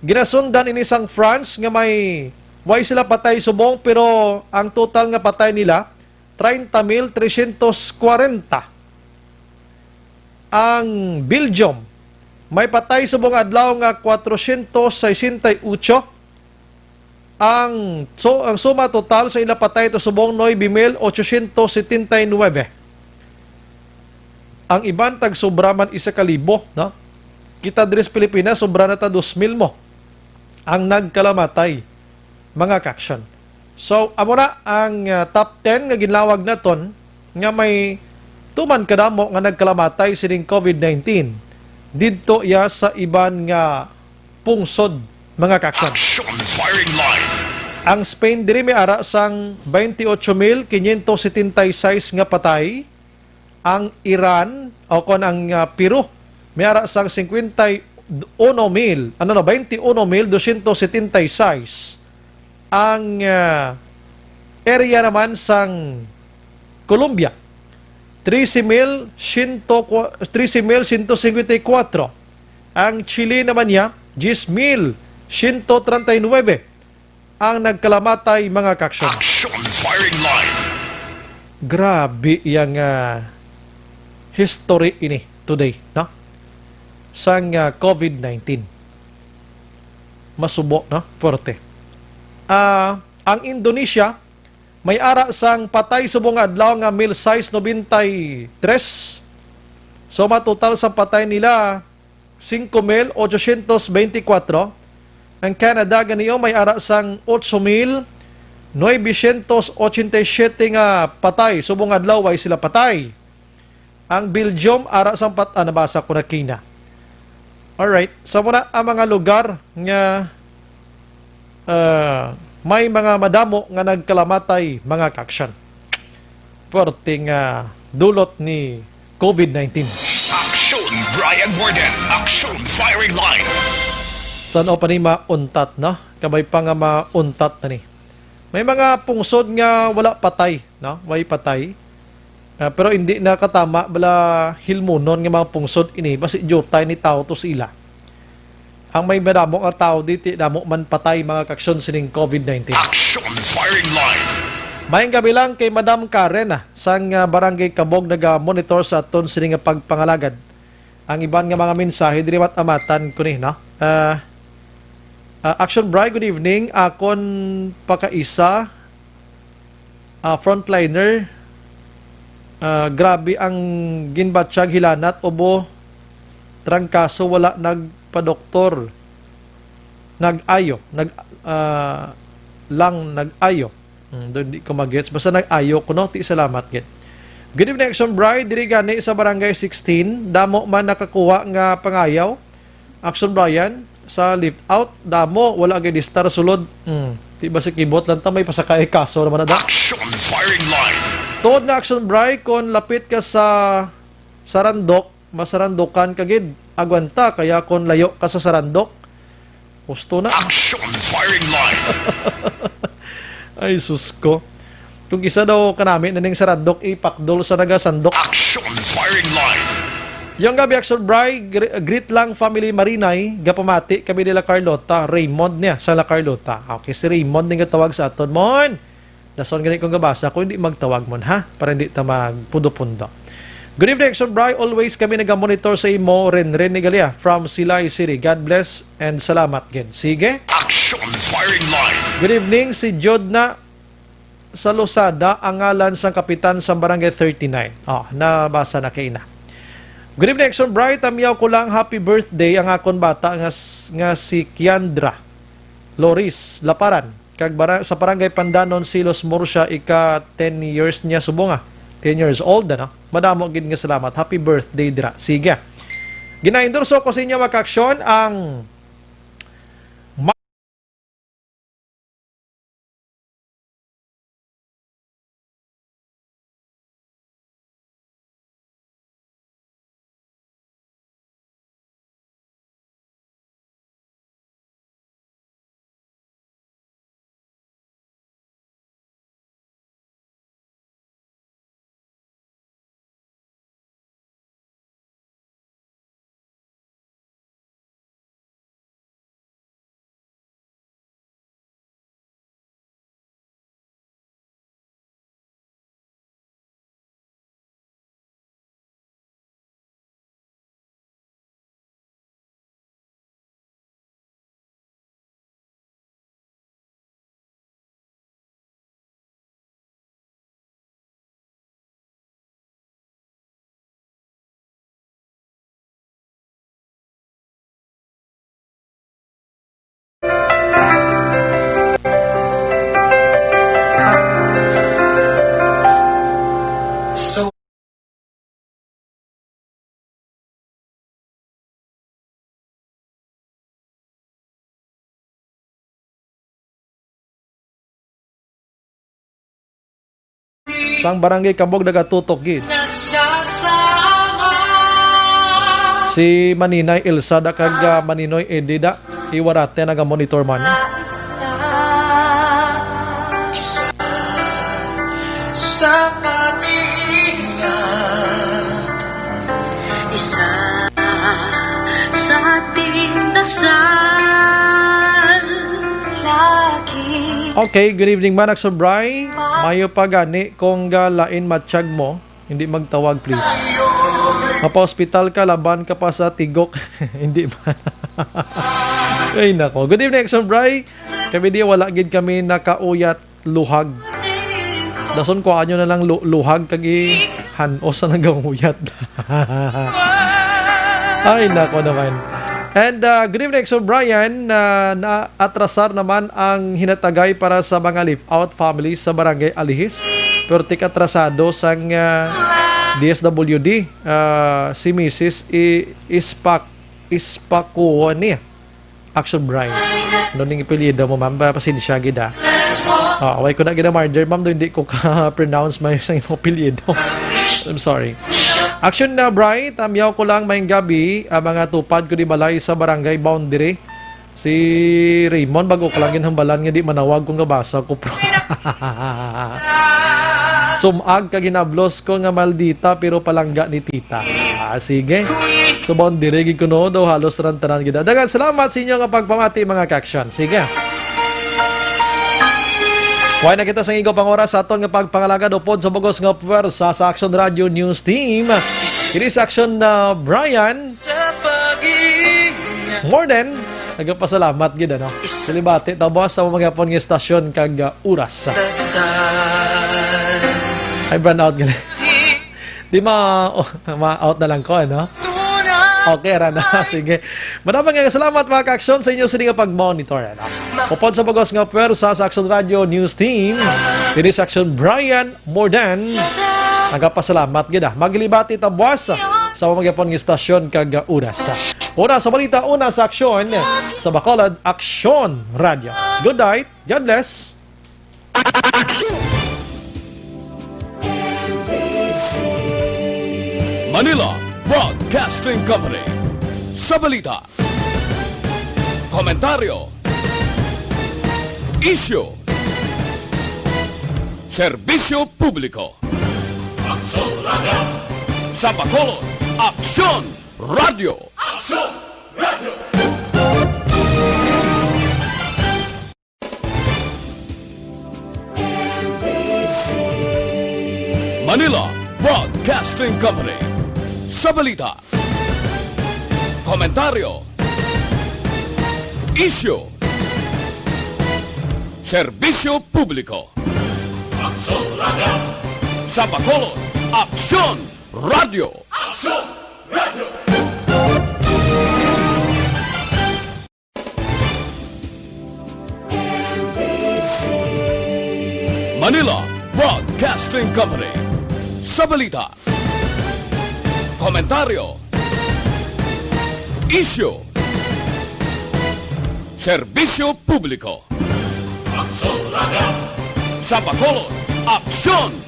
Ginasundan ini sang France nga may, way sila patay subong, pero ang total nga patay nila, treinta mil trescientos cuarenta. Ang Belgium, may patay subong adlaw nga kwatrosyentos sesenta y ocho. Ang, so, ang suma total sa ila patay to subong, nuebe mil ochosyentos setenta y nuebe. Ang iban tag sobra man isa ka libo, no? Kita diri sa Pilipinas, sobra na ta dos mil mo ang nagkalamatay, mga kaaksyon. So, amo na ang, ah, top ten nga ginlawag naton nga may tuman kadamo nga nagkalamatay sining covid nineteen didto iya sa iban nga pungsod, mga kaaksyon. Action firing line. Ang Spain diri may ara sang twenty-eight mil quinientos setenta y seis nga patay. Ang Iran, o kon ang, ah, Peru, may ara sang cincuenta y uno mil, ano na, twenty-uno mil doscientos setenta y seis. Ang, ah, area naman sang Colombia, trese mil siyento, trese mil siyento singkwenta y kuwatro. Ang Chile naman niya, diyes mil siyento treinta y nuebe ang nagkalamatay, mga kaaksyon. Action firing line. Grabe yang, ah, history ini today, no? Sang, ah, covid nineteen. Masubo, no? Forte. Ah, ang Indonesia, may ara sang patay subong nga adlaw nga mil sais nobenta y tres. So, matotal sang patay nila, singko mil ochosyentos beinti kuwatro. Ang Canada ganiyo may ara sang otso mil nuebesyentos ochenta y siyete nga patay. Subong adlaw, way sila patay. Ang Belgium, ara sang pat-, ah, nabasa ko na kina. Alright. So, muna ang mga lugar nga, ah, may mga madamo nga nagkalamatay, mga kaaksyon. Perting, ah, dulot ni covid nineteen. Action, Brian Warden. Action, firing line. San-o pa ni mauntat, no? Kabay pa nga mauntat na ni. May mga pungsod nga wala patay, no? Way patay. Ah, pero hindi na katama bala hilmunon nga mga pungsod ini, basi diutay ni tawo to sa ila. Ang may madamo nga tawo diti, damo man patay, mga kaaksyon, sining covid nineteen. Action firing line. Mayong gabi lang kay Madam Karen, ah, sang, ah, Barangay Kabog, naga-monitor sa aton sini nga pagpangalagad. Ang iban nga mga mensahe diri, mat-amatan ko ni, no? Ah, ah, Action Bri, good evening. Akon pakaisa, ah, frontliner. Ah, grabe ang ginbatyag, hilanat, ubo, trangkaso, wala nagpadoktor. Nag-ayo, nag, ah, lang nag-ayo. Hmm, doon di ko magets. Basta nag-ayo ko, no? Ti, salamat, gid. Good evening, Action Bri. Diri gani sa Barangay sixteen, damo man nakakuha nga pangayaw. Action Brian, sa lift out, damo, wala gid istar sulod. Hmm, ti ba si kibot lang ta, may pasakay kaso naman na da. Action firing line. Tuod na, Action Bri, kon lapit ka sa Sarandok, masarandokan ka gid. Agwanta, kaya kon layo ka sa Sarandok, husto na. Action firing line. Ay, sus ko. Kung isa daw kanami na ning Sarandok, ipakdol sa nagasandok. Action firing line. Yung gabi, Action Bri, gre-, greet lang family Marinay, gapamati kami nila Carlota, Raymond niya, sa La Carlota. Okay, si Raymond ning gatawag sa aton. Mon! Dason gani kung gabasa ko, hindi magtawag mo, ha? Para hindi ta magpundo-pundo. Good evening, Action Bri. Always kami nagamonitor sa imo, Renren Igalia from Silay City. God bless and salamat gid. Sige. Action Firing Line. Good evening, si Jod na sa Losada, ang ngalan sang kapitan sa Barangay thirty-nine. Oh, nabasa na kay na. Good evening, Action Bri. Tamyaw ko lang, happy birthday ang akon bata nga s-, nga si Kiandra Loris Laparan. Kag bara-, sa Barangay Pandanon, Silos, Murcia, ika ten years niya subong, ah. Ten years old, ano? Madamo gid nga salamat. Happy birthday dira. Sige. Ginaendorso ko sa inyo, mga kaaksyon, ang ma-, Sang Barangay Kabog nagatutok gid. Si Maninay Elsa da kag, ah, Maninoy Eddie da. Iwarate naga-monitor man. Sa pag-iingat, isa sa ating dasal lagi. Okay, good evening, Manang Sobray. Mayo pa gani kung, ah, lain matsyag mo. Hindi magtawag, please. Mapa-hospital ka, laban ka pa sa tigok. Hindi ba? Ay, nako. Good evening, Action Bri. Kami di, wala gid kami nakauyat luhag. Dason ko anyo na lang lu-, luhag kag ihanos sa naganguyat. Ay, nako naman. And, uh, good evening, Action Brian. Uh, naatrasar naman ang hinatagay para sa mga live-out families sa Barangay Alihis. Pertik atrasado sang, uh, D S W D, uh, si Missus I-, Ispak-, Ispakuani. Action Brian. Ano ning apelyido mo, ma'am? Pa-, pasensya gid, ah. Ah, wala ko na gina-murder, ma'am, do hindi ko ka-pronounce may sa imong apelyido. I'm sorry. Action na, Bri. Tamyaw ko lang, maayong gabi, ah, mga tupad ko di balay sa barangay boundary. Si Raymond, bago ko lang ginhambalan nga di manawag kung gabasa ko, pro. Sumag kag hinablos ko nga maldita, pero palangga ni tita. Ah, sige. So, boundary gid kuno daw halos tanan-tanan gid. Daghang salamat sa inyo nga pagpamati, mga ka-action. Sige. Way na kita sa igo pang oras sa aton nga pagpangalagad upod sa bugos nga puwersa sa Action Radio News Team. It is Action, uh, Brian. More than, nagapasalamat gid, ano? Salibati ta, boss, sa mga pon nga istasyon kag, uh, oras. Ay, brownout gali. Di ma-, oh, ma-out na lang ko, ano? Okay, ra na. Sige. Madamang nga salamat, mga ka-action, sa inyo sini nga pag-monitor, ano? Upod sa bugos nga puwersa sa Action Radio News Team, diri sa Action Brian Mordan. Nagapasalamat gid, ah. Maglibati ta buwas sa mga pon nga istasyon kag, ah, oras. Una sa balita, una sa aksyon sa Bacolod Aksyon Radio. Good night. God bless. Manila Broadcasting Company. Sa balita, komentaryo, isyu, serbisyo publiko. Aksyon Radio. Sa Bacolod, Aksyon Radio. Aksyon Radio. Manila Broadcasting Company. Sa balita, komentaryo, isyu, serbisyo publiko. Aksyon Radio. Sa Bacolod, Aksyon Radio. Aksyon Radio. Manila Broadcasting Company. Sa balita, komentaryo, isyu, serbisyo publiko. Aksyon Radio. Sa Bacolod, Aksyon